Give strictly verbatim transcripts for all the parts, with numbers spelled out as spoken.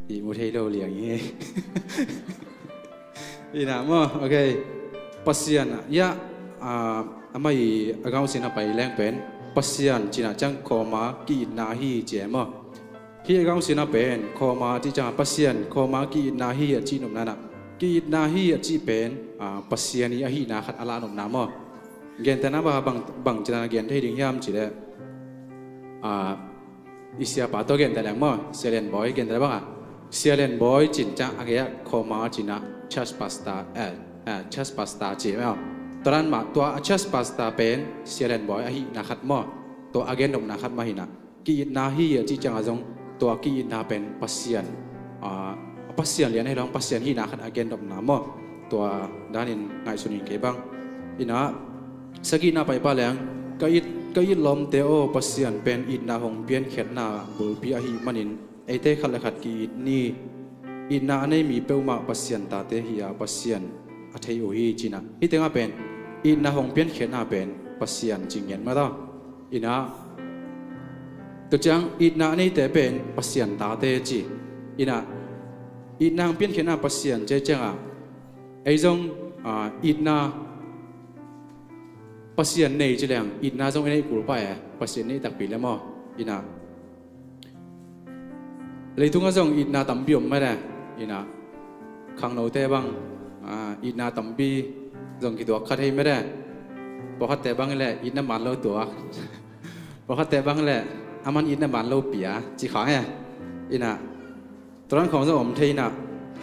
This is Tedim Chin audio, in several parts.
I mu thei lo liang hi. Ina maw, okay. Pasian, ya, ah, amah i a gawmsin a pai leng pen Pasian cina ciang khawma ki-itna hi ci e maw. Hih a gawmsin a pen khawma cih ciang Pasian khawma ki-itna hi a cih nopna na. Ki-itna hi a cih pen, ah, Pasian i ahihna khat a lah nopna maw. Gentehna bang, bang, bang cina gen thei ding hiam ci leh, ah, i siapa tawh genteh leng maw, Sia Lian Bawi genteh bang a. Sia Lian Bawi cin ciang a gei ah khawma cina church pastor, eh, eh, church pastor ci maw. Tua dan mah tua a church pastor pen Sia Lian Bawi ahihna khat maw. Tua a gen nopna khat mah hi na. Ki-itna hi a cih ciang a zong tua ki-itna pen Pasian, ah, Pasian lian ahi lo hang Pasian hihna khat a gen nopna maw. Tua danin ngaihsun ing kei bang. Ina, sagihna pai pah leng, ka it, ka it lawmte aw, Pasian pen itna hong piankhiatna bulpi ahih manin eite khat le khat ki-it ni. Itna a nei mi peuhmah Pasian tate hi a, Pasian a thei uh hi ci na. Hih tengah pen itna hong piankhiatna pen Pasian ci ngiat mah ta. Ina, tua ciang itna a neite pen Pasian tate ci. Ina, itna hong piankhiatna Pasian ci ciangah ei zong, ah, itna Pasian nei ci leng itna zong i neih kul pah e, Pasian neih takpi le maw. Ina, leitungah zong itna tampi om mah e. Ina, khangnote bang, ah, itna tampi zong kituak kha thei mah e. Pawlkhatte bang le itna man lo tuak. Pawlkhatte bang le a man itna man lo pia ci khang e. Ina, tua dan khawng zong om thei ina,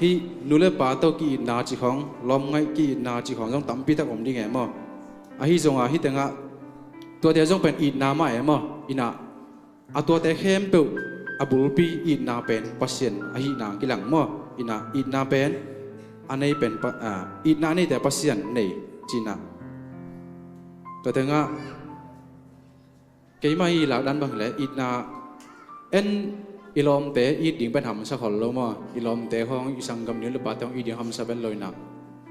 hih nu le pa tawh ki-itna ci khawng, lawm ngaih ki-itna ci khawng zong tampi tak om ding e maw. Ahi zongah hih tengah tuate zong pen itna mah e maw. Ina, a tuate khempeuh a bulpi itna pen Pasian ahihna kilang maw. Ina, itna pen a nei pen pa, ah, itna a neite Pasian nei ci na. Tua tengah keimah i lakdan bang hileh itna en i lawmte it ding pen hamsa khol lo maw. I lawmte khawng i sanggam nu le pate khawng it ding hamsa pen lo ina.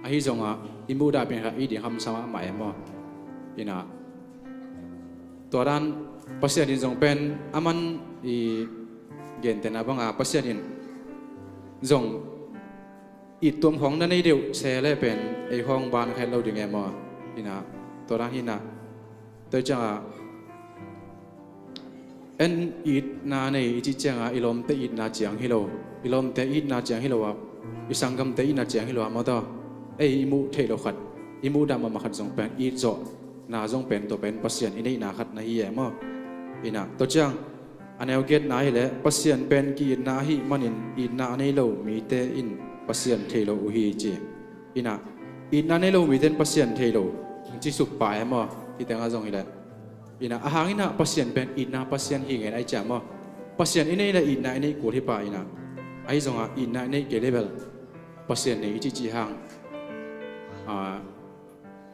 Ahi zongah i muhdah pen khat it ding hamsa mahmah e maw. Ina, tua dan Pasian in zong pen a man i gentehna banga Pasian in zong it tuam khawng na nei deuh se le pen ei khawng ban kha het lo ding e maw. Ina, tua dan hi na. Tua ciangah en itna nei i cih ciangah i lawmte itna ciang hi lo, i lawmte itna ciang hi lo ah, i sanggamte itna ciang hi lo ah maw ta. Ei i muh theih lo khat, i muhdah mahmah khat zong pen it zawhna zong pen tua pen Pasian i neihna khat na hi e maw. Ina, tua ciang a neu giatna hileh Pasian pen ki-itna ahih manin itna a nei lo mite in Pasian thei lo uh hi ci. Ina, itna a nei lo mite in Pasian thei lo ci suk pah e maw. Hih tengah zong hileh, ina, a hang ina Pasian pen itna Pasian hi ngen ai cia maw. Pasian i neih le itna i neih kul hi pah ina. Ahi zongah itna i neih kei le bel Pasian nei i cihcih hang, ah,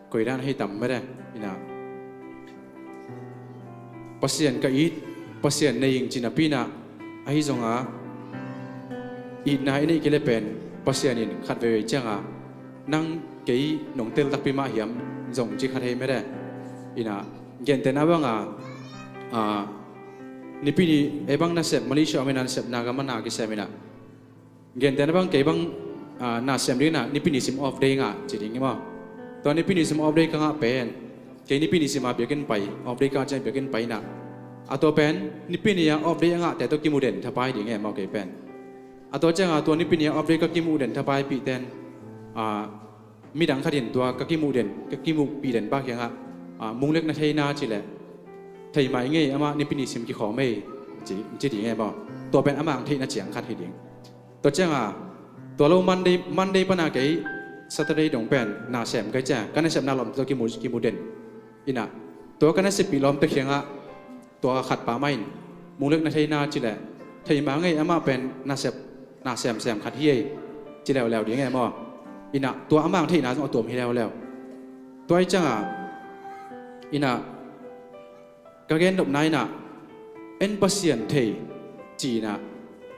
koidan hei tam mede. Ina, Pasian ka it, Pasian nei ing ci napi ina. Ahi zongah itna i neih kei le pen Pasian in khat veivei ciangah nang kei nong tel takpi mah hiam zong ci kha thei mede. Ina, gentehna banga, ah, Nipi ni ei bang nasep Malaysia om ina, nasep na gam ah na kisem ina. Gentehna bang kei bang, ah, nasem ding ina Nipi nisim off day ngah ci ding hi maw. Tua Nipi nisim off day ka ngah pen kei Nipi nisim a biakinn pai, off day ka ngah ciang biakinn pai ina. A tua pen Nipi ni a off day a ngahte tawh kimu den thapai ding e maw kei pen. A tua ciangah tua Nipi ni a off day ka kimu den thapaipih ten, ah, midang khat in tua ka kimuh den, ka kimuhpih den bang kiangah, ah, munglek na thei na ci leh, thei mah ing ei, amah Nipi nisim kikhawm ei ci, ci ding e maw. Tua pen amah ang theihna ciang khat hi ding. Tua ciangah tua lo Monday, Monday pana kei Saturday dong pen nasem kei cia, ka nasepna lawmte tawh kimu, kimu den. Ina, tua ka naseppih lawmte kiangah tua khat pa mah in munglek na thei na ci leh, thei mah ing ei, amah pen nasep, nasemsem khat hi ei ci leuleu ding e maw. Ina, tua amah ang theihna zong a tuam hi leuleu. Tua i ciangah, ina, ka gen nopna ina, en Pasian thei ci ina.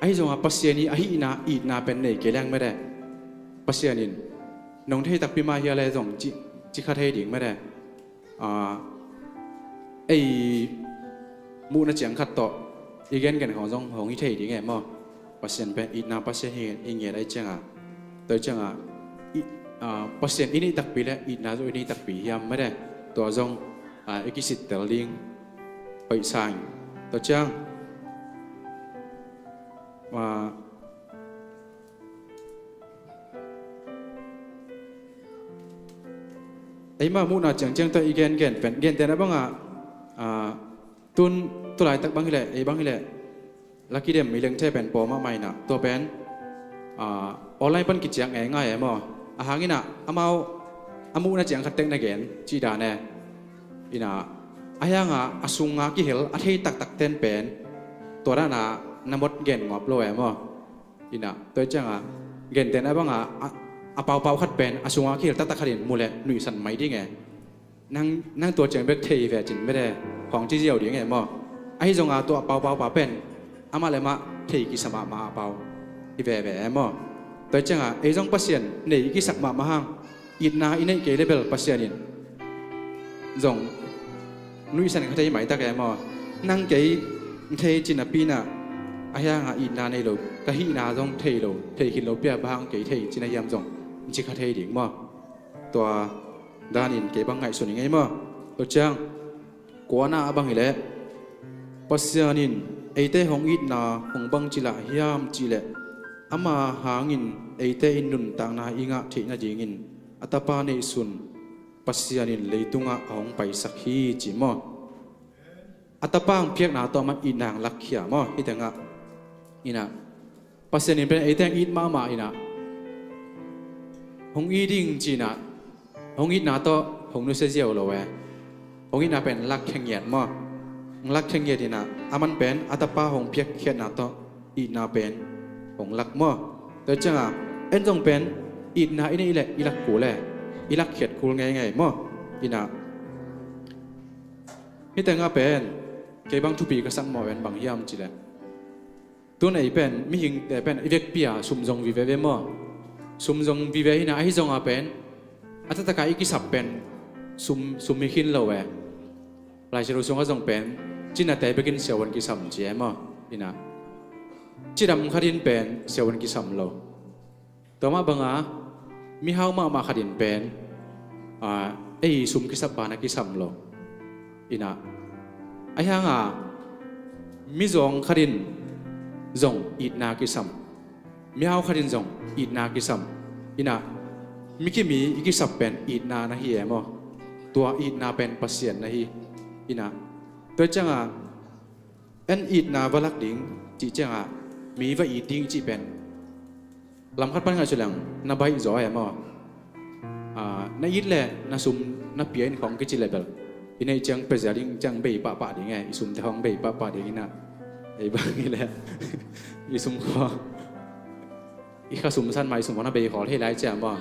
Ahi zongah Pasian i ahihna itna pen nei kei leng mede. Pasian in nong thei takpi mah hia le zong ci, ci kha thei ding mede. Ah, ei muhna ciang khat tawh i gengen khawng zong hong hi thei ding e maw. Pasian pen itna Pasian hi, hi ngiat ahih ciangah, tua ciangah i, ah, Pasian i neih takpi le itna zong i neih takpi hiam mede, tua zong, ah, i kisittel ding hoih sa ing. Tua ciang, ah, eima muhna ciangciang tua i gengen pen, gentehna bangah, ah, tun, tu laitak bang hileh, ei bang hileh, la kidem i lengthe pen pawlmah mah inah, tua pen, ah, online pan kiciak ngeingai e maw. Ahang inah amau a muhna ciang khat tek na gen cih dan e. Inah, ahi hangah a sunga kihel a thei taktak ten pen tua dana na mot gen ngawp lo e maw. Inah, tua ciangah gentehna bangah a, a paupau khat pen a sunga kihel taktak khatin mu leh nuihsan mai ding e. Nang, nang tua ciang bek thei ve cin mede, khawng ci ziau ding e maw. Ahi zongah tua paupaupa pen amah le mah thei kisa mahmah a pau hi veve e maw. Tua ciangah ei zong Pasian nei i kisak mahmah hang, itna i neih kei le bel Pasian in zong nuihsan kha thei maitak e maw. Nang kei thei cin a pinah, ahi hangah itna nei lo, ka hihna zong thei lo, thei khin lo pia bang hang kei thei cin a hiam zong ci kha thei ding maw. Tua danin kei bang ngaihsun i ngei maw. Tua ciang kuana a bang hileh, Pasian in eite hong itna hong bangci lah hiam cihleh, ama hangin eite in nuntakna i ngah theih nadingin a Tapa neihsun Pasian in leitungah a hong paisak hi ci maw. A Tapa hong piakna tawh amah itna hong lakkhia maw. Hih tengah inah Pasian in pen eite hong it mahmah inah, hong it ding cinah, hong itna tawh hong nusia ziau lo e. Hong itna pen lakkhia ngiat maw. Hong lakkhia ngiat inah aman pen a Tapa hong piakkhiatna tawh itna pen hong lak maw. Tua ciangah en zong pen itna i neih leh i lak kul e, i lakkhiat kul ngeingai maw. Inah hih tengah pen kei bang thupi ka sak mawh pen bang hiam cihleh, tun ei pen mihingte pen i vekpi-a sum zong vive ve maw. Sum zong vive hinah, ahi zongah pen a taktakah i kisap pen sum, sum hi khin lo e. Lai Siangtho sungah zong pen cinate bekin siavuan kisam ci e maw. Inah cidam khatin pen siavuan kisam lo. Tua mah banga mihau mahmah khatin pen, ah, ei sum kisap bana kisam lo. Inah ahi hanga mizawng khatin zong itna kisam, mihau khatin zong itna kisam. Inah mi kimi i kisap pen itna na hi e maw. Tua itna pen Pasian na hi. Inah tua cianga en itna va lak ding cih cianga mi va it ding cih pen lam khat pan ngaihsut leng na baih zaw e maw. Ah, na it le na sum na pia in khawng kici le bel i neih ciang pia zia ding ciang bei pahpah ding e, i sumte khawng bei pahpah ding inah. Ei bang hi le i sum khawng i kha sum san mah i sum khawng na bei khawl hi lai ciang maw.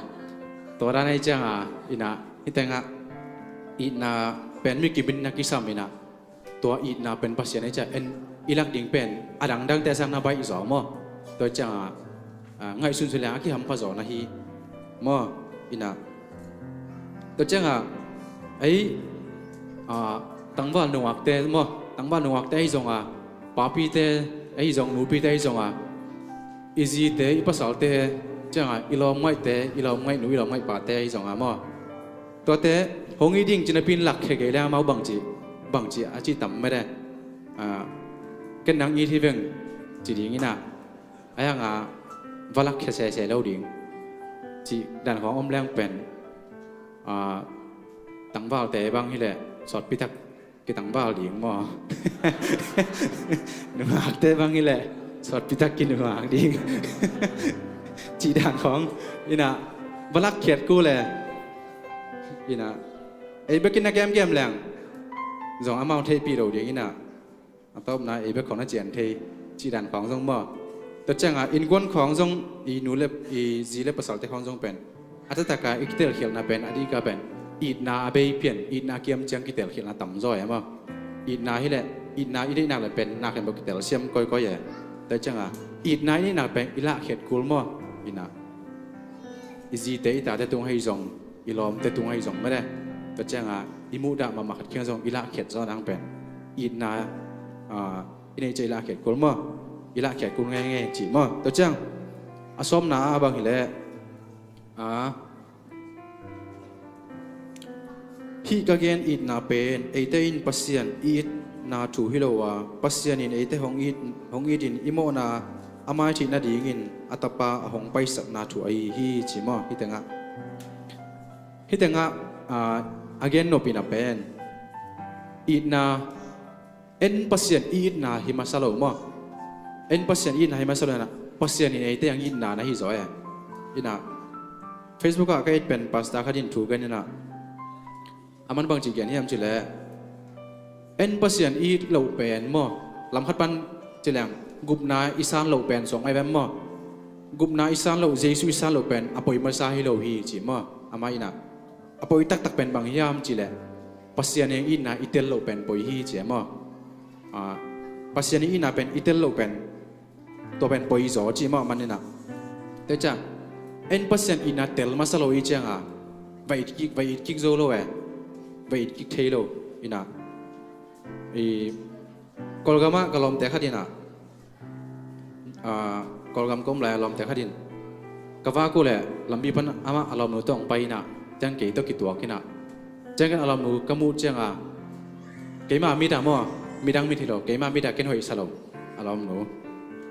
Tua dan ei cianga inah hi tengah itna pen mi kimin na kisam inah tua itna pen Pasian ei ciah en i lak ding pen a dangdangte sang na baih zaw maw. Tua cianga, ah, ngaihsun su leng a kihampha zaw na hi maw. Inah tua cianga ei, ah, tangval nungakte maw, tangval nungakte ahi zonga, papite ahi zong, nupite ahi zonga, i zite i pasalte cianga i lawmngaihte, i lawmngaihnu i lawmngaihpate ahi zonga maw. Tuate hong it ding ci napi in lakkhia kei le amau bangci, bangci a ci tam mede. Ah, ken nang it hi veng ci ding inah ahi hanga va lakkhia sese lo ding cih dan khawng om leng pen, ah, tangvalte bang hileh sawtpitak kitangval ding maw. Nungakte bang hileh sawtpitak kinungak ding cih dan khawng inah va lakkhiat kul e. Inah ei bekin na kemkem leng zong amau theihpih lo ding inah a tawpna ei bek khawng na cian thei cih dan khawng zong maw. Tua cianga innkuan khawng zong i nu le i zi le pasalte khawng zong pen a taktakah i kitelkhialhna pen a dika pen itna a bei pian, itna a kiam ciang kitelkhialhna tam zaw e maw. Itna hileh itna i neihnak le pen nak hen bawh kitelsiam kawikawi e. Tua cianga itna i neihnak pen i lahkhiat kul maw. Inah i zite i tate tung ahi zong, i lawmte tung ahi zong mede. Tua cianga i muhdah mahmah khat khiang zong i lahkhiat zaw nang pen itna, ah, i neih ciah i lahkhiat kul maw. i lahkhiat kul ngei ngei cih maw. Tua ciang a sawmna ah bang hileh, a, hih ka gen itna pen eite in Pasian i itna thu hi lo a, Pasian in eite hong it, hong itin i mawhna a maitheih nadingin a Tapa a hong paisakna thu ahi hi ci maw. Hih tengah, hih tengah, a, a gen nopna pen itna, en Pasian i itna hi masa lo maw. En Pasian i itna hi masa lo inah, Pasian in eite ang itna na hi zaw e. Inah Facebook ah ka et pen pastor khat in thu gen inah, aman bangci gen hiam cileh, en Pasian i it loh pen maw, lamkhat pan cileng gupna i san loh pen suang ai vem maw. Gupna i san loh, Jesu i san loh pen a poi masa hi lo hi ci maw. Amah inah a poi taktak pen bang hiam cileh, Pasian i itna i tel loh pen poi hi ci maw. A, Pasian i itna pen i tel loh pen, tua pen poi zaw ci maw. Aman inah, tua ciang en Pasian itna tel masa lo i cianga, va it kik, va it kik zo lo e. Va it kik thei lo. Inah, i Kawlgam ah ka lawmte khat inah, a, Kawlgam ka om lai a lawmte khat in ka vak uh leh lampi pan amah a lawmnu tawh hong pai inah, ciang kei tawh kituak inah, ciang ken a lawmnu ka muh cianga, keima mit ah maw, midang mit hi lo, keima mit ah ken hoihsa lo a lawmnu.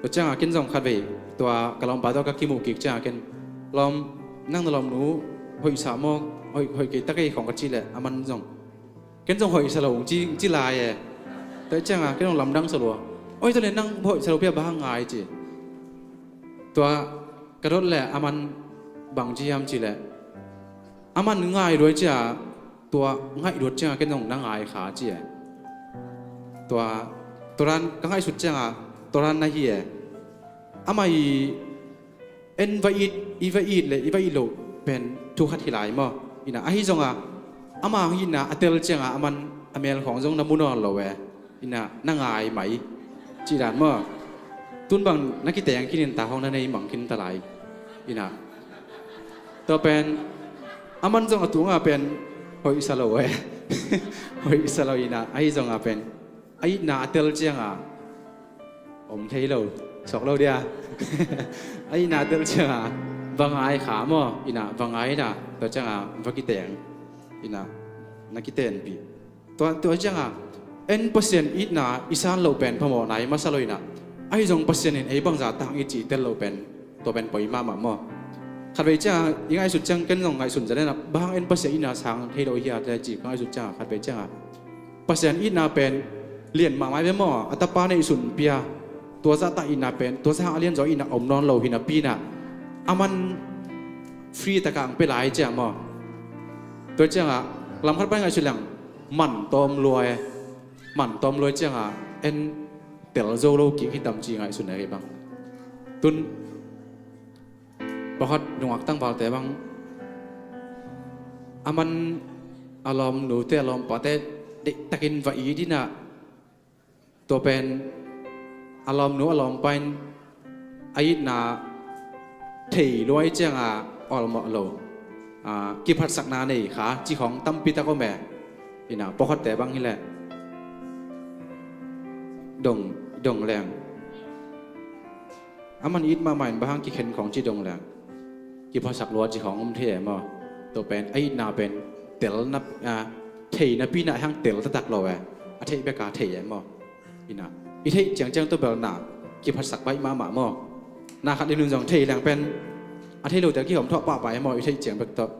Tua cianga ken zong khatvei tua ka lawmpa tawh ka kimuh kik cianga ken, lawm, nang na lawmnu hoihsa maw, hoih, hoih kei ta kei khawng ka cih leh aman zong, ken zong hoihsa lo hong ci, hong ci lai e. Tua cianga ken zong lamdang sa lua. Oi, tua leh nang hoihsa lo pi a bang hang ngai ci. Tua ka dot leh aman bang ci hiam cileh, aman ngai luai cia, tua ngaih luat cianga ken zong na ngai kha ci e. Tua, tua dan ka ngaihsut cianga tua dan na hi e. Amah i en va it, i va it le i va it loh pen thu khat hi lai maw. Inah ahi zonga ama hong itna a tel cianga aman a mel khawng zong na mu nawn lo e. Inah na ngai mai cih dan maw. Tun bang na kiteng khin in ta hong na nei mang khin ta lai. Inah tua pen aman zong a tunga pen hoihsa lo e. Hoihsa lo inah ahi zonga pen a itna a tel cianga om thei lo, sawk lo dia. A itna a tel cianga va ngai kha maw, inah va ngai inah, tua cianga va kiteng, inah na kitenpih. Tua, tua cianga en Pasian itna i san loh pen phamawhna hi masa lo inah, ahi zong Pasian in ei bangza tang i cih tel loh pen, tua pen poi mahmah maw. Khatvei cianga i ngaihsut ciang ken zong ngaihsun zaw inah, bang hang en Pasian itna sang thei lo hi a te cih ka ngaihsut cianga khatvei cianga Pasian itna pen lian mahmah ve maw, a Tapa neihsun pia, tua zahtak itna pen tua zahang a lianzaw itna om nawn lo hi napi inah, aman free takah ang pia lai ciang maw. Tua ciangah lamkhat pan ngaihsut leng man tawm luai, man tawm luai ciangah en tel zo lo kik hi tam ci ngaihsun e kei bang. Tun pakhat nungak tangvalte bang, aman a lawmnute a lawmpate deihtakin va it inah, tua pen a lawmnu a lawmpa in a itna thei luai cianga awlmawh lo, a, kiphatsakna nei kha ci khawng tampi tak om e. Inah pawlkhatte bang hileh dong, dong leng, aman it mahmah in bang hang kikhen khawng ci dong leng, kiphasak lua ci khawng om thei e maw. Tua pen a itna pen tel na, a, thei napi inah hang tel taktak lo e. A theih beka thei e maw. Inah i theih ciangciang tua bel na kiphatsak baih mahmah maw. Na khat i nun zong thei leng pen a thei lote kihawm thawh pahpah e maw, i theih ciang bek tawh.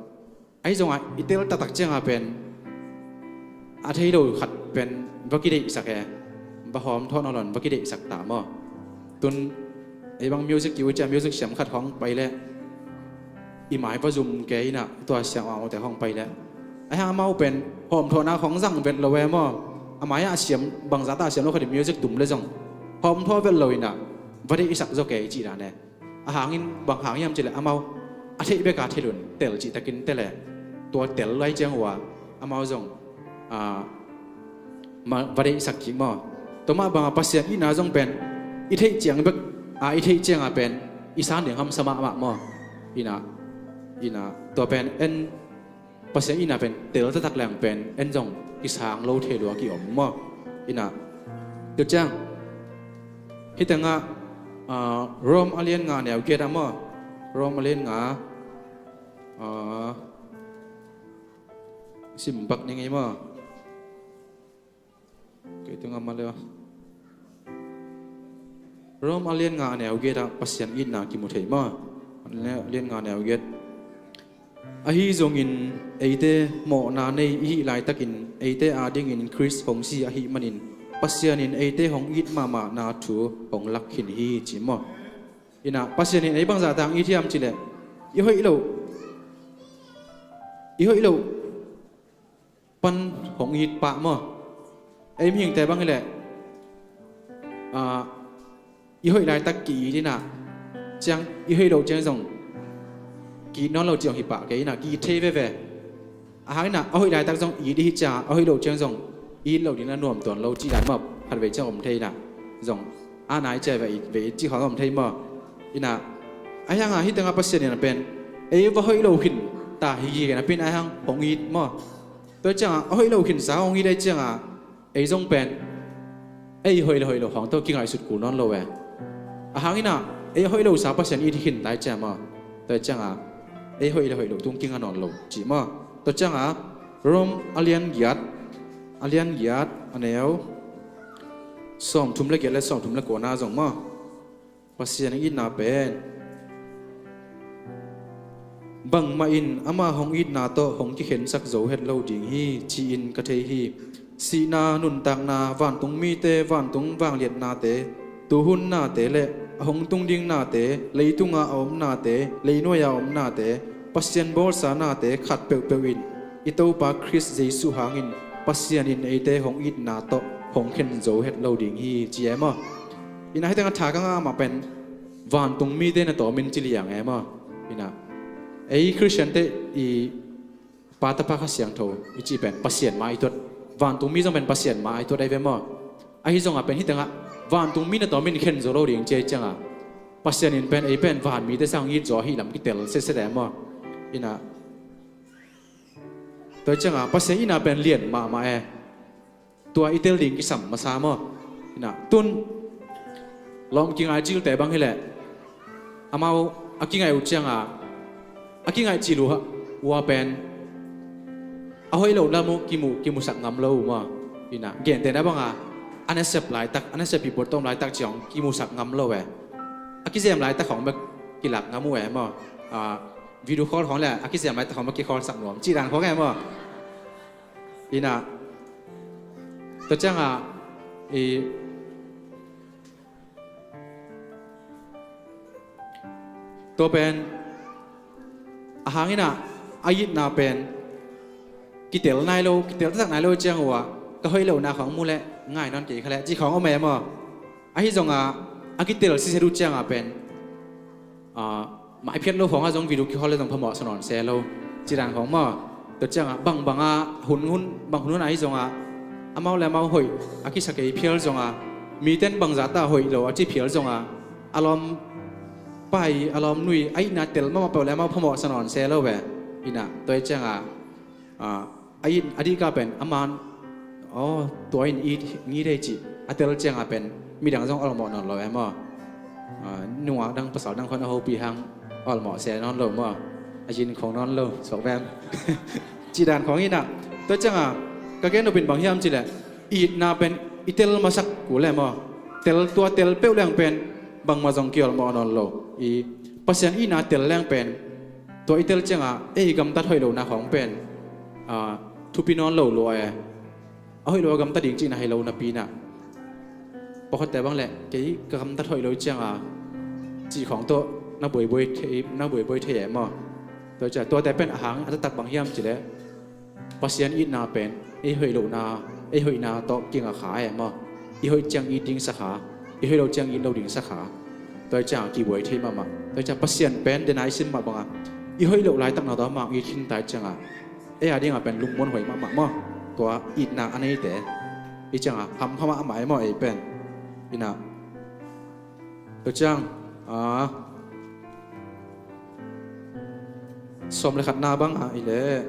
Ahi zongah i tel taktak cianga pen a thei lo khat pen va kideihsak e, va hawm thawh nawn lo in va kideihsak ta maw. Tun ei bang music kiu cia, music siam khat khawng pai leh i mai va zum kei inah, tua siam amaute khawng pai leh, ahi hang amau pen hawm thawhna khawng zang vet lo e maw. A mai-ah a siam, bangzah ta a siam lo khat in music tum leh zong hawm thawh vet lo inah va deihsak zaw kei cih dan e. A hangin bang hang hiam cileh amau a theih beka thei lo in tel cihtakin tel e. Tua tel lai ciang uh a amau zong, a, ma, va deihsak kik maw. Tua mah banga Pasian itna zong pen i theih ciang bek, a, i theih cianga pen i san ding hamsa mahmah maw. Inah, inah tua pen en Pasian itna pen tel taktak leng pen en zong kisang lo thei lua kiom maw. Inah tua ciang hih tengah Ah, Rom a lian nga neu giat ah maw? Rom a lian nga, ah, sim bak ning ei maw? Kei tungah mah le aw. Rom a lian nga a neu giat ah Pasian itna kimu thei maw? A lian nga a neu giat. Ahi zongin eite mawhna nei i hih laitakin eite adingin Khrist hong si ahih manin Pasian in eite hong it mahmahna thu hong lak khin hi ci maw? Inah Pasian in ei bangzah tang it hiam cileh i hoih loh, i hoih loh pan hong it pah maw? Ei mihingte bang hileh, ah, i hoih laitak ki-it inah ciang i hoih loh ciang zong ki-it nawn lo ci hong hi pah kei inah ki-it thei veve. Ahang inah a hoih laitak zong it i hih ciang a hoih loh ciang zong it loh ding na nuam tuan lo cih dan mah khatvei ciang om thei inah zong a nai cia ve it ve it cih khawng om thei maw? Inah ahi hanga hih tengah Pasian inah pen ei va hoih lo khin ta hi hi kei na pen ahi hang hong it maw? Tua ciangah a hoih lo khinsa hong it ahi ciangah ei zong pen ei hoih le hoih lo khawng tawh kingaihsut kul nawn lo e. Ahang inah ei hoih losa Pasian it hi khin ta hi ciang maw? Tua ciangah ei hoih le hoih lo tung kinga nawn lo cih maw? Tua ciangah Rom a lian giat, a lian giat a neu sawmthum le giat le sawmthum le kuana zong maw? Pasian itna pen bangmah in ama hong itna tawh hong kikhensak zo het lo ding hi ci-in ka thei hi. Sihna, nuntakna, vantung mite, vantung vangliatnate, tuhun nate le a hong tung ding nate, leitunga a om nate, leinuaia a om nate, Pasian bawlsa nate khat peuhpeuh in i Topa Khrist Jesuh hangin Pasian in eite hong itna tawh hong khen zo het lo ding hi ci e maw? Inah hih tengah tha ka ngah mah pen vantung mite na tawmin ci liang e maw? Inah ei Khristiante i Pa, Tapa, Kha Siangtho i cih pen Pasian mah i tuat. Vantung mi zong pen Pasian mah i tuat ahi ve maw? Ahi zongah pen hih tengah vantung mi na tawmin khen zo lo ding ci ahi ciangah Pasian in pen ei pen van mite sang it zaw ahi lam kitel setset e maw? Inah tua ciangah Pasian itna pen lian mahmah e. Tua i tel ding kisam masa maw? Inah tun lawm kingai cilte bang hileh amau a kingaih uh ciangah a kingaih cil uh ua pen a hoih lo lam uh kimu, kimusak ngam lo uh maw? Inah gentehna banga a nasep laitak, a nasep hi puattawm laitak ciang kimusak ngam lo e. A kizem laitak khawng bek kilak ngam uh e maw? Ah, video call khawng le a kizem laitak khawng bek kikholsak nuam cih dan khawng e maw? Inah tua ciangah i tua pen ahang inah a itna pen kitel nai lo, kitel taktak nai lo ciang uh ah ka hoih lohna khawng mu leh ngai nawn kei kha leh cih khawng om e maw? Ahi zongah a kitel siset uh ciangah pen ah, maiphiat lo khawngah zong video kikhol le zong phamawh sa nawn se lo cih dan khawng maw? Tua ciangah bangbangah hun hun, bang hun hun ahi zongah amau le amau hoih a kisa kei phial zongah miten bangzah ta hoih lo a ci phial zongah a lawm pai, a lawm nui, a itna tel mahmah peuh le amau phamawh sa nawn se lo ve. Inah tua hi ciangah ah, a it a dihka pen a man, aw, tua in it ngit ei cih a tel ciangah pen midang zong awlmawh nawn lo e maw? Ah, nungak dang pasal dang khawng a hopih hang awlmawh se nawn lo maw? A yin khawng nawn lo suak vem? Cih dan khawng inah tua ciangah ka gen nopin bang hiam cileh itna pen i tel masak kul e maw? Tel, tua tel peuh leng pen bangmah zong kiawlmawh nawn lo. I Pasian itna tel leng pen tua i tel ciangah ei gamtat hoih lohna khawng pen ah, thupi nawn lo lua e. A hoih lo a gamtat ding cihna hi lo napi inah pawlkhatte bang le kei ka gamtat hoih lo ciangah cih khawng tawh na buaibuai thei, na buaibuai thei e maw? Tua ciah tuate pen ahang a taktak bang hiam cileh Pasian itna pen ei hoih lohna, ei hoihna tawh kinga kha e maw? I hoih ciang it ding sa kha, i hoih lo ciang it lo ding sa kha. Tua hi ciangah kibuai thei mahmah. Tua hi ciah Pasian pen dena i sim mah bangah i hoih loh laitakna tawh amah it khin ta hi ciangah ei a dingah pen lungmuan huai mahmah maw? Tua itna a neite hi ciangah hamkha mahmah e maw ei pen? Inah tua ciang ah, sawm le khatna bangah i leh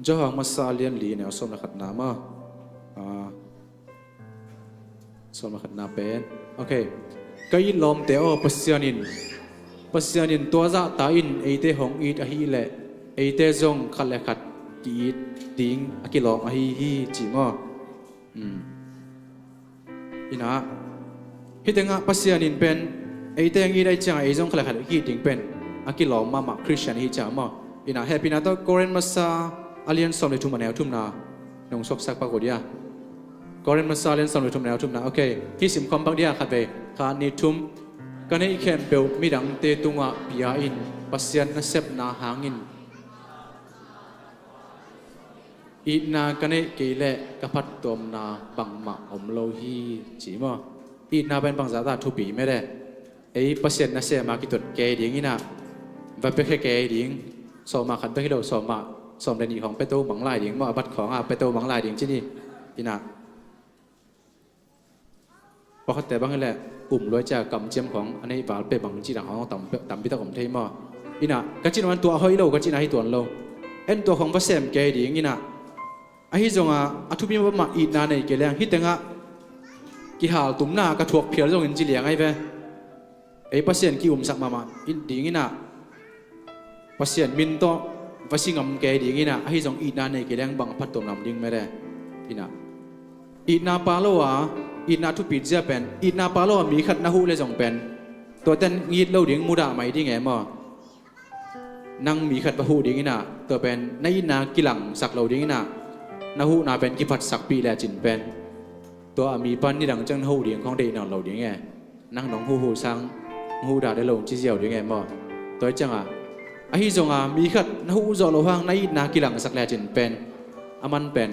Johan masa a lian li a neu sawm le khatna maw? Ah, sawm le khatna pen. Ok. Ka it lawmte aw, Pasian in, Pasian in tua zahta in eite hong it ahih leh eite zong khat le khat ki-it ding a kilawm ahi hi, ci maw? Hmm. Inah, hih tengah Pasian in pen eite hong it ahih ciangah ei zong khat le khat ki-it ding pen a kilawm mahmah Khristian ahih ciangah maw? Inah, hehpihna tawh Korin masa a lian sawm le thum a neu thumna nong suaksak pak uh dia. Korin masa a lian sawm le thum a neu thumna. Ok. Hih simkhawm pak dia, khatvei, khat, nih, thum. Ka neih khempeuh midangte tungah pia in, Pasian nasepna hangin itna ka neih kei leh ka phattuamna bangmah om lo hi, ci maw? Itna pen bangzah ta thupi mede. Ei Pasian nasem a kituat kei ding inah, va piakhia kei ding. Sawm ah khat bek hi lo, sawm ah, sawm le nih khawng pia to mang lai ding maw, a bat khawng a pia to mang lai ding ci ni. Inah, pawlkhatte bang hileh um luai cia kamciam khawng a neih val pia bang ci dang khawng tam, tampi tak om thei maw? Inah, ka cihna tua hoih lo, ka cihna hi tuan lo. En tua khawng va sem kei ding inah. Ahi zongah a thupi mahmah itna nei kei leng hih tengah kihaltumna ka thuak phial zongin ci liang ahi ve. Ei Pasian ki-umsak mahmah ding inah, Pasian min tawh va si ngam kei ding inah, ahi zong itna nei kei leng bang a phattuamna om ding mede. Inah, itna pa lo a, itna thupi zia pen, itna pa lo a mi khat na huh le zong pen, tuaten ngit lo ding, mudah mai ding e maw? Nang mi khat va huh ding inah, tua pen na itna kilangsak lo ding inah, na huhna pen kiphatsakpih lecin pen, tua a mi pan nidang ciang na huh ding khawng deih nawn lo ding e. Nang nong huhhuh sang huhdah de lo ci ziau ding e maw? Tua hi ciangah, ahi zongah mi khat na huh zawh loh hang na itna kilangsak lecin pen, a man pen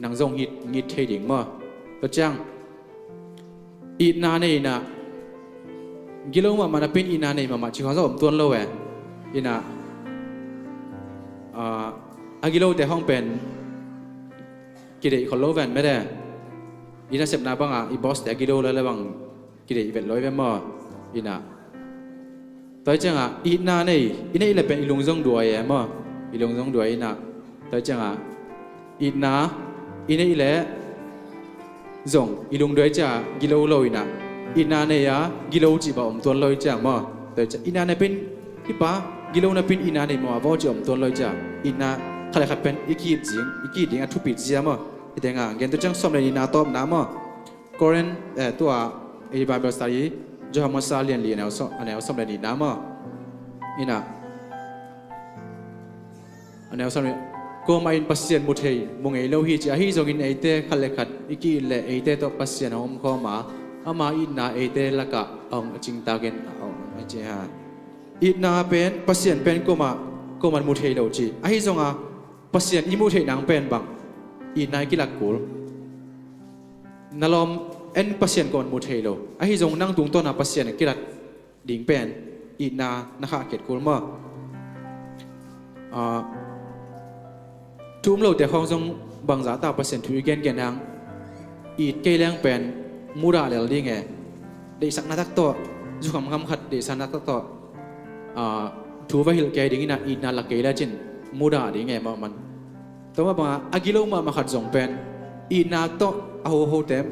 nang zong ngit, ngit thei ding maw? Tua ciang itna nei inah, gilo mahmah napi-in itna nei mahmah ci khawng zong om tuan lo e. Inah, ah, a gilote khawng pen kideih khol lo ven mede. I nasepna bangah i boss te a gilo lai le bang kideih vet lo i ve maw? Inah, tua hi ciangah itna nei, i neih le pen i lungzong duai e maw? I lungzong duai inah, tua hi ciangah itna i neih le zong i lungduai cia gilo lo inah, itna nei a gilo cih bang om tuan lo hi ciang maw? Tua hi ciang itna napi-in, hih pa gilo napi-in itna nei maw a vawh cih om tuan lo hi ciang, itna khat le khat pen i ki-it zing, i ki-it ding a thupi zia maw? Hih tengah gen, tua ciang sawm le nihna tawpna maw? Korin, eh, tua, eh, Bible study, Johan masa lian li a neu sawm, a neu sawm le nihna maw? Inah, a neu sawm le, kuamah in Pasian mu thei, mu ngei lo hi ci, ahi zongin eite khat le khat i ki-it leh eite tawh Pasian a hong omkhawm a, ama itna eite lakah a hong a cingtakin a hong a ci ha. Itna pen, Pasian pen kuamah, kuamah mu thei lo ci. Ahi zongah Pasian i muh theih nang pen bang, itna i kilak kul. Na lawm en Pasian kuamah mu thei lo. Ahi zong nang tungtawna Pasian a kilat ding pen itna na khah kiat kul maw? Ah, thu um lote khawng zong bangzah ta Pasian thu i gengen hang, it kei leng pen mudah lel ding e. Deihsakna tak tawh, zu khamkham khat deihsakna tak tawh, ah, thu va hilh kei ding inah, itna lak kei lecin mudah ding e maw man. Tua mah bangah a gilo mahmah khat zong pen itna tawh a hohote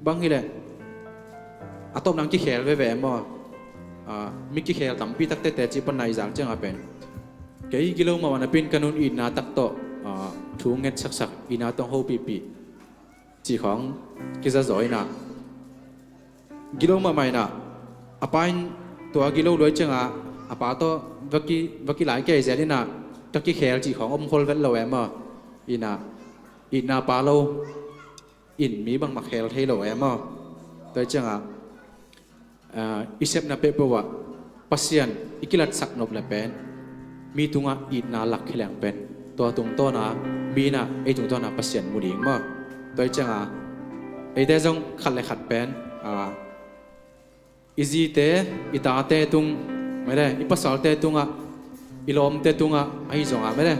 bang hileh a tawp nang kikhel veve maw? Ah, mi kikhel tampi tak tete cih pan na i zak ciangah pen, kei gilo mahmah napi-in ka nu'n itna tak tawh, ah, thu ngetsaksak, itna tawh hopihpih cih khawng kiza zaw inah, gilo mahmah inah, a pa in tua gilo luai ciangah a pa tawh va ki, va kilai kei zel inah, ka kikhel cih khawng om khol vet lo e maw? Inah, itna pa lo in mi bangmah khel thei lo e maw? Tua hi ciangah, ah, i sepna peuhpeuh ah Pasian i kilatsak nop le pen mi tungah itna lak khia leng pen, tua tungtawna mi inah ei tungtawna Pasian mu ding maw? Tua hi ciangah eite zong khat le khat pen, ah, i zite, i tate tung, mede, i pasalte tungah, i lawmte tungah, ahi zongah mede,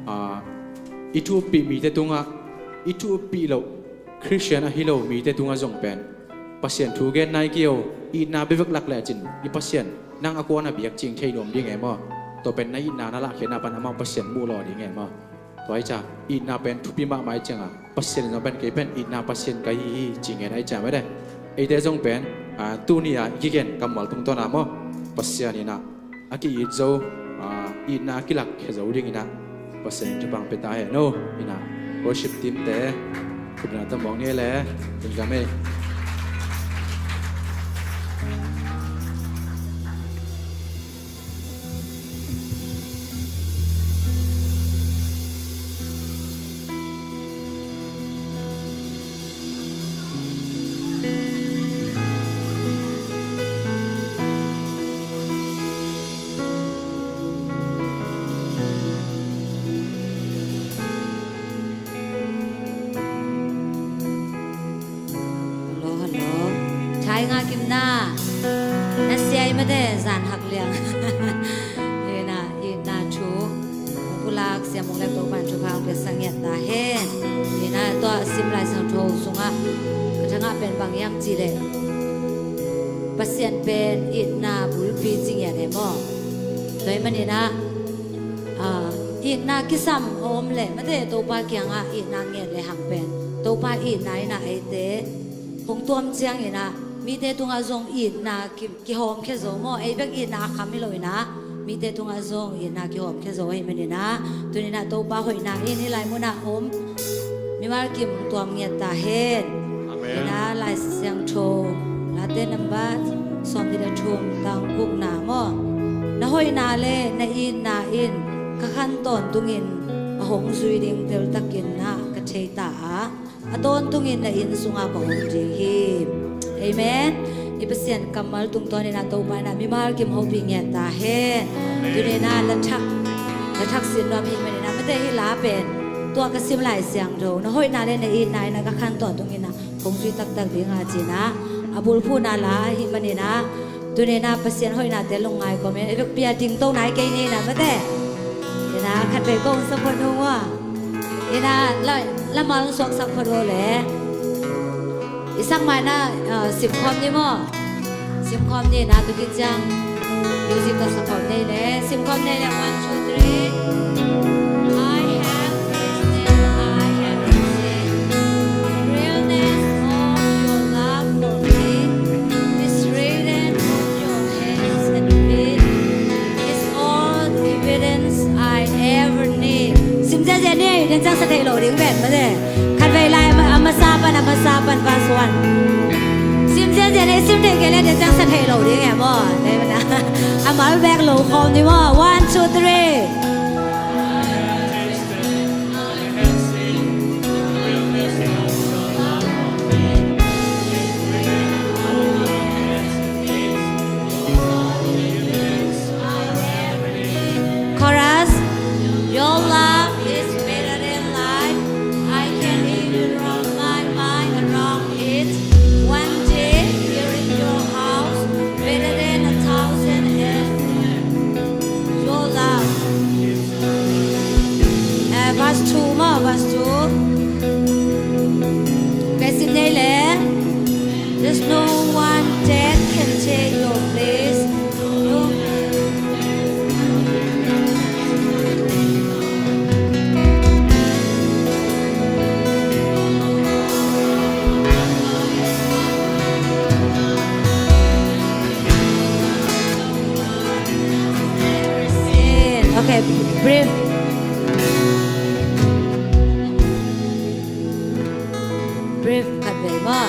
ah, i thu uppih mite tungah, i thu uppih loh Khristian ahi lo mite tungah zong pen Pasian thu gen nai kei o, itna bevek lak lecin i Pasian nang a kuana biak cing thei nuam ding e maw? Tua pen na itna na lahkhiatna pan amau Pasian muh lawh ding e maw. Tua ahih ciang itna pen thupi mahmah ahih ciangin Pasian in zong pen kei pen itna Pasian ka hi hi ci ngen ahih ciang mete. Eite zong pen, ah, tuni-a i kigen kammal tungtawn a maw, Pasian in ah a ki-it zo, ah, itna a kilakkhia zo dingin ah Pasian in thupha pia ta hen aw. In ah worship team te, thupha tawh mawk ni le, in ka mei. Hello, hello. Thai nga kim na. Na sia i mate zan hak liang. Ina, ina thu. Pulak sia mong lek to pan thu phang pia sangiat ta hen. Ina tua sim lai sang tho sunga. Ka thanga pen bang yam ci le. Pasian pen itna bulpi ci ngiat e maw. Tua i manina, ah, itna kisam a om le mate Topa kianga itna nget le hang pen Topa itna ina eite hong tuam ciang ina mite tunga zong itna ki, kihawm khia zo maw. Ei bek itna a kham hi lo ina mite tunga zong itna kihawm khia zo ahi manina tunina Topa hoihna in hi lai muna om mimal kim tuam ngiat ta hen. Amen. Ina Lai Siangtho Late nambat sawm nih le thum tang gukna maw. Na hoihna le na itna in ka khan tawntungin a hong zui ding teltakin na ka thei ta a, a tawntungin na inn sunga ka om ding hi. Amen. I Pasian kammal tungtawn ina Topa ina mimal kim hopih ngiat ta hen. Tunina la thak, la thak sin nuam hi manina mate hi la pen tua ka sim Lai Siangtho na hoihna le na itna ina ka khan tawntungin a kong zui taktak dinga cina a bulphuna la hi manina tunina Pasian hoihnate lungngai kawmin i vekpi a dingto nai kei nina mate. Ina khat vei kong support hong ua. Ina la, la mal suak support ua le. I sak mai na, ah, simkhawm ni maw. Simkhawm ni na tu kiciang. Music ka support nei le. Simkhawm nei le. One, two, three. I have tasted, I have seen the realness of your love for me. It's written on your hands and feet. It's all the evidence I ever need. Sim ziazia ni, den ciang sa thei lo ding ven mate. Khat vei lai a ma, a masa pan, a masa pan verse one. Sim ziazia ni, sim thei kei le den ciang sa thei lo ding e maw. Nei mana. A mal bek lo khawm ni maw. One, two, three. Chorus. Your love is better than life. I can't even wrap my mind around it. One day here in your house, better than a thousand elsewhere. Your love. Eh, verse two maw, verse two. Ka sim nei le. There's no one that can take your place. No. Okay, brief. Brief khat vei maw.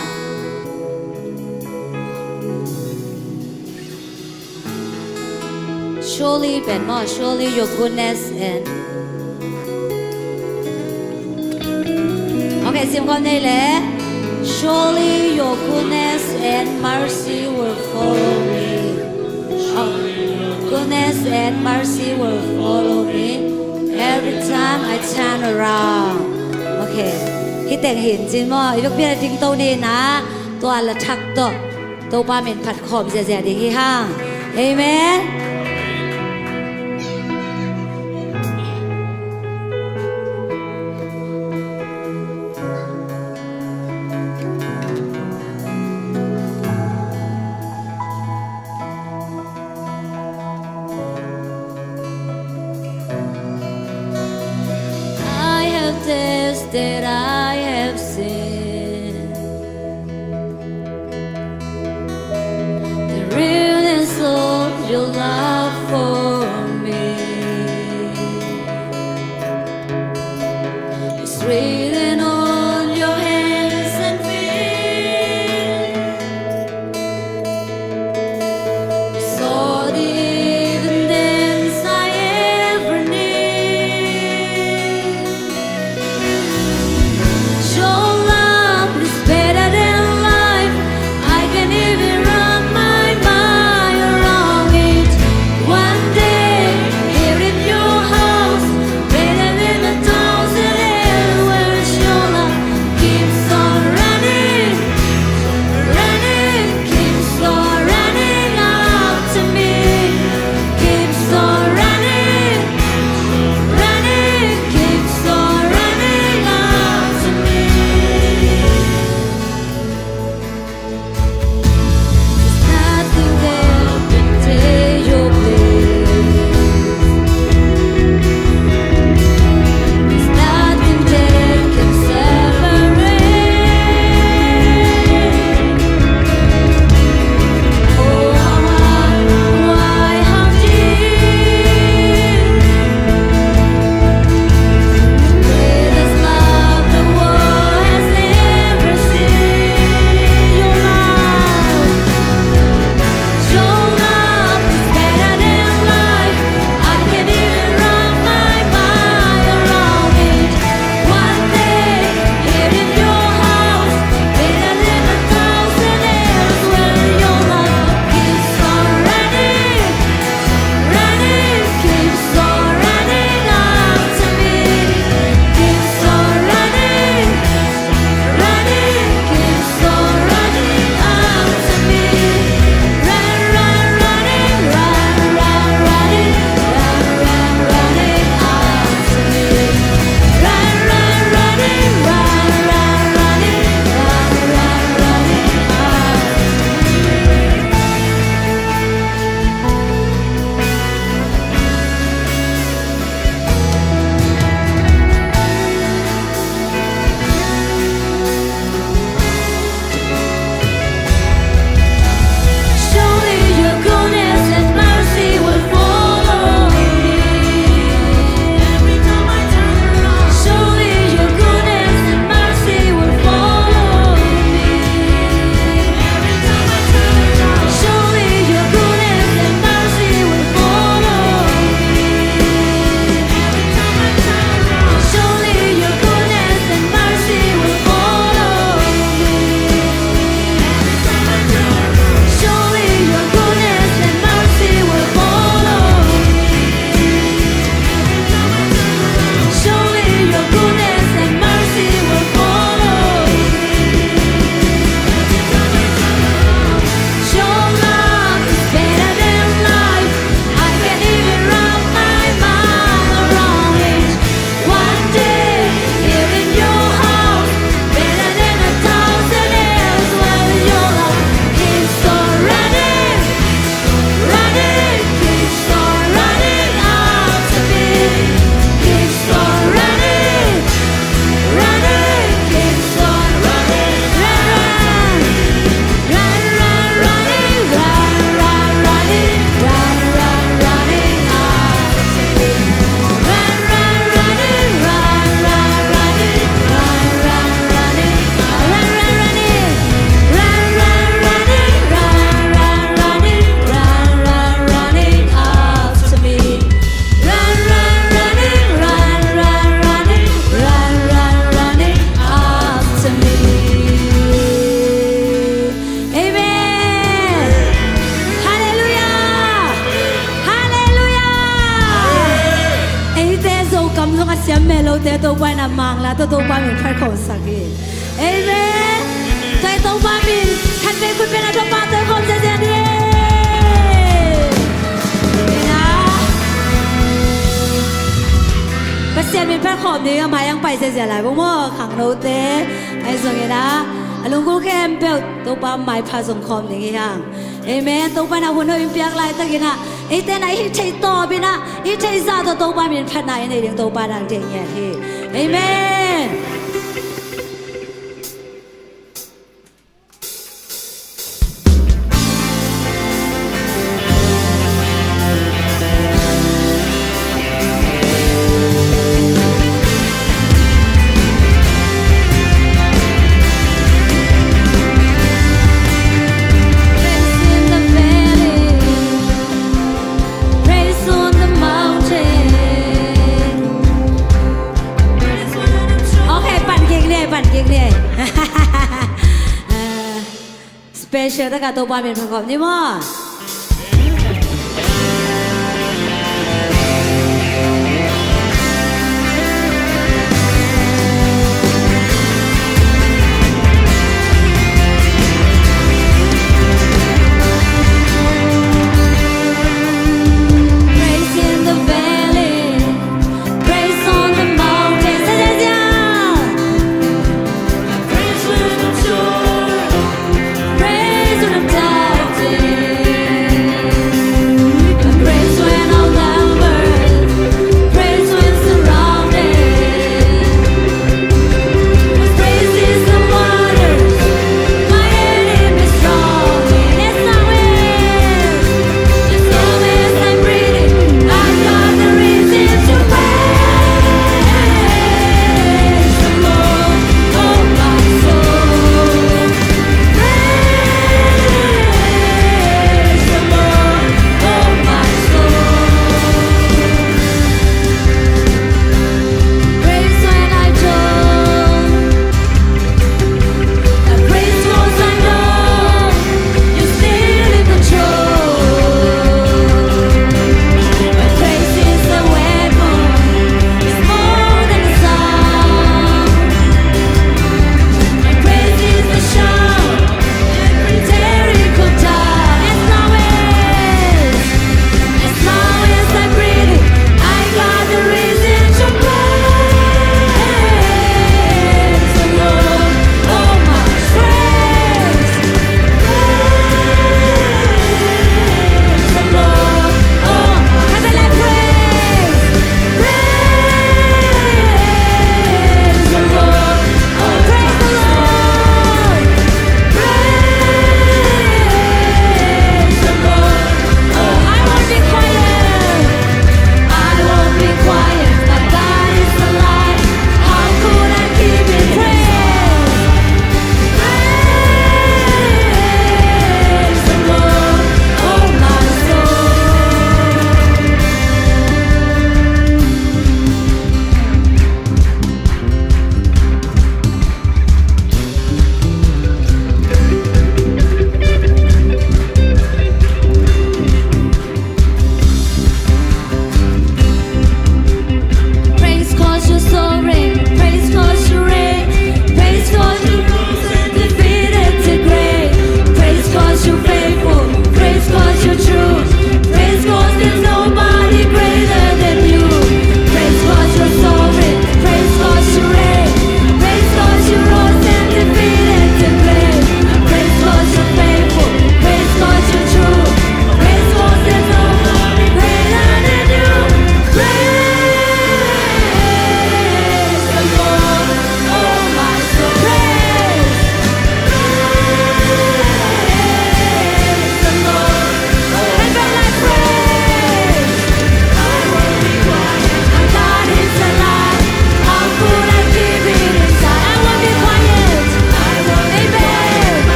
Surely pen maw, surely your goodness and, okay, sim khawm nei le. Surely your goodness and mercy will follow me. Oh, goodness and mercy will follow me every time I turn around. Okay. Hi teng hin cin maw, i vekpi a dingto ni na, tua la thak tawh Topa min phat khawm ziazia ding hi hang. Amen. that I have sinned. The realness of your love for me is written on your hands and feet. Saw the evidence I ever need. Your love is better than life. I can't even wrap my mind around it. One day, here in your house, better than a thousand elsewhere. Your love keeps on running, running, keeps on running after me, keeps on running, running, keeps on running after me. There's nothing that can take your place. There's nothing that can separate. Oh, how wide, how deep. Greatest love the world has ever seen. Your love, your love is better than life. I can't even wrap my mind around it. One day, here in your house, better than a thousand elsewhere. Your love keeps on running, running, keeps on running after me, keeps on running, running, keeps on running after me. Run, run, running, run, run, running, run, run, running after me. Run, run, running, run, run, running, run, run, running after me. Surely your goodness and mercy will follow me. Every time I turn around. Surely your goodness and mercy will follow me. Every time I turn around. Surely your goodness and mercy will follow me. Every time I turn around. Surely your goodness and mercy will follow me. Surely your goodness and mercy will follow me. Surely your goodness and mercy will follow me. Your love is better than life. I can't even wrap my mind around it. One day, here in your house, better than a thousand elsewhere. Your love keeps on running, running, keeps on running after me, keeps on running, running, keeps on running, running. Run, run, running, run, run, running, run, run, running after me. Run, run, running, run, run, running, run, run, running, run, run, running, run, run, running, run, run, running after me. Run, run, running, run, run, running, run, run, running after me. Amen. Halleluiah. Halleluiah. Eite Zokam zong a siam meh lote Topa in a mang la tawh Topa min phat khawm sak hi. Amen. Tua hi Topa min khat vei khut beng a Topa tua khawm ziahziah ni. Amen. Pasian min phat khawm ni a mai ang pai ziahziah lai bawk maw khangnote. Ahi zongin a lunggulh khempeuh Topa mai phat zong khawm ding hi hang. Amen. Topa in a hun hoih in piak laitakin a Eite na i theih tawpin ah, i theih zah tawh Topa min phatna i nei ding Topa in hong deih ngiat hi. Amen. Praise in the valley, praise on the mountain. Okay, pan kik ni, pan kik ni. Special taka Topa min phat khawm ni maw. Praise in the valley, praise on the mountain. Say, say, say. Praise with the joy, praise with the doubting.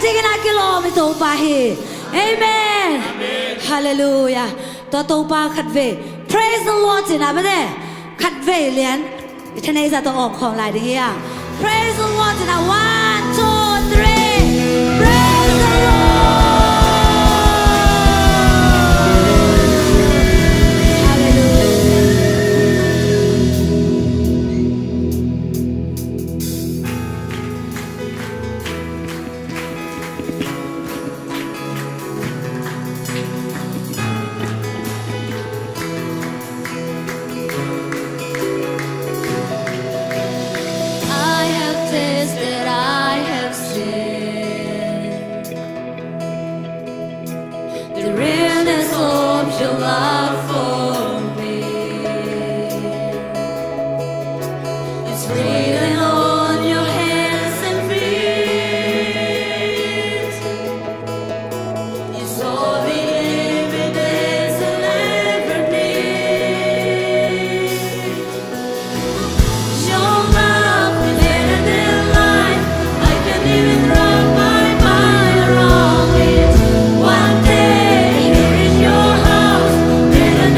Tingin a kilawm i Topa hi. Amen. Halleluiah. Tua Topa khatvei praise the Lord cih na mate. Khatvei lian i thanei zah tawh awm khawm lai ding hi a. Praise the Lord cih na. One, two, three. Praise the Lord. Halleluiah. I have tasted, I have seen the realness of your love for me. It's written on your hands and feet. It's all the evidence I'll ever need. Your love is better than life. I can't even wrap my mind around it. One day here in your house, better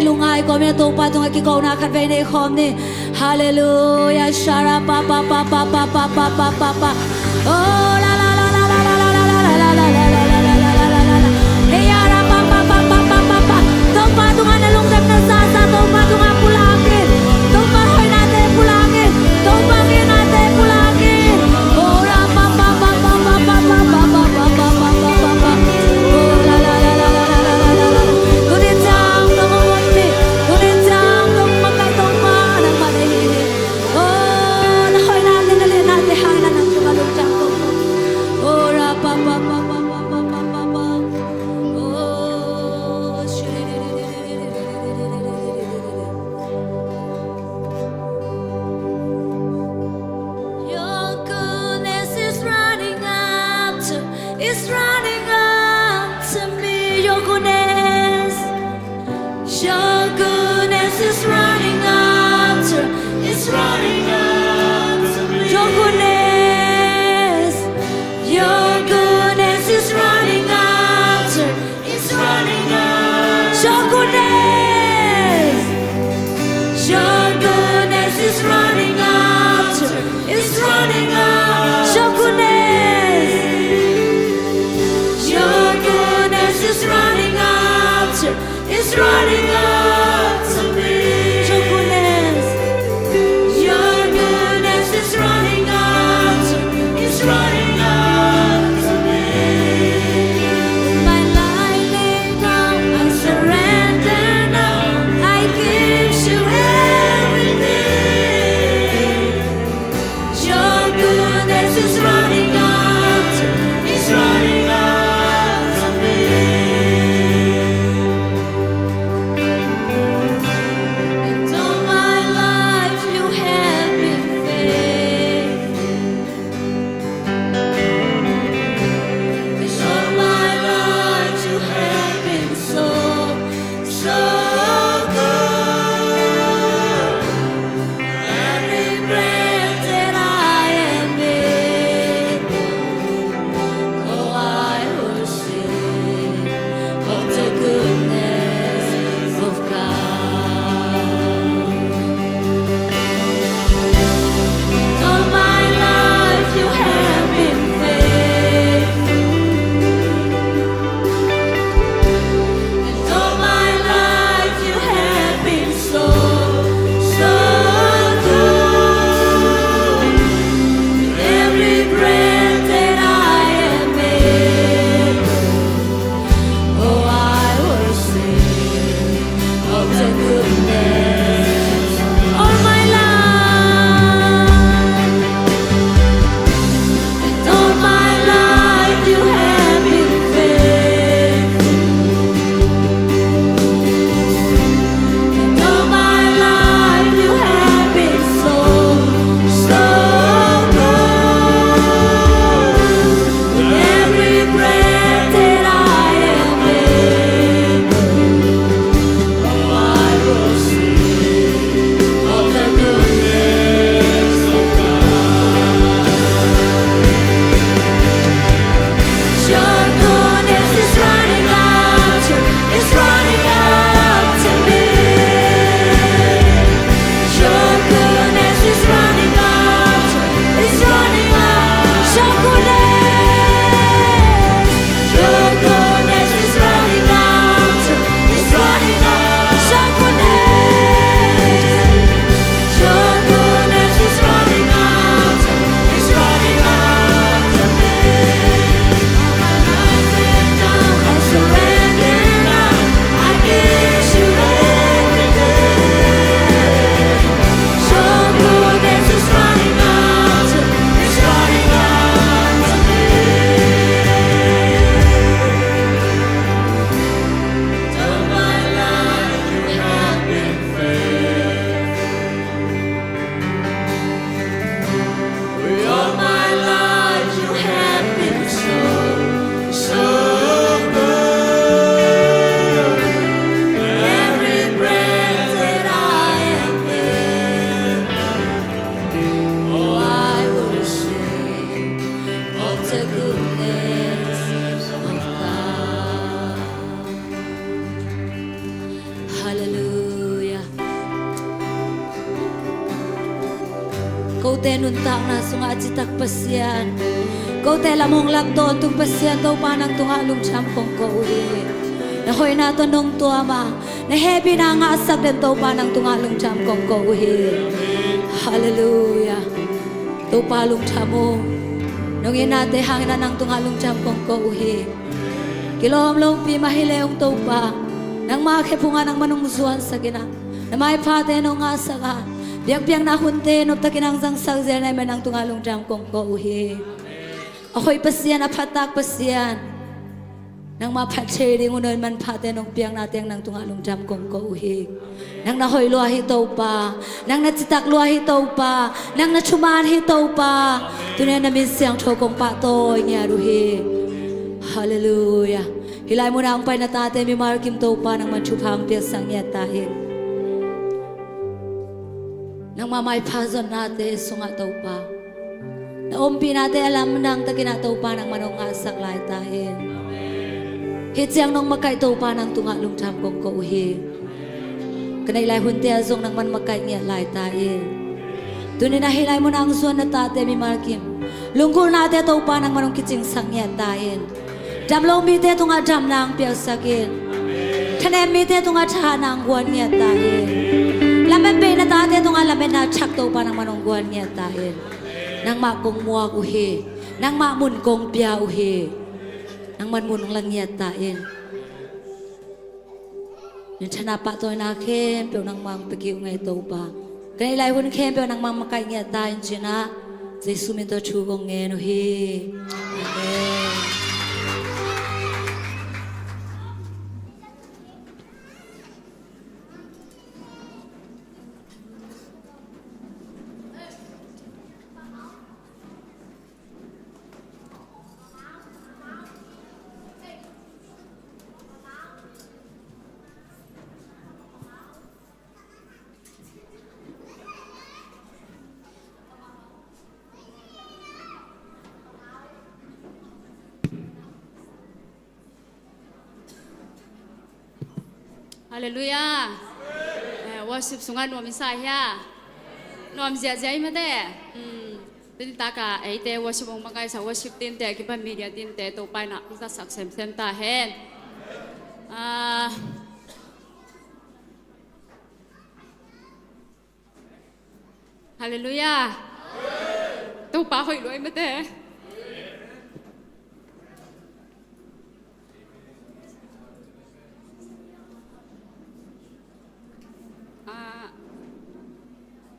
Lungngai kawm in Topa tungah kikona khatvei nei khawm ni. Halleluiah. Shara pa pa pa pa pa pa pa pa pa pa. Oh la la la la la la la la la la la la la la la la la la la. Hey, ara pa pa pa pa pa pa pa. Topa tungah na lungdamna sasa Topa tungah pulak in. Topa hoihnate pulak in. Topa nginnate pulak in. Oh ra pa pa pa pa pa pa pa pa pa pa pa pa pa. Oh la la la la la la la la la la. Tuni ciang dong om ni. Tuni ciang dong makaih Topa nangmah na hi hi. Oh, na hoihnate na liannate hangin nang tungah lungdam ko. Oh ra pa pa pa pa pa pa pa pa pa. Oh. Your goodness is running after, is running after me. Your goodness, your goodness is running after, is running after me. Your goodness, your goodness is running after, is running after. Your goodness, your goodness is running after, is running after. Your goodness, your goodness is running after, is running after me. Your goodness, your goodness is running after, is running after me. My life laid down, I surrender now. I give you everything. Your goodness is running after, is running after me. And all my life you have been faithful. And all my life you have been so, so good. Every breath that I am able, oh, I will sing of the goodness of God. All my life you have been faithful. And all my life you have been so, so good. Every breath that I am able, oh, I will sing of the goodness all my life. And all my life you have been faithful. And all my life you have been so, so good. With every breath that I am able, oh, I will sing of the goodness of God. Your goodness is running after, is running after me. Your goodness is running after, is running after. Your goodness, your goodness is running after, is running after. Your goodness, your goodness is running after, is running after me. I surrender now, I give you everything. Your goodness is running after, is running after me. All my life you have been faithful. All my life you have been so, so good. Every breath that I am able, oh, I will sing of the goodness of God. Hallelujah. Kote nuntakna sungah a citak Pasian, kote lam hong lak tawntung Pasian Topa nang tungah lungdam kong ko uh hi. Na hoihna tawh nong tuam a, na hehpihna ngahsak den Topa nang tungah lungdam kong ko uh hi. Halleluiah. Topa lungdam uh. Nong itnate hangin ah nang tungah lungdam kong ko uh hi. Kilawm lopi mah hi leng Topa, nangma khephungah nangman hong zuansak in ah, na maiphate nong ngahsak a, biakpiakna hunte noptakin hong zangsak zel na hih manin nang tungah lungdam kong ko uh hi. A hoih Pasian, a phattak Pasian, nangmah phat thei ding uh na hih manphate nong piakna teng nang tungah lungdam kong ko uh hi. Nang na hoih lua hi Topa, nang na citak lua hi Topa, nang na thuman hi Topa. Tuni-in na min siangtho kong pahtawi ngiat uh hi. Halleluiah. Hih lai munah hong pai na tate mimal kim Topa nangman thupha hong piaksak ngiat ta in. Nangmah maipha zonnate sungah Topa, na ompihnate a lamdang takin ah Topa nangman hong ngahsak lai ta in. Hih ciang nong makaih Topa nang tungah lungdam kong ko uh hi. Ka neih lai hunte ah zong nangman makaih ngiat lai ta in. Tuni-in ah hih lai munah hong zuan na tate mimal kim lunggulhnate Topa nangman hong kicingsak ngiat ta in. Dam lo mite tungah damna hong piaksak in. Thanem mite tungah thahatna hong guan ngiat ta in. Lamet bei na tate tungah lametna thak Topa nangman hong guan ngiat ta in. Nangmah kong muak uh hi. Nangmah mun kong pia uh hi. Nangman mun hong la ngiat ta in. Minthanna pahtawina khempeuh nangmah hong pia kik ung ei Topa. Ka neih lai hun khempeuh nangmah makaih ngiat ta in ci-in ah Jesu min tawh thu kong ngen uh hi. Amen. Halleluiah. Eh, worship sungah nuam i sa hia? Nuam ziahziah i mate. Hmm. Tuni takah eite worship hong makaihsak worship teamte a kipan media teamte Topa in ah hong zatsak semsem ta hen. Ah, Halleluiah. Topa hoih lua i mate. Ah,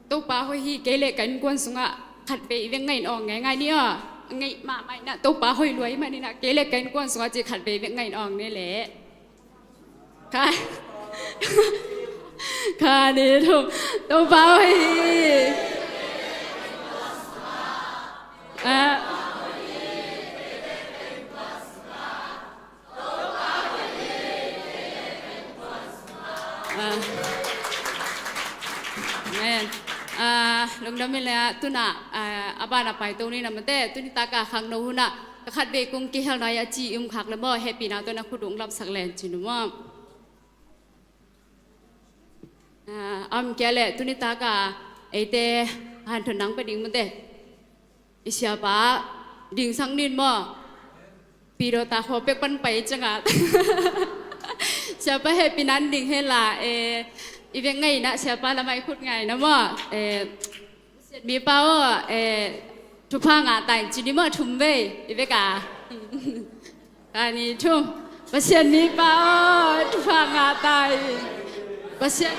Topa hoih hi. Kei le ka innkuan sungah khatvei i vek ngaih in awng ngeingai ni aw. Ngaih mahmah in ah Topa hoih lua i hih manin ah kei le ka innkuan sungah ci khatvei i vek ngaih in awng ni leh. Kha, kha ni thum. Topa hoih hi. Ah. Ah. Amen. Ah, lungdam i le ah, tuna, ah, a ban a paito ni na mate, tuni taka khangno huna ka khatvei kong kihelna a ci i um khak le maw, hehpihna tawh na khut uh hong lapsak len cin uh maw. Ah, a om kei leh tuni taka eite hanthot nang pia ding mate. I siapa dingsak nin maw. Pidawta khuapek pan pai ciangah siapa hehpihna in ding hen la, eh, i vek ngaih in ah siapa lamah i khut ngai na maw. Eh, Pasian mipa aw, eh, thupha ngah ta in ci ni maw, thum vei i vek a. Kha ni thum. Pasian mipa aw, thupha ngah ta in. Pasian.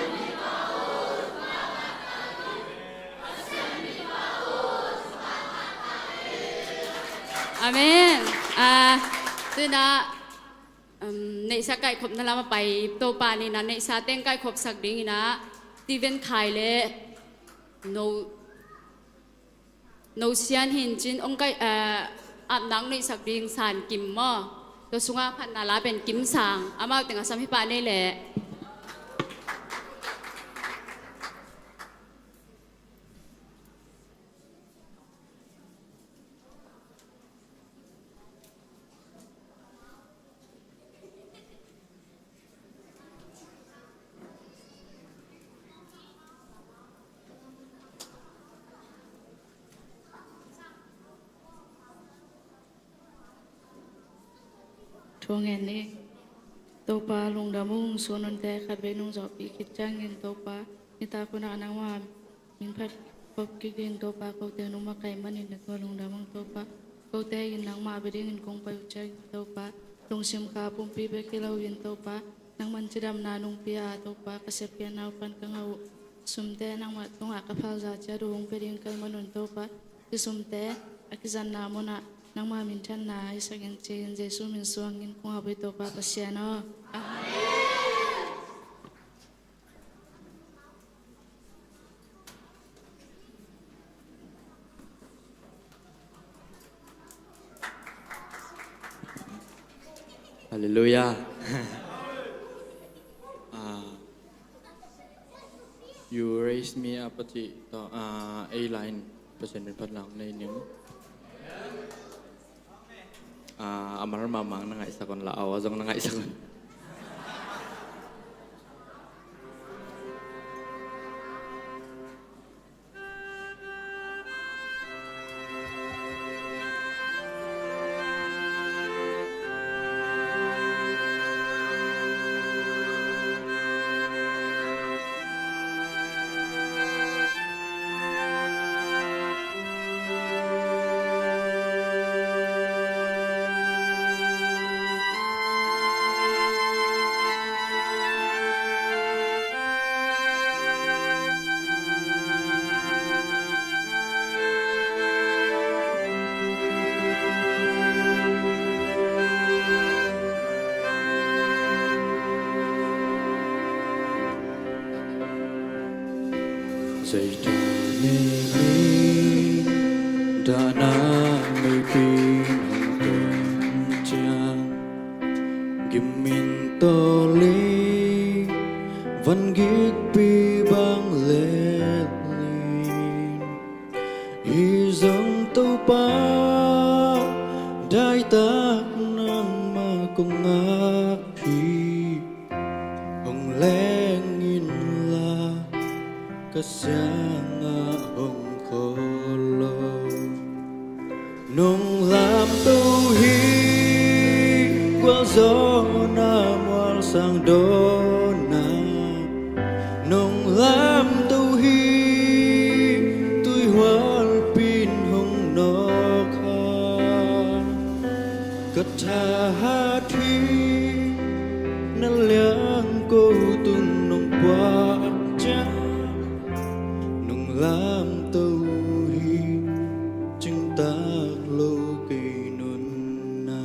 Amen. Ah, tu-in ah, um, neihsa kaihkhopna lamah pai Topa in ah neihsa teng kaihkhopsak dingin ah Steven Khai le no No Sian Hin Cin hong kaih, eh, apna hong neihsak ding San Kim maw. Tua sungah phatna la pen Kim Sang, amau teng a sam hi pah nei leh. Thu ngen ni. Topa lungdam ung, sun nunte khatvei nungzawhpih khit ciangin Topa, nitak hunah nangmah min phat khop kik ding Topa, kote nong makaih manin na tua lungdam ung Topa. Kote in nangmah bia dingin kong pai uh ciangin Topa, lungsim kha pumpi bek hi loin Topa, nangman cidamna nong pia a Topa, ka sepkhiatna uh pan ka ngah uh sumte nangmah tungah ka phalza ciat uh hong pia ding ka hih manun Topa, hih sumte a kizanna munah nangmah minthanna hisak in, ci-in Jesu min suangin kong ap uh hi Topa Pasian aw. Amen. Halleluiah. Ah, You raise me up a cih tawh, ah, ei lai-in Pasian min phat lang nei ning. Ah, a mal mahmah na ngaihsak un la, a aw zong na ngaihsak un. Zeidah ni mi dahna meipin hong tung ciang, gim in tawlin van gikpi bang letlin, hi zong Topa daitak nangmah kong ngak hi. Hong leng inla ka siangah hong khawl lo. Nong lamto hi gualzawhna mualsang dawnna. Nong lamto hi tuihual pin hong nawk a. Ka thahat hi na liang ko tung nong puak ciang, nong lamto hi cingtak lo kei nunna.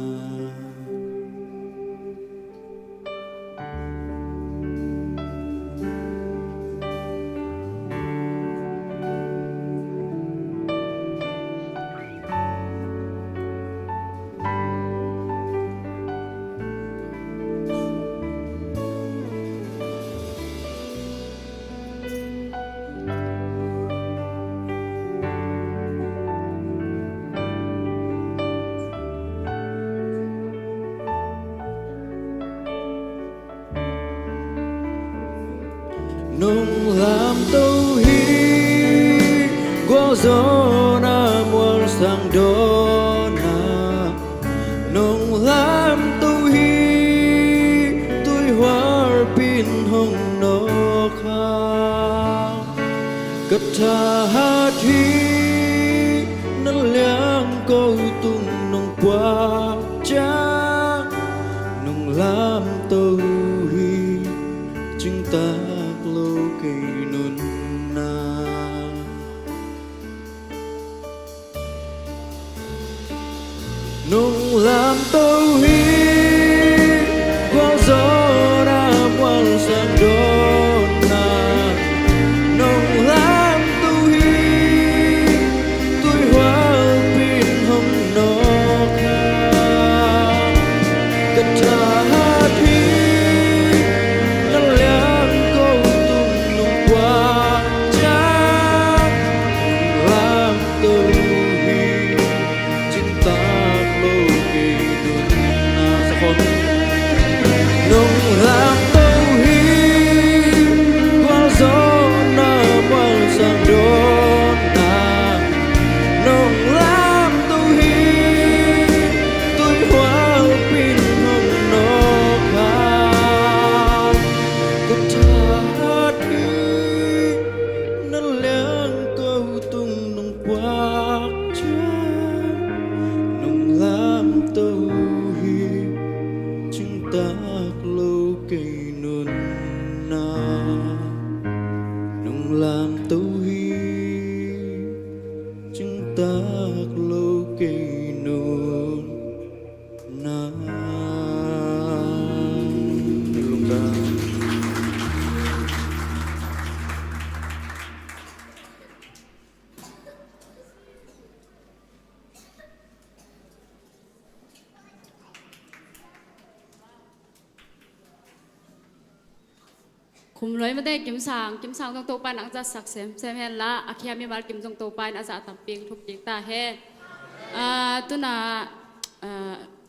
Nong lamto hi gualzawhna mualsang dawnna. Nong lamto hi tuihual pin hong nawk a. Ka thahat hi na liang ko tung nong puak ciang, nong lamto hi cingtak lo kei nunna. Nong lamto hi gualzawhna mualsang dawnna. Nong lamto hi tuihual pin hong nawk a. Ka thahat hi na liang ko tung nong puak ciang, nong lamto hi cingtak lo kei nunna. Khum luai mate Kim Sang, Kim Sang zong Topa in hong zatsak semsem hen la, a khia mimal kim zong Topa in a zah tampi hong thuk kik ta hen. Ah, tu-in ah,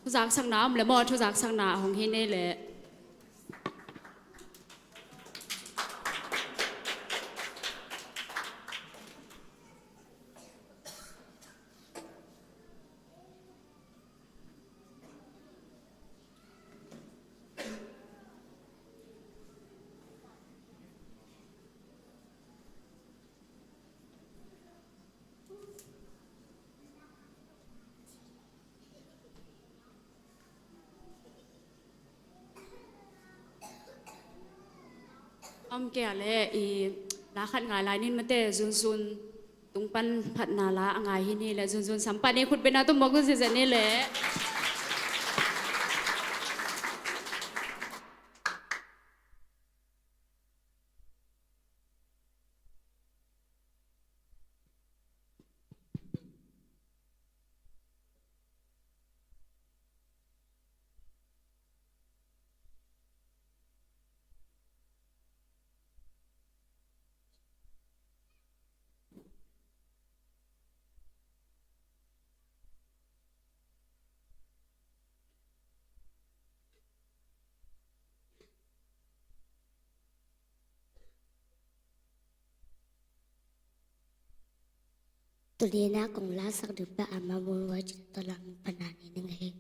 thuzaksakna om leh maw, thuzaksakna hong hi ni leh. Om kei leh i la khat ngai lai ning mate, Zunzun tung pan phatna la a ngai hi ni leh, Zunzun sam pan i khut beng a tum mawk uh ziahziah ni leh. Tuni-in ah kong lasak ding pa Ama Mual Wai Cin Taw Lang pan a ni ning ei.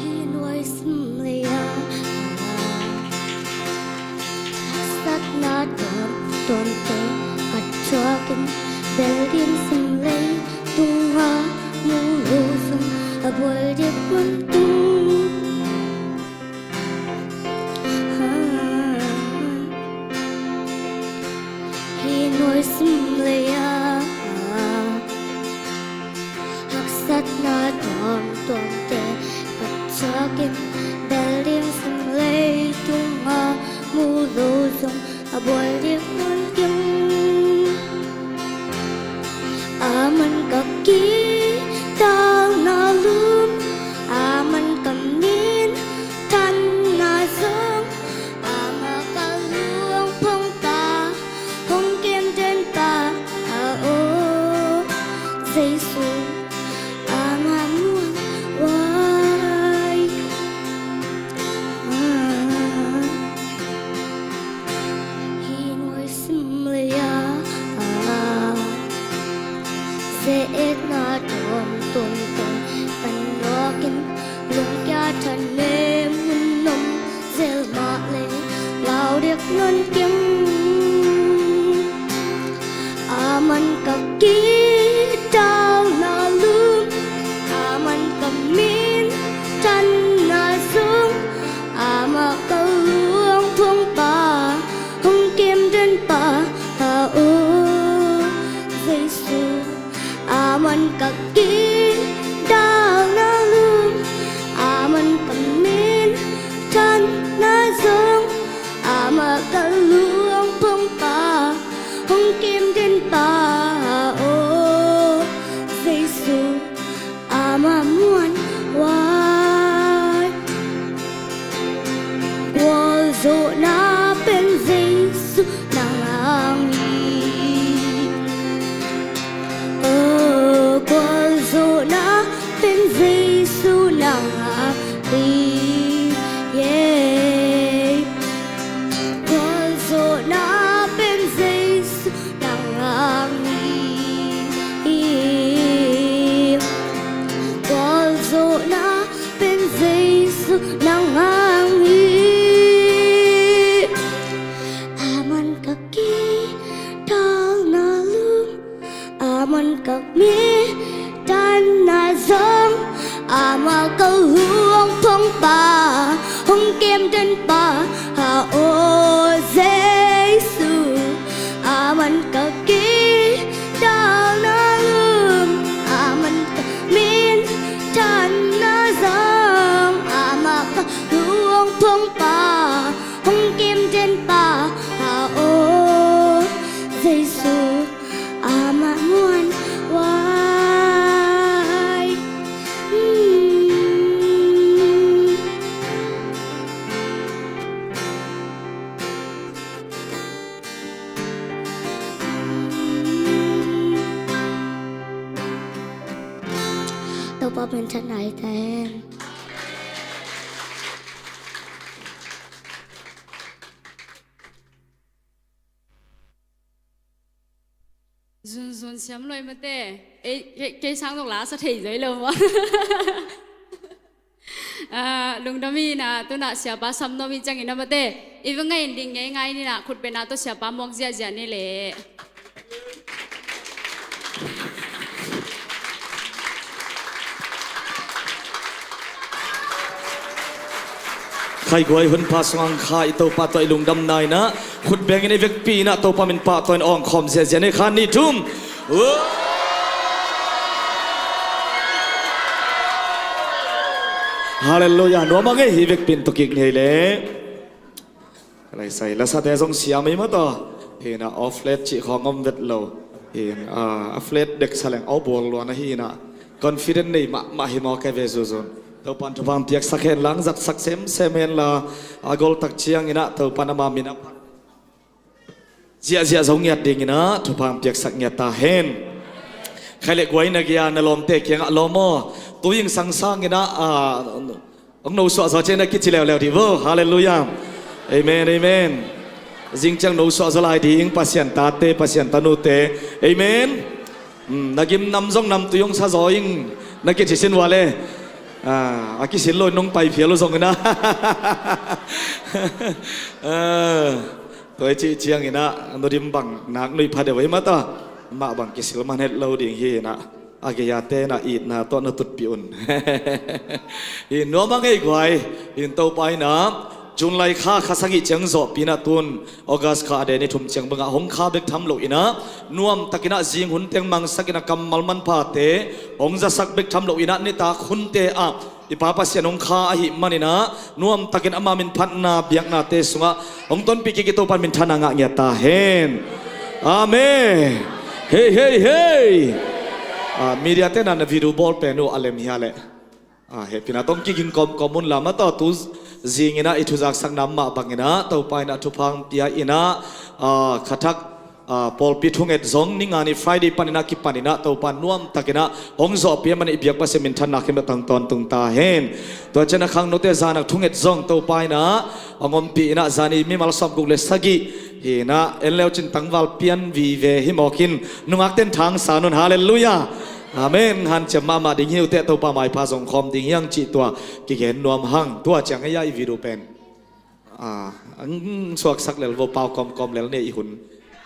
Hih nuai sim lei-ah haksatna tuamtuamte ka thuakin, bel dim sim lei tungah muh loh zong a buai dek man tung. Hih nuai sim lei-ah haksatna tuamtuamte ka thuakin, bel dim sim lei tungah muh loh zong a buai dek man tung. Aman ka kidalna lum, aman ka minthanna zong, amah ka lungphongpa, hong kimdenpa, a aw Jesu, amah muan vai. Hih nuai sim lei-ah ze-etna tuamtuamte ka nawkin, lungkia thanem hun om zel mah leh lau dek nan kim. Aman ka kidalna lum, aman ka minthanna zong, amah ka lungphongpa, hong kimdenpa, a aw Jesu. Aman ka kidalna lum, aman ka minthanna zong, amah ka lungphongpa, hong kimdenpa, a aw Jesu, amah muan vai. Gualzawhna pen Jesu nang hang hi. Aman ka minthanna zong, amah ka hong phong pa, hong kemten pa, ha aw Jesu. Aman ka kidalna lum, aman ka minthanna zong, amah ka hong phong pa, hong kemten pa, ha aw Jesu. Amah muan vai. Mm. Topa minthanna hi ta hen. Zunzun siam loi mate. Ei, kei, kei sang dong la sa thei zoi lo maw. Ah, lungdam hi na, tuna siapa sam nuam hi ciangin a mate. I va ngaih ding ngeingai ni na, khutbetna tawh siapa muak ziahziah ni le. Khaiguai hun pha sungah kha i Topa tawh i lungdamna in ah, khut bengin i vekpi in ah Topa min pahtawi in awngkhawm ziahziah ni kha ni thum. Halleluiah. Nuam a ngei hi vekpi in tukik ngei le. Ka lai sai, lasate zong siam ei mataw. Hi na, aw flat cih khawng om vet lo. Hi na, a flat dek sa leng aw bual luan ahi na. Confident nei mahmah hi maw ke ve zuzun. Topan thupha piaksak hen lang, zatsak semsem hen la. A gol tak ciangin ah Topan ama min a phat ziahziah zo ngiat dingin ah thupha piaksak ngiat ta hen. Khai le guai na gia na lawmte kiangah lawm aw. Tuing sangsangin ah, a, hong nosuah zaw ciang na kici leuleu dih vo. Halleluiah. Amen, amen. Zing ciang nosuah zaw lai ding Pasian tate, Pasian tanute. Amen. Hmm, na gim nam zong namtui hong sa zaw ing na kici sin vua le. Ah, a kisil lo in nong pai phial uh zongin ah. Ah, tua i cih ciangin ah, nudim bang nak nuih pha deuh ei mataw. Mah bang kisil man het lo ding hi na. A gei-a te na itna tawh na tutpih un. Hi nuam a ngei guai. Hi Topa in ah June lai kha kha sagih ciang zawhpih in ah tun August kha a deni thum ciang bangah hong kha bek tham lo in ah, nuam takin ah zing hun teng mangsak in ah kammal manphate hong zasak bek tham lo in ah, nitak hunte ah i Pa Pasian hong kha ahih manin ah, nuam takin ama min phatna biaknate sungah hong tonpih kik i Topan minthanna ngah ngiat ta hen. Amen. Hei, hei, hei. Ah, media te na na video bawl pen uh a lem hia leh. Ah, hehpihna tawh kiging kawmkawm un la mataw, tu zingin ah i thuzaksakna mah bangin ah Topa in ah thupha pia in ah, ah, khathak, ah, pawlpi thunget zong ni nga ni Friday panin ah kipanin ah Topa nuam takin ah hong zawhpih a manin i biak Pasian minthanna khempeuh tang tawntung ta hen. Tua ciang a khangnote zan a thunget zong Topa in ah hong ompih in ah zani mimal sawmguk le sagih hi na, en leu cin tangval pian vive hi mawk in nungak ten thang sa nun. Halleluiah. Amen. Hanciam mahmah ding hi uh teh, Topa maipha zong khawm ding hi hang cih tua kigen nuam hang. Tua ciang ei a i video pen, ah, ang suaksak lel vo, pau kawmkawm lel ni i hun,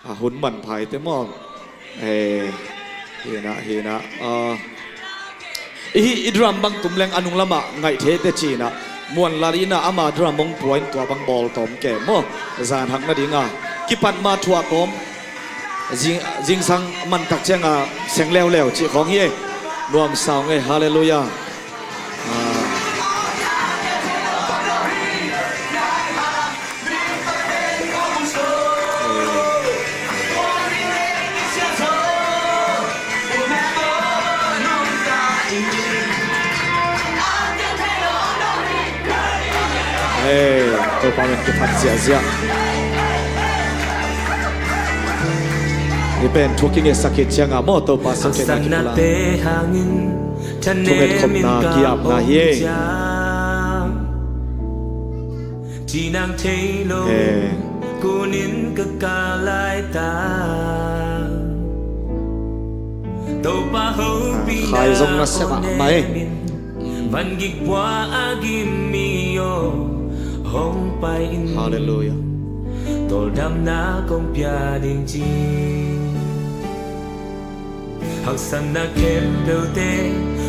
ah, hun manpha i te maw. Eh, hi na, hi na. Ah, i, i drum bang tum leng a nung lamah ngaih thei teh ci na. Muan lal in ah ama drum hong pua in tua bang bawl tawm ke maw. Zan hak nading a kipat ma thuah tawm. Zing, zingsang mantak ciangah seng leuleu cih khawng hi e. Nuam sau ngei, halleluiah. Ah. Hei, Topa min kiphat ziahziah. Hi pen thu kingetsak khit ciangah maw, Topa sangkena kipulak. Thunget khopna kiapna hi ei. Hei. Khai zong na sem ah mai. Van gik bua a gim mi aw hong pai in. Halleluiah. Tawldamna kong pia ding ci. Haksatna khempeuhte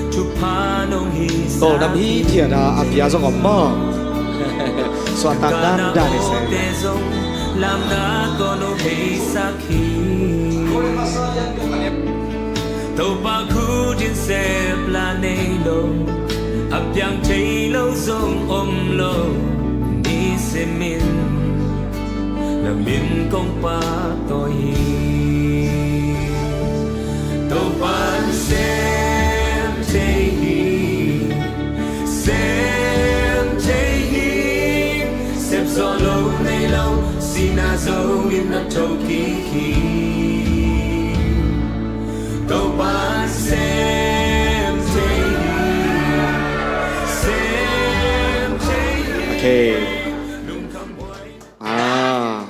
thupha nong hi. Tawldam hi thiat a, a pia zong om maw? Suahtak dandan hi se. Te zong lamna kong hong heisak hi. Topa khut in sep la nei lo, a piang thei lo zong om lo, ni simin na min kong pahtawi hi. Topa'n sem thei hi, sem thei hi, sep zawh lo nei lo, sihna zo in na tho kik hi. Topa'n sem thei hi, sem thei hi. Okay. Ah,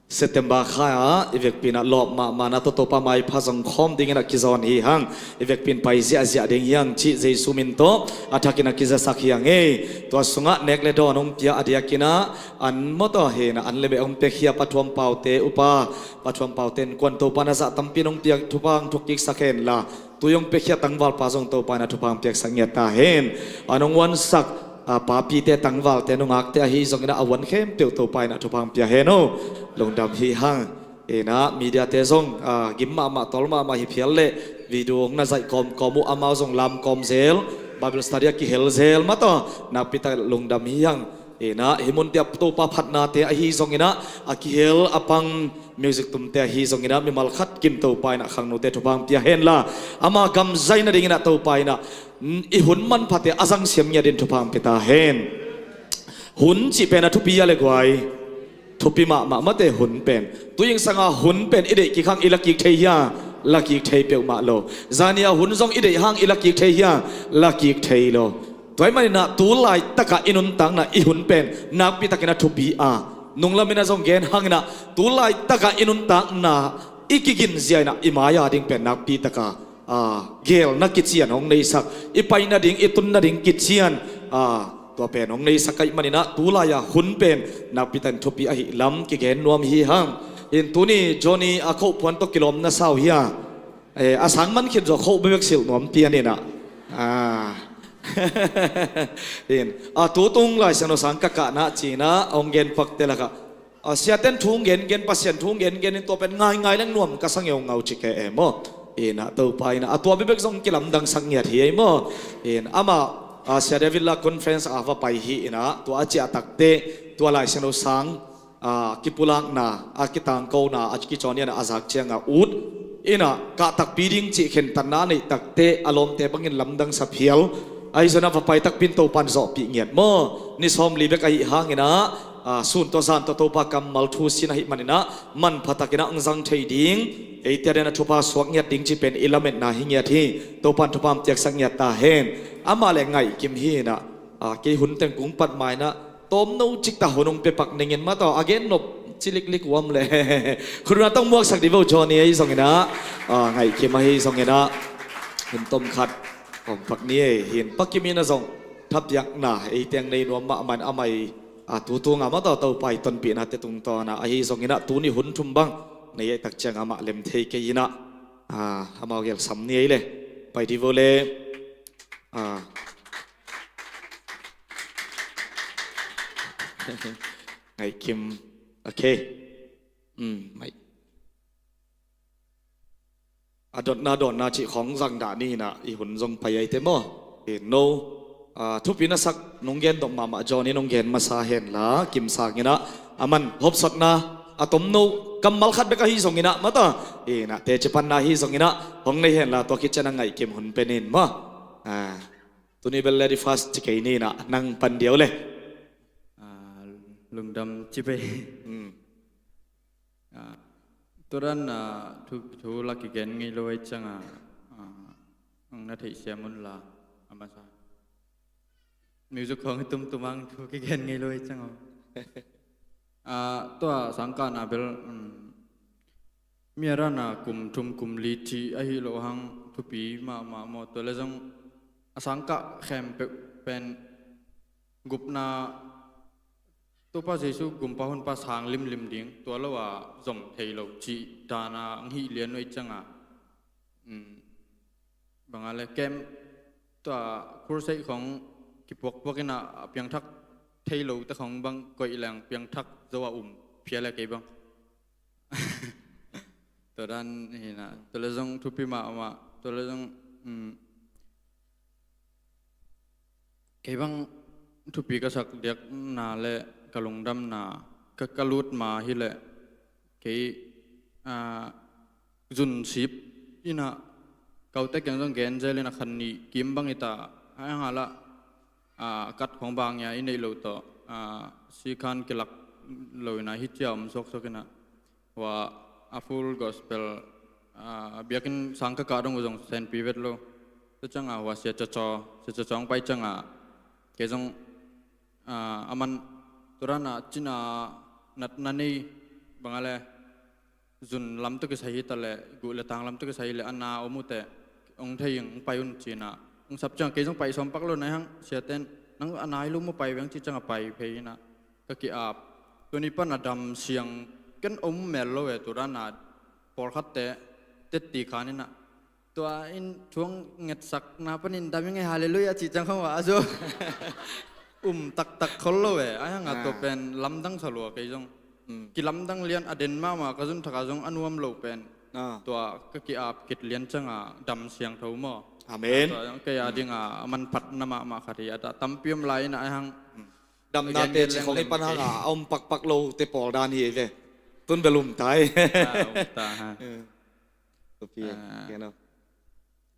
September kha ah i vekpi in ah lawp mahmah na tawh Topa maipha zong khawm dingin ah kizawn hi hang. I vekpi in pai ziahziah ding hi hang cih Jesu min tawh a thakin ah kizasak hi hang ei. Tua sungah nek le dawn hong pia a diakin ah an mawtaw hi in ah an le meh hong piakhia Pa Thuam Paute upa, Pa Thuam Paute innkuan Topa na zah tampi in hong piak thupha hong thuk kiksak hen la. Tui hong piakhia tangvalpa zong Topa in ah thupha hong piaksak ngiat ta hen. A nong huansak, a, papite tangvalte nungakte ahi zongin ah a huan khempeuh Topa in ah thupha hong pia hen aw. Lungdam hi hang. In ah mediate zong, a, gim mahmah tol mahmah hi phial leh video hong na zaih kawmkawm uh amau zong lam kawm zel, Bible study a kihel zel mawtaw nakpi tak lungdam hi hang. In ah hih munte ah Topa phatnate ahi zongin ah a kihel a pang music tumte ahi zongin ah mimal khat kim Topa in ah khangnute thupha hong pia hen la, ama gam zaih nadingin ah Topa in ah, mm, i hun manphate a zangsiam ngiat in thupha hong pia ta hen. Hun cih pen a thupi a le guai. Thupi mahmah mate hun pen. Tuing sanga hun pen i deih kik hang i la kik thei hia? La kik thei peuhmah lo. Zani a hun zong i deih hang i la kik thei hia? La kik thei lo. Tua ahih manin ah tu laitak ah i nuntakna i hun pen nakpi takin a thupi a, nunglam in ah zong gen hangin ah tu laitak ah i nuntakna i kigin zia in ah i mai-a ding pen nakpi tak a, a, gelna kician hong neisak, i pai nading, i tun nading kician, a, tua pen hong neisak ahih manin ah tu lai-a hun pen nakpi takin thupi ahih lam kigen nuam hi hang. In tuni Johnny a khoh phuan tawh kilawm na sa uh hia? Eh, a sang man khin zaw khoh bekbek silh nuam pian in ah. Ah. In, a, tu tung Lai Siangtho sang ka kahna ci-in ah hong gen pakte lakah, a, siate'n thu hong gengen, Pasian thu hong gengen in tua pen ngaingai leng nuam ka sa ngeungau ci ke e maw. In ah Topa in ah a tua bekbek zong kilamdangsak ngiat hi ei maw. In amah, a, Sia David la conference a va pai hi in ah tua a ciah takte tua Lai Siangtho sang, a, kipulakna, a, kitangkona, a, kicawn in ah a zak ciangah ut in ah kah takpi ding cih khentatna a neih takte a lawmte bangin lamdang sa phial. Ahi zongin ah va pai takpi in Topa'n zawhpih ngiat maw. Ni sawmli bek ahih hangin ah, a, sun tawh zan tawh Topa kammal thu sin ahih manin ah manpha takin ah hong zang thei ding, eite adingin ah thupha suak ngiat ding cih pen i lametna hi ngiat hi. Topa'n thupha hong piaksak ngiat ta hen. Amah le ngaihkim hi in ah, a, kei hun teng kong pat ma in ah tawmno cik ta hun hong pia pak ning in mawtaw a gen nop ci liklik uam le. Khut un ah tawh muaksak dih vo Johnny ahi zongin ah, a, ngaihkim ahi zongin ah hun tom khat om pak ni ei. Hin Pa Kim in ah zong thapiakna ei teng nei nuam mahmah in amah i, a, tu tung a mawtaw Topa i tonpihnate tungtawn ah ahi zongin ah tuni hun thum bang nei ahih tak ciang amah lem thei kei in ah, a, amau gelsam ni ei le. Pai dih vo le. A. Ngaihkim. Okay. Um, mai. A dotna dawnna cih khawng zang dah ni in ah i hun zong pai ahi te maw. Eh, no. A, thupi na sak nong gen dawh mahmah Johnny nong gen masa hen la, Kim sangin ah a man hopsotna a tomno kammal khat bek ahi zongin ah mawtaw. Eh, na teci panna ahi zongin ah hong nei hen la tua khit ciang a ngaihkim hun pen in maw. A, tuni bel lady first ci kei ni in ah nang pan diau le. A, lungdam ci pei. Um. A, tua dan a thu, thu la kigen ngei lo ahih ciangah, a, hong na theihsiam un la a masa. Music khawng i tumtum hang thu kigen ngei lo ahih ciangah. A, tua sangkahna bel, um, mi a dan a kum thum kum li cih ahi lo hang thupi mahmah maw tua le zong a sangkah khempeuh pen gupna Topa Jesu gumpa honpa sang limlim ding tua lo a zom thei lo cih dan a hong hih lian uh ahih ciangah, um, Bang a le kem tua crusade khong kipuakpuak in a piangthak thei lo te khong bang koih leng piangthak zo a um phia le kei bang. Tua dan hi na, tua le zong thupi mahmah, tua le zong, um, kei bang thupi ka sak diakna le ka lungdamna ka, ka lut ma hi le kei, ah, zun sip in a kaute keng zong gen zel in a khan nih kim bang i ta, a hang a lah, ah, kat khong bang ia i neih lo tawh, ah, sikhan kilak lo in a hi cia om suaksuak in a. Hua a Full Gospel, ah, biakinn sang ka kah dong uh zong senpi vet lo. Tua ciang a hua Sia Caw Caw, Sia Caw Caw hong pai ciang a kei zong, ah, a man tua dan a cina natna nei bang a le zun lam tawh kisai hi ta le guh le tang lam tawh kisai hi le a na om uh teh hong thei ing hong pai un ci in a hong sap ciang kei zong pai sawm pak lo na hang siaten nang a nai lo maw pai veng ci ciang a pai phei in a ka ki-ap. Tuni pan a dam siang ken om mel lo e tua dan a pawlkhatte tetti khan in a tua in thuang ngetsakna panin dam ing e halleluiah cih ciang khong a zo um taktak khol lo e a hang a tua pen lamdang sa lua kei zong kilamdang lian a den mahmah ka zun thak a zong a nuam lo pen tua ka ki-ap kit lian ciang a dam siangtho maw? Amen. Tua kei a ding a a manphatna mahmah khat hi a dah tampi om lai in a a hang Damnate ci khong i pan hang a a om pakpak lo te pawl dan hi ve. Tun bel um tai. Tupi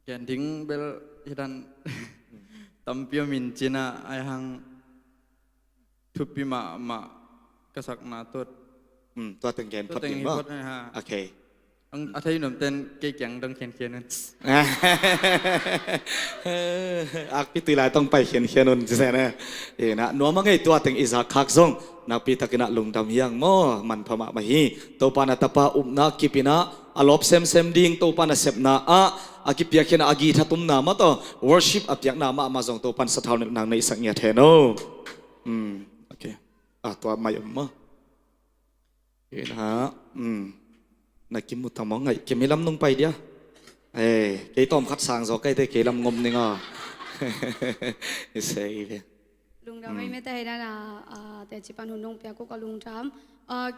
gen ding bel hi dan tampi om in cina a hang thupi mahmah ka sakna tuat. Tua teng gen phot ding maw? Okay. A thei nuam ten kei kiang dong khiankhian un. Akpi tui lai tong pai khiankhian un ci se ne. Nuam a ngei tua teng i zak khak zong nakpi takin a lungdam hiang maw manpha mahmah hi. Topa na tapa upna kipina a lawp semsem ding Topa na sepna ah a kipiak khin a a githa tumna mah tawh worship a piakna mahmah zong Topa na sathau nilh nang na i sak ngiat hen o. Okay. A tua mai om maw? Kei na, na kimu ta mawng ngai kei mi lam nung pai dia. Kei tawm khat sang zaw kaite kei lam ngom ning a. I sei ve. Lungdam ei mete hei nana teci pan hun nung piak uh ka lungdam.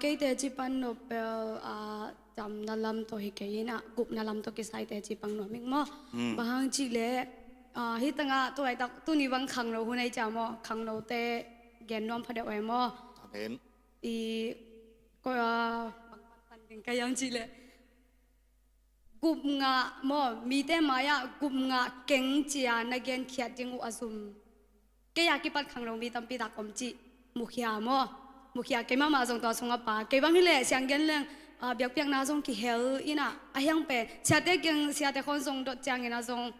Kei teci pan nopel damna lam tawh hi kei in a gupna lam tawh kisai teci pan nuam ing maw? Bang hang cih leh hih tangah tu laitak tuni bang khangno hun ei cia maw? Khangnote gen nuam phadeuh ei maw? Amen. I koya bangpan ding ka yang cih leh gupngah maw mite mai-ah gupngah keng cia na genkhiat ding uh a zum. Kei a kipat khangno mi tampi tak om cih mukhia maw? Mukhia kei mahmah zong tua sungah pa kei bang hileh siang gen leng biakpiakna zong kihel inah a hiang pen siate keng siate khawn zong dot ciangin a zong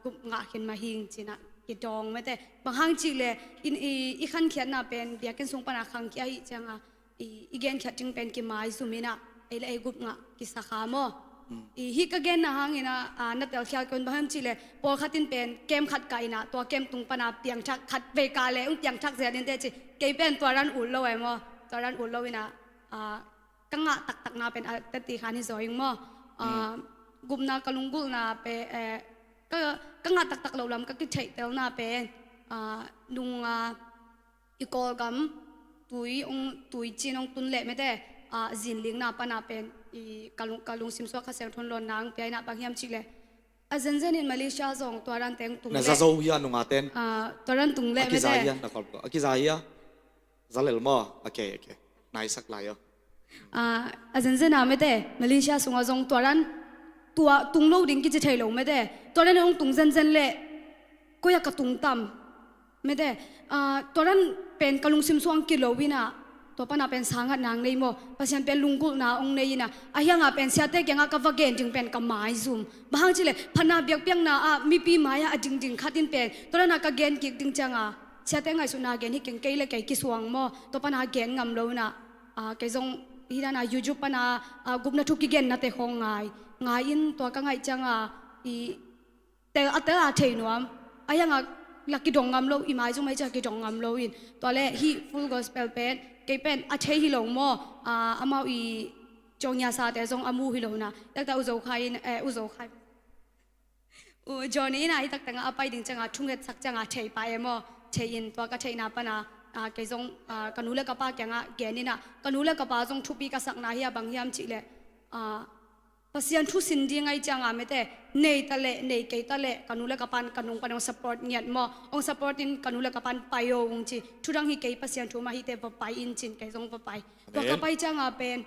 gupngah khin mah hing cinah kidawng mete. Bang hang cih leh i khankhiatna pen biakinn sung pana khangkhia hih cianga i genkhiat ding pen kimaizum inah ei le ei gupngah kisakha maw? Hih ka genna hanginah na telkhial kei un bang hang cih leh pawlkhat in pen kem khat kah inah tua kem tung pana piangthak khat vei kah leh hong piangthak ziat in teh ci. Kei pen tua ran ut lo ei maw? Tua ran ut lo inah ka ngah taktakna pen a teti khan hi zaw ing maw? Gupna ka lunggulhna pen ka ngah taktak lo lam ka kitheihtelna pen nunga i Kawlgam tui hong tui cin hong tun leh mete zinlikna pana pen ka lungsim suak kha seng thon lawnna hong pia inah bang hiam cih leh a zenzen in Malaysia zong tua ran teng tung leh na za zo hia nunga ten tua ran tung leh mete a kiza hia na Kawlgam a kiza hia. Zalel maw? Okay, okay. Naisak lai aw. A zenzen a mete Malaysia sungah zong tua ran tua tung lo ding kici thei lo mete tua ran hong tung zenzen leh koi a ka tung tam mete tua ran pen ka lungsim suang kilo inah tua pana pen sangat nang nei maw? Pasian pen lunggulhna hong nei inah a hianga pen siate kiangah ka va gen ding pen ka maizum. Bang hang cih leh phatna biakpiakna ah mipi mai-ah a dingding khat in pen tua ran a ka gen kik ding cianga siate ngaihsutna gen hi keng kei le kei kisuang maw? Tua pana gen ngam lo inah kei zong hih dana YouTube pana gupna thu kigennate khawng ngai ngai in tua ka ngaih cianga i tel a tel a thei nuam a hianga la kidong ngam lo i maizum ei cia kidong ngam lo in tua le hih Full Gospel pen kei pen a thei hi lo maw? Amau i cawngya sate zong a mu hi lo na takta u zo khai in u zo khai U Johnny in ah hih taktakah a pai ding ciangah thungetsak ciangah thei pah e maw? Thei in tua ka theihna pana, ah, kei zong, ah, ka nu le ka pa kiangah gen in ah, ka nu le ka pa zong thupi ka sakna hi a, bang hiam cihleh, ah, Pasian thu sin ding ahih ciangah mete, nei ta leh nei kei ta leh ka nu le ka pan ka nung pan hong support ngiat maw? Hong support in ka nu le ka pan pai o hong ci. Thudang hi kei, Pasian thu mah hi teh, va pai in ci-in kei zong va pai. Tua ka pai ciangah pen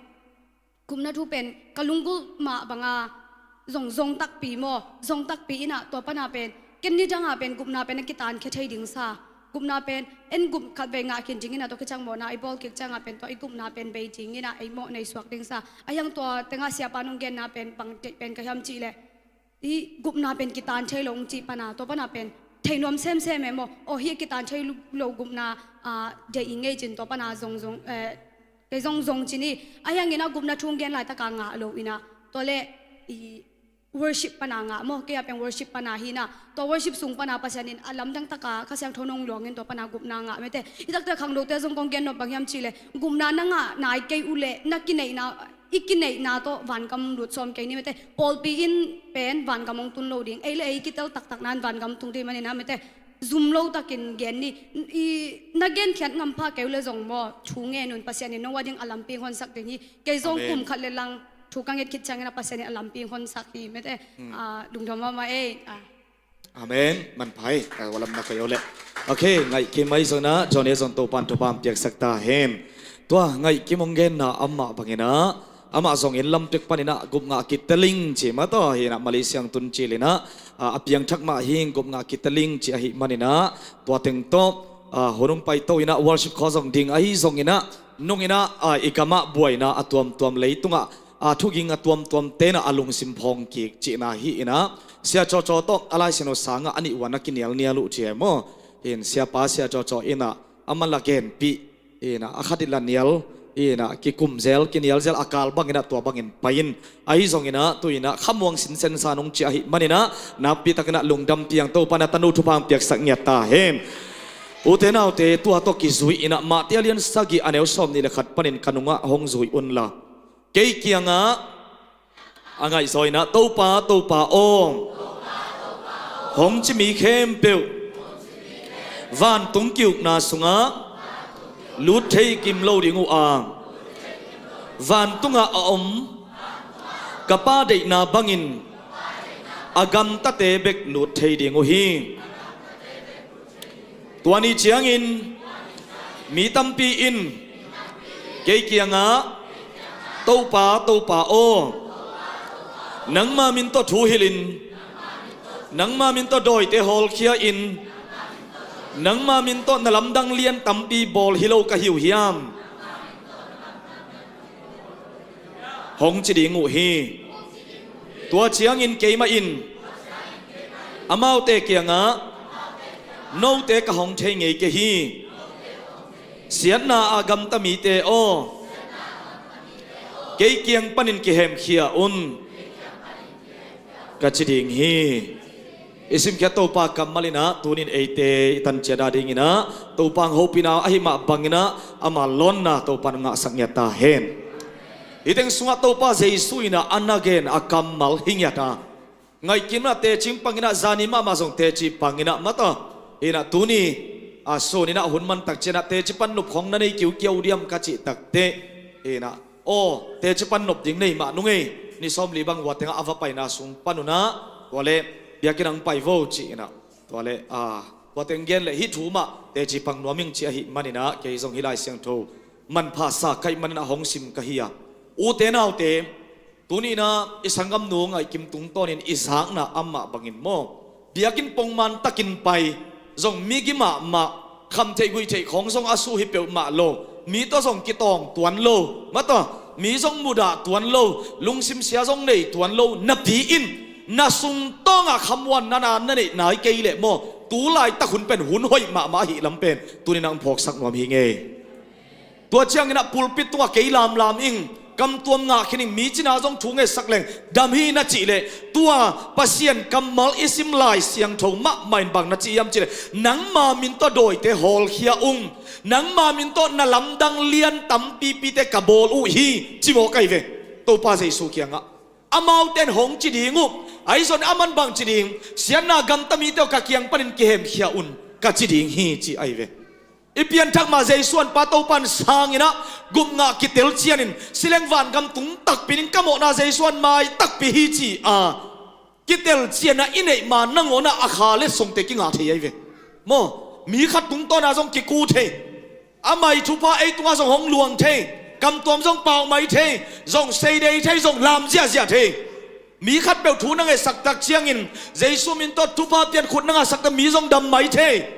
gupna thu pen ka lunggulh mah banga zong zong takpi maw? Zong takpi in ah tua pana pen ken nidangah pen gupna pen a kitankhia thei ding sa. Gupna pen en gup khat vei ngah khin ding in ah, tua khit ciang mawhna i bawl kik ciangah pen tua i gupna pen bei ding in ah, ei mawh nei suak ding sa. A hiang tua tengah siapa nong genna pen bang deih pen ka hiam cihleh, i gupna pen kitan thei lo hong cih pana, tua pana pen thei nuam semsem e maw? Aw, hi a kitan thei lo gupna, ah, deih i ngei ci-in tua pana zong zong, eh, kei zong zong ci-in hi. A hiang in ah gupna thu hong gen laitakah ngah lo in ah, tua leh i worship pana ngah maw? Kei a pen worship pana hi in ah, tua worship sung pana Pasian in a lamdang taka Kha Siangtho nong luang in tua pana gupna ngah mete. Hih taktakah khangnote zong kong gen nop bang hiam cihleh, gupna na ngah nai kei uh leh na kineihna, i kineihna tawh vangam lut sawm kei ni mete. Pawlpi in pen vangam hong tun lo ding, ei le ei kitel taktak nan vangam tung ding manin ah mete, zum lo takin gen ni. I na genkhiat ngam pha kei uh leh zong maw, thu ngen un, Pasian in nong ua ding a lampi hong honsak ding hi. Kei zong kum khat le lang thu ka nget khit ciangin ah Pasian in a lampi hong honsak hi mete. Ah, lungdam mahmah ei. Ah. Amen. Manpha hi. Ah, ua lam na kei o leh. Ok, ngaihkim ahi zongin ah Johnny zong Topan thupha hong piaksak ta hen. Tua ngaihkim hong genna amah bangin ah, amah zong inn lam tek panin ah gup ngah kiteling ci mah tawh hi in ah, Malaysia hong tun cil in ah, ah, a piangthak mah hi, gup ngah kiteling ci ahih manin ah, tua teng tawh, ah, hun hong paito in ah worship khawng zong ding ahi zongin ah, nung in ah, ah, i gamah buaina a tuamtuam, leitungah, ah, thuging a tuamtuam te in ah a lungsim phawng kik cihna hi in ah, Sia Cawcaw tawh a Lai Siangtho sangah a nih uh a na kinialnial uh ci e maw? Hi in siapa Sia Cawcaw in ah a man la genpih in ah, a khat in la nial in ah, kikum zel, kinial zel, a kal bangin ah tua bangin pai in. Ahi zongin ah tu in ah khamuang sinsen sa nong ci ahih manin ah, nakpi takin ah lungdam piang, Topan a tanu thupha hong piaksak ngiat ta hen. Ute naute, tua tawh kizui in ah Matthai a lian sagih a neu sawmnih le khat panin ka nungah hong zui un la. Kei kiangah a ngaihzaw in ah, Topa, Topa aw, hong ci mi khempeuh vantung ki-ukna sungah lut thei kim lo ding uh a, vantungah a om ka Pa deihna bangin a gamtate bek lut thei ding uh hi. Tua ni ciangin mi tampi in kei kiangah, Topa, Topa aw, nangma min tawh thu hilhin, nangma min tawh dawite hawlkhia in, nangma min tawh na lamdang lian tampi bawl hi lo ka hi uh hiam? Hong ci ding uh hi. Tua ciangin keimah in amaute kiangah, note ka hong thei ngei kei hi. Siatna a gamta mite aw, kei kiang panin kihemkhia un, ka ci ding hi. I simkhiat Topa kammal in ah tunin eite i tanciat a dingin ah Topa hong hopihna ahi mah bangin ah ama lawnna Topa in ngahsak ngiat ta hen. Hih teng sungah Topa Jesu in ah a na gen a kammal hi ngiat a, ngaihkimna teci pangin ah, zani mahmah zong teci pangin ah, mata in ah tuni a sun in ah hun mantak ciangin ah teci pan nop khawng na nei kiukiau diam ka cih takteh in ah, aw, teci pan nop ding nei mah nung ei, ni sawmli bang ua tengah a va paina sung pan un ah, tua leh biakinn ah hong pai vo ci in ah, tua leh, ah, tua teng gen leh hih thu mah teci pang nuam ing ci ahih manin ah, kei zong hih Lai Siangtho manpha sa ka hih manin ah hong sim ka hi a. Ute naute, tuni in ah i sanggamnu ngaihkim tungtawnin i zakna amah bangin maw, biakinn pongman takin pai, zong migi mahmah, kham theih guih theih khawng zong a su hi peuhmah lo, mi tawh zong kitawng tuan lo, mata mi zong mudah tuan lo, lungsim sia zong nei tuan lo napi in, na sungtawngah khamuanna na neih nai kei leh maw, tu laitak hun pen hun hoih mahmah ahih lam pen tuni in ah hong phawksak nuam hi ing ei. Tua ciangin ah pulpit tungah kei lamlam ing, kamtuam ngah khin ing, mi cina zong thu ngetsak leng dam hi na cih leh, tua Pasian kammal i sim Lai Siangtho mahmah in bang na ci hiam cih leh, nangma min tawh dawite hawlkhia ung, nangma min tawh na lamdang lian tampipite ka bawl uh hi, ci mawk ahi ve. Topa Jesu kiangah Amaute in hong ci ding uh, ahi zong aman bang ci ding, siatna gamta mite aw, ka kiang panin kihemkhia un, ka ci ding hi, ci ahi ve. I pianthak mah Jesu an Pa Topa in sanginah gupna kitel cianin, sileng vangam tung takpi ding, ka mawhna Jesu an mai takpi hi ci a kitel cianah i neih ma nangawnah a kha le songte kingah thei ahi ve. Maw, mi khat tungtawna zong kiku thei, a mai thupha ei tungah zong hong luang thei, kamtuam zong pau mai thei, zong seidei thei, zong lam ziahziah thei. Mi khat peuh thu na ngetsak tak ciangin Jesu min tawh thupha pian khut na ngahsak tak mi zong dam mai thei.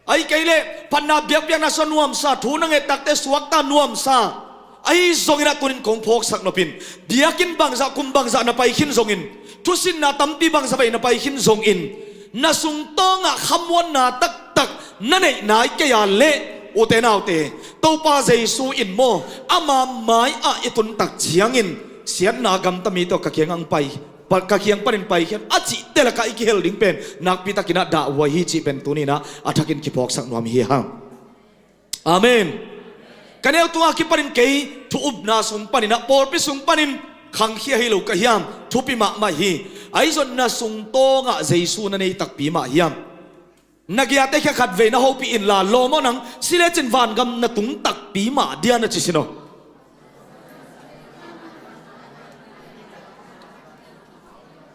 Ahi kei leh phatna biakpiakna sua nuamsa, thu na nget takte suakta nuamsa. Ahi zongin ah tunin kong phawksak nopin, biakinn bangzah kum bangzah na pai khin zongin, thusinna tampi bangzah vei na pai khin zongin, na sungtawngah khamuanna taktak na neih nai kei a leh, ute naute, Topa Jesu in maw, ama mai-ah i tuntak ciangin, siatna gamta mite aw, ka kiangah hong pai, pa-, ka kiang panin paikhia un, a cihte lakah i kihel ding pen nakpitakinah dahhuai hi cih pen tuninah a thakin kiphawksak nuam hi hang. Amen. Ka neu tungah kipanin kei thu upna sung paninah, pawlpi sung panin khangkhia hi lo ka hiam? Thupi mahmah hi. Ahi zong na sungtawngah Jesu na nei takpi mah hiam? Na giate khia khat vei na hopih inla, lawm aw, nang silecin vangam na tung takpi mah dia, na ci sin aw.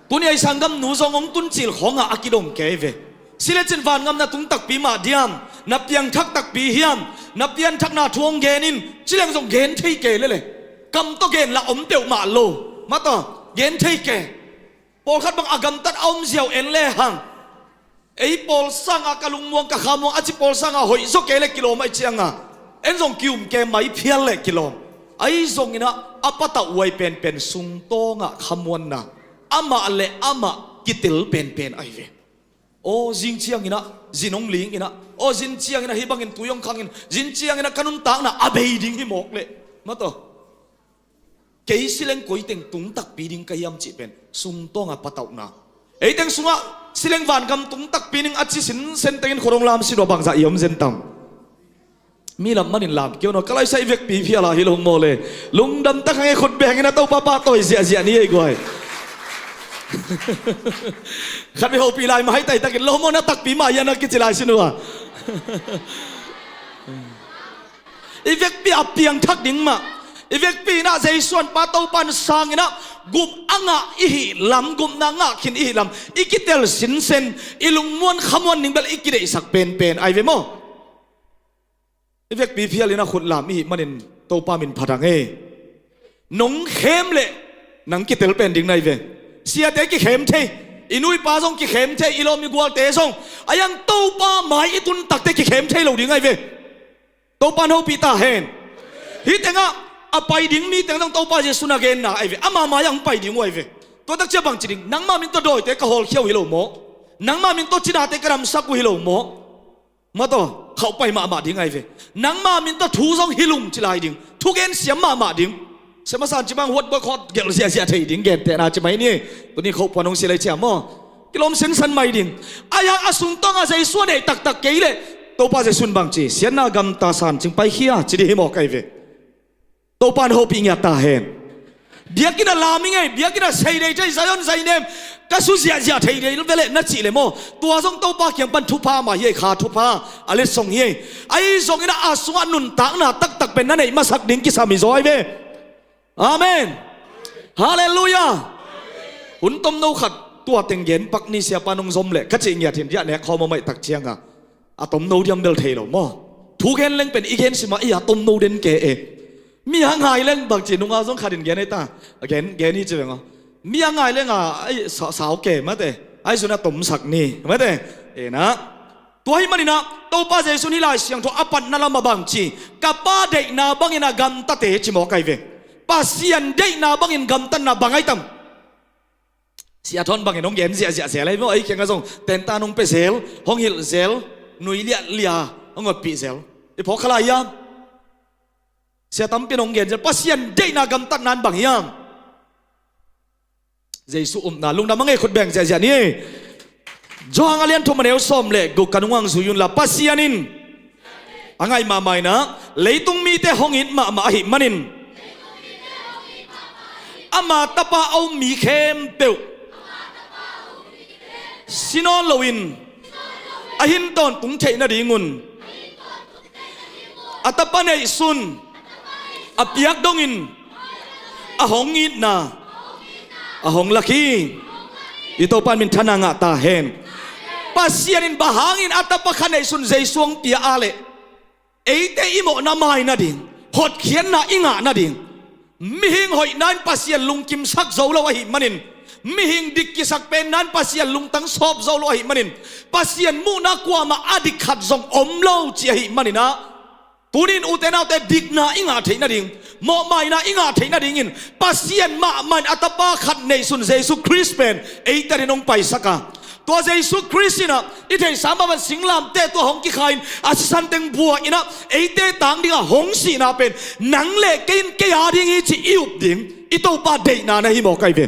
Tuni a i sanggamnu zong hong tun cil khawngah a kidong kei ve. Silecin vangam na tung takpi mah diam? Na piangthak takpi hiam? Na pianthakna thu hong gen in, cileng zong gen thei kei lele. Kam tawh gen la om peuhmah lo. Mataw, gen thei kei. Pawlkhat bang a gamtat a om ziau en le hang. Ei pawl sangah ka lungmuang, ka khamuang a ci pawl sangah hoih zaw kei le kilawm, ahi ciangah en zong ki-um kei mai phial le kilawm. Ahi zonginah a patauh huai penpen sungtawngah khamuanna, amah le amah kitel penpen ahi ve. Aw, zing cianginah zin hong linginah, aw, zin cianginah hih bangin tui hong khangin, zin cianginah ka nuntakna a bei ding hi mawk leh, mataw, kei sileng koiteng tung takpi ding ka hiam cih pen sungtawngah patauhna. Eiteng sungah sileng vangam tung takpi ding a ci sinsen tengin khut hong lam sin uh a bangzah i om zen tam? Mi lam manin lam kei un aw, ka laisa i vekpi phial a hi lo maw le. Lungdam tak hang e, khut bengin a Topa pahtawi ziahziah ni ei guai. Khat vei hopih lai mah hai taitakin lo maw, na takpi mah hian a kici lai sin uh a. I vekpi a piangthak ding mah. I vekpi inah Jesu an Pa Topa in sanginah gup a ngah i hih lam, gupna ngah khin i hih lam i kitel sinsen, i lungmuan khamuan ding bel i kideihsak penpen ahi ve maw? I vekpi phial inah khut lam i hih manin Topa min phat hang e. Nong khem leh nang kitel pen ding na hi ve. Siate kikhem thei, i nu i pa zong kikhem thei, i lawm i gualte zong, a hiang Topa mai i tun takte kikhem thei lo ding ahi ve. Topa in hopih ta hen. Hih tengah a pai ding mi teng zong Topa Jesu na genna ahi ve. Ama mai-ah hong pai ding uh ahi ve. Tua takcia bangci ding, nangma min tawh dawite ka hawlkhia uh hi lo maw? Nangma min tawh cidate ka damsak uh hi lo maw? Mataw, khauhpai mahmah ding ahi ve. Nangma min tawh thu zong hilh ung ci lai ding, thugen siam mahmah ding. Sia masa in ci bang huat bawk hawt gelh ziahziah thei ding, gentehna ci mai ni. Tuni khauhpuan hong si lai cia maw? Kilawm sinsan mai ding. Ahi hang a sungtawngah Jesu a neih taktak kei leh Topa Jesu in bangci, siatna gamta san cing paikhia ci ding hi mawk ahi ve. Topa in hopih ngiat ta hen. Biakinn ah lam i ngei, biakinn ah seidei thei, Zion zainem ka su ziahziah thei dei vele na cih le maw, tua zong Topa kiang pan thupha mah hi ei, kha thupha a letsong hi ei. Ahi zongin a sungah nuntakna taktak pen na neih masak ding kisam hi zaw ahi ve. Amen. Halleluiah. Hun tomno khat tua teng gen pak ni, siapa nong zom leh ka cih ngiat hin diah nek khawm a maih tak cianga a tomno diam bel thei lo maw? Thu gen leng pen i gen simah i a tomno den ke e. Mi a ngai leng bangci nunga zong khatin gen ei ta. Gen, gen hi ci veng aw. Mi a ngai leng a, ai, sa-, sau ke mate. Ai zun a tomsak ni mate. Ena. Tua hi maninah Topa Jesu in hih Lai Siangtho a patna lamah bangci, ka Pa deihna bangin a gamtate ci mawk ahi ve. Pasian deihna bangin gamtatna bang ahi tam? Sia Thawn bangin hong gen ziahziah zel ahi maw, ei kiangah zong tenta nong pia zel, hong hilh zel, nui liahliah hong otpih zel. I phawk kha lai hiam? Sia tampi in hong gen zel, Pasian deihna gamtatna in bang hiam? Jesu upna lungdam a ngei khut beng ziahziah ni. Johan a lian thum a neu sawm le guk ka nungah zui unla, Pasian in a ngaih mahmah inah leitung mite hong it mahmah ahih manin Ama tapa a um mi khempeuh si nawn loin a hin tawntung theih nadingun a tapa neihsun a piak dongin a hong itna a hong lak hi. I Topa in minthanna ngah ta hen. Pasian in bang hangin a tapa khat neihsun Jesu hong pia a leh eite i mawhna mai nading, hotkhiatna i ngah nading, mihing hoihna in Pasian lungkimsak zo lo ahih manin, mihing dik kisak penna in Pasian lungtang sawp zo lo ahih manin, Pasian muhna kuamah a dik khat zong om lo ci ahih manin ah, tuni in ute naute dikna i ngah theih nading, mawhmaina i ngah theih nadingin Pasian mahmah in a tapa khat neihsun Jesu Khrist pen eite adingin hong paisak a, tua Jesu Khrist in ah i theihsa mah bangin singlamteh tungah hong kikha in a sisan teng buak in ah eite tang dingah hong sihna pen nang le kei in kei a ding hi ci i up ding i Topa deihna na hi mawk ahi ve.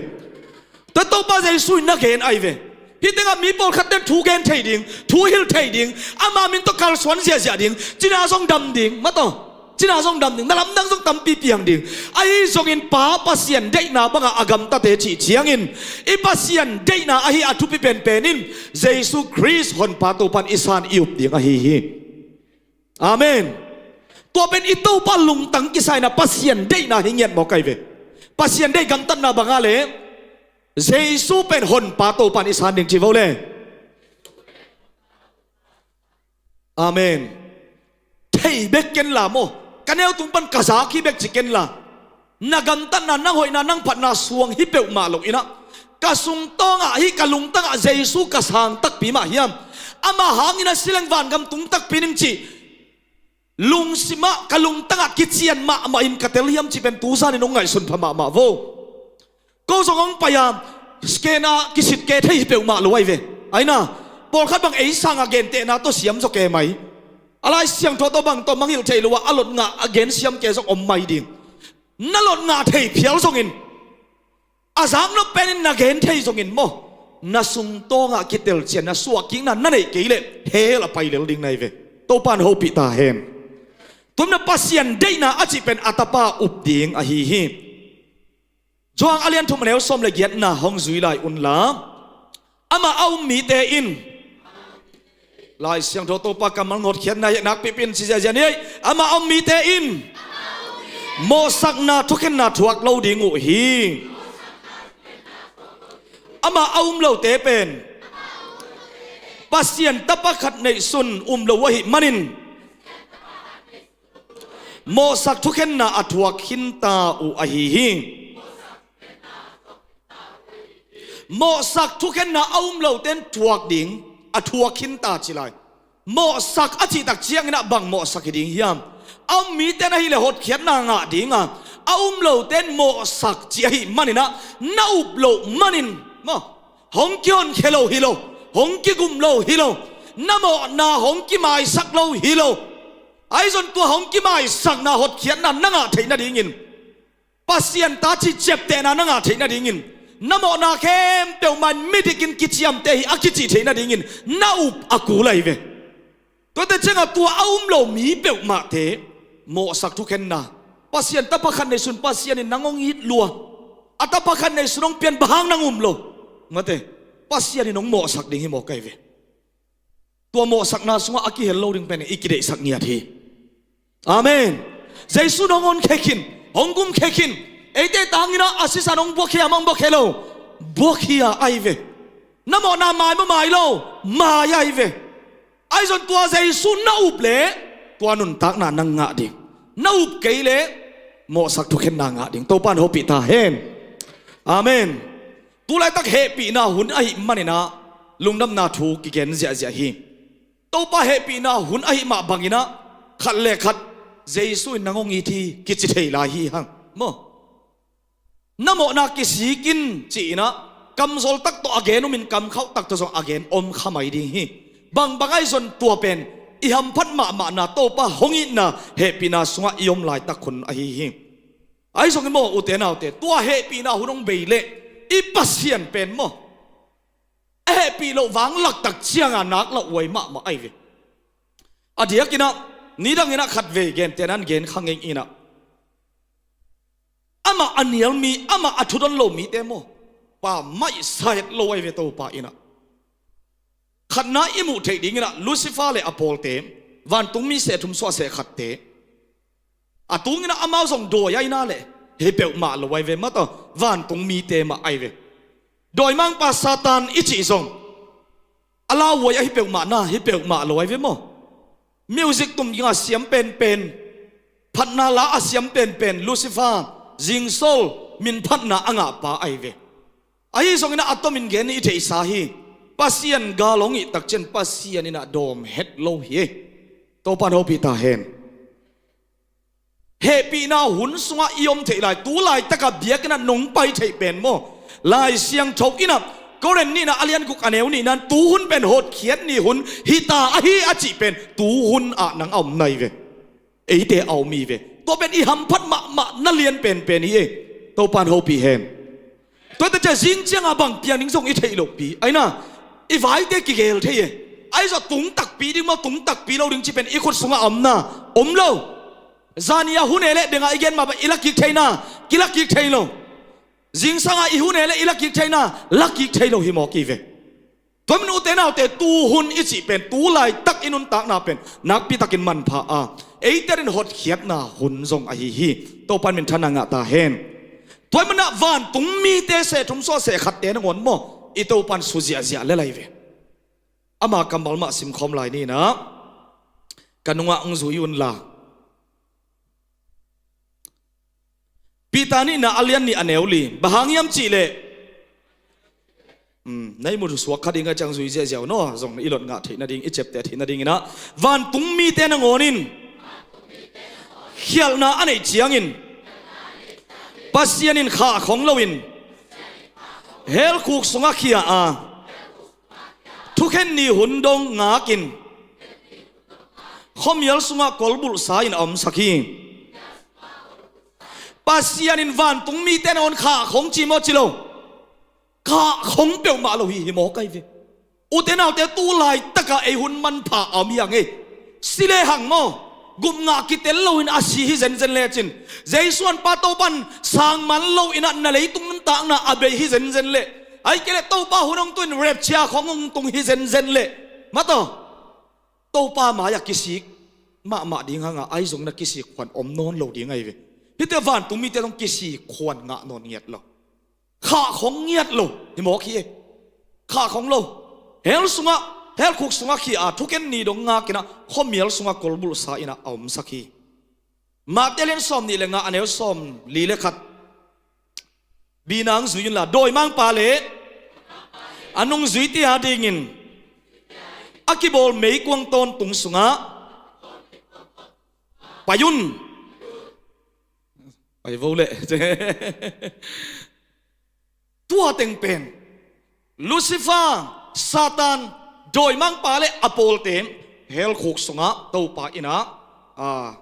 Tua Topa Jesu in na gen ahi ve. Hih tengah mi pawlkhatte in thu gen thei ding, thu hilh thei ding, ama min tawh kalsuan ziahziah ding, cina zong dam ding, mah tawh, cina zong dam ding, na lamdang zong tampi piang ding. Ahi zongin Pa Pasian deihna bangah a gamtate cih ciangin i Pasian deihna ahi a thupi penpen in Jesu Khrist Honpa Topa in i san i up ding ahi hi. Amen. Tua pen i Topa lungtang kisa in ah Pasian deihna hi ngiat mawk ahi ve. Pasian deih gamtatna bang a leh Jesu pen Honpa Topa in i san ding ci vo le. Amen. Thei bek ken la maw, ka neu tung pan ka zak hi bek ci ken la, na gamtatna, nang hoihna, nang phatna suang hi peuhmah lo in ah, ka sungtawngah, hih ka lungtangah Jesu ka sang takpi mah hiam? Ama hangin a si leng vangam tung takpi ning cih lungsimah ka lungtangah kician mahmah in ka tel hiam cih pen tu zanin hong ngaihsun pha mahmah vo. Ko zong hong pai a, scan a kisit ke thei hi peuhmah lo ahi ve. Aina, pawlkhat bang ei sangah gentehna tawh siam zaw ke mai. A Lai Siangtho tawh bang tawh mangngilh thei lo a, a lot ngah a gen siam ke zong om mai ding. Na lot ngah thei phial zongin, a zaknop penin na gen thei zongin maw, na sungtawngah kitelcianna, suahkikna na neih kei leh hell a pai lel ding na hi ve. Topa in hopih ta hen. Tua manin Pasian deihna a cih pen a tapa up ding ahi hi. Johan a lian thum a neu sawm le giatna hong zui lai unla. Amah a um mite in, Lai Siangtho Topa kammal ngawtkhiatna hi a, nakpipi in ci ziahziah ni. Amah a um mite in mawhsakna thukhenna thuak lo ding uh hi. Amah a um lote pen Pasian tapa khat neihsun um lo ahih manin mawhsak thukhenna a thuak khinta uh ahi hi. Mawhsak thukhenna a um lote in thuak ding, a thuak khinta ci lai. Mawhsak a cihtak ciangin ah bang mawhsak hi ding hiam? A um mite in ahih leh hotkhiatna ngah ding a, a um lote in mawhsak ci ahih manin ah, na up loh manin maw, hong kihonkhia lo hi lo, hong kigum lo hi lo, na mawhna hong kimaisak lo hi lo. Ahi zong tua hong kimaisakna hotkhiatna na ngah theih nadingin, Pasian ta cih ciaptehna na ngah theih nadingin, na mawhna khempeuh mah in midik in kiciamteh hi a kicih theih nadingin na up a kul ahi ve. Tuate ciangah tua a um lo mi peuhmahte mawhsak thukhenna, Pasian tapa khat neihsun Pasian in nang hong it lua, a tapa khat neihsun hong pian bang hang nang um lo, mate, Pasian in hong mawhsak ding hi mawk ahi ve. Tua mawhsakna sungah a kihel lo ding pen i kideihsak ngiat hi. Amen. Jesu in hong honkhia khin, hong gumkhia khin, eite tangin ah a sisan hong buakkhia mah, hong buakkhia lo, buakkhia ahi ve. Na mawhna mai maw, mai lo, mai ahi ve. Ahi zong tua Jesu na up leh tua nuntakna nang ngah ding. Na up kei leh mawhsak thukhenna ngah ding. Topa in hopih ta hen. Amen. Tulaitak hehpihna hun ahih manin ah lungdamna thu kigen ziahziah hi. Topa hehpihna hun ahih mah bangin ah khat le khat Jesu in nang hong it hi kici thei lai hi hang maw. Na mawhna kisik in ci-in ah kamzol tak tawh a gen om in kamkhauh tak tawh zong a gen om kha mai ding hi. Bangbang ahi zong tua pen i hamphat mahmahna, Topa hong itna, hehpihna sungah i om laitak hun ahi hi. Ahi zongin maw, ute naute, tua hehpihna hun hong bei leh i Pasian pen maw, a hehpih loh vang laktak ciangah nak lauhuai mahmah ahi ve. A diakin ah, nidangin ah khatvei gentehna in gen kha ing in ah, Amah a nial mi, amah a thudon lo mite maw, pa maihsa het lo ahi ve Topa in ah. Khatna i muh theih ding in ah Lucifer le a pawlte, vantung mi seh thum suah seh khatte, a tung in ah amau zong dawi ahi na leh hi peuhmah lo ahi ve, mataw, vantung mite mah ahi ve. Dawimangpa Satan i cih zong a lauhuai ahi peuhmah na, hi peuhmah lo ahi ve maw. Music tum ding a siam penpen, phatna la a siam penpen Lucifer, zingsol, min phatna a ngahpa ahi ve. Ahi zongin ah a tomin gen i theihsa hi. Pasian gal hong hih takciang Pasian in ah dawm het lo hi. Topan hopih ta hen. Hehpihna hun sungah i om theih lai, tu laitakah biakinn ah nong pai theih pen maw, Lai Siangtho in ah Korin nihna a lian guk a neu nihna in tu hun pen hotkhiat ni hun hi ta ahi a cih pen tu hun ah nang a om nai ve. Eite a om hi ve. Tua pen i hamphat mahmah na lian penpen hi e. Topan hopih hen. Tua teh ciah zing ciangah bang piang ding zong i theih lohpi ahi na. I vaite kigel thei e. Ahi zong tung takpi ding maw, tung takpi lo ding cih pen i khut sungah a om na, om lo. Zani a hun e leh dengah i gen mah bang i la kik thei na, kila kik thei lo. Zingsangah i hun e leh i la kik thei na, la kik thei lo hi mawk hi ve. Tua min ute naute tu hun i cih pen tu laitak i nuntakna pen nakpitakin manpha a, eite in hotkhiatna hun zong ahi hi. Topan minthanna ngah ta hen. Tua manah vantung mite seh thum suah seh khatte nangawn maw, i Topan su ziahziah le lai ve. Ama kammal mah simkhawm lai ni in ah ka nungah hong zui unla. Peter nihna a lian nih a neu li. Bang hang hiam cih leh, um, na i musuak kha ding a ciang zui ziahziah un aw, zong i lot ngah theih nading, i ciapteh theih nading in ah vantung mite nangawn in khialhna a neih ciangin Pasian in khah khong loin hell khuk sungah khia a, thukhen ni hun dong ngakin khuamial sungah kolbulhsa in a omsak hi. Pasian in vantung mite nangawn khah khong ci maw, ci lo? Khah khong peuhmah lo hi, hi mawk ahi ve. Ute naute tu laitakah ei hun manpha a om hi hang e. Si lehang maw, gupngah kitel loin a si hi zenzen lecin, Jesu an pa Topan sang man loin ah na leitung nuntakna a bei hi zenzen leh, ahih kei leh Topa hun hong tun rapture khong hong tung hi zenzen leh, mataw, Topa mai-ah kisik mahmah ding hang a, ahi zongin a kisik khuan om nawn lo ding ahi ve. Hihte vantung mite zong kisik khuan ngah nawn ngiat lo. Khah khong ngiat lo hi mawk hi e. Khah khong lo. Hell sungah, hell khuk sungah khia a, thukhen ni dong ngakin ah khuamial sungah kolbulhsa in ah a omsak hi. Mate lian sawm nih le nga a neu sawm li le khat. Bina hong zui unla, dawimangpa le a nungzuite a dingin a kibawl meikuang tawntung sungah pai un. Pai vo leh. Tua teng pen Lucifer, Satan, dawimangpa le a pawlte hell khuk sungah Topa in ah, a,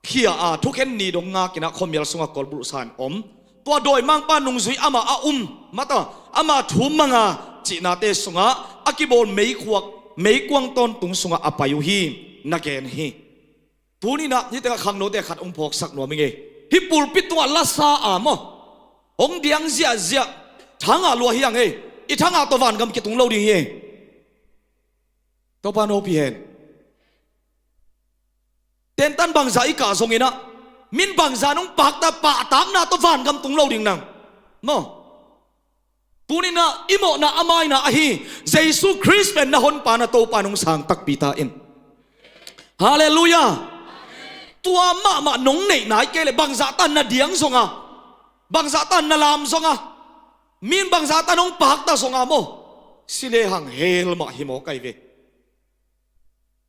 khia a, thukhen ni dong ngakin ah khuamial sungah kolbulhsa in om. Tua dawimangpa nungzui amah a um, mataw, ama thu manga cihnate sungah a kibawl meikhuak, meikuang tawntung sungah a pai uh hi, na gen hi. Tuni in ah hih tengah khangnote khat hong phawksak nuam ing e. Hih pulpit tungah lasa a maw, hong diang ziahziah, thangah lua hi hang e. I thangah tawh vangam kitung lo ding hi e. Topa hopih hen. Tentan bangzah i kah zongin ah, min bangzah nong pakta pahtakna tawh vangam tung lo ding nang maw. Tuni in ah i mawhna a maina ahi Jesu Khrist pen na honpa, na Topa nong sang takpi ta in. Halleluiah. Tua mahmah nong neih nai kei leh bangzah tan na diang zonga, bangzah tan na lam zonga, min bangzah tan hong pakta zonga maw, si lehang hell mah hi mawk ahi ve.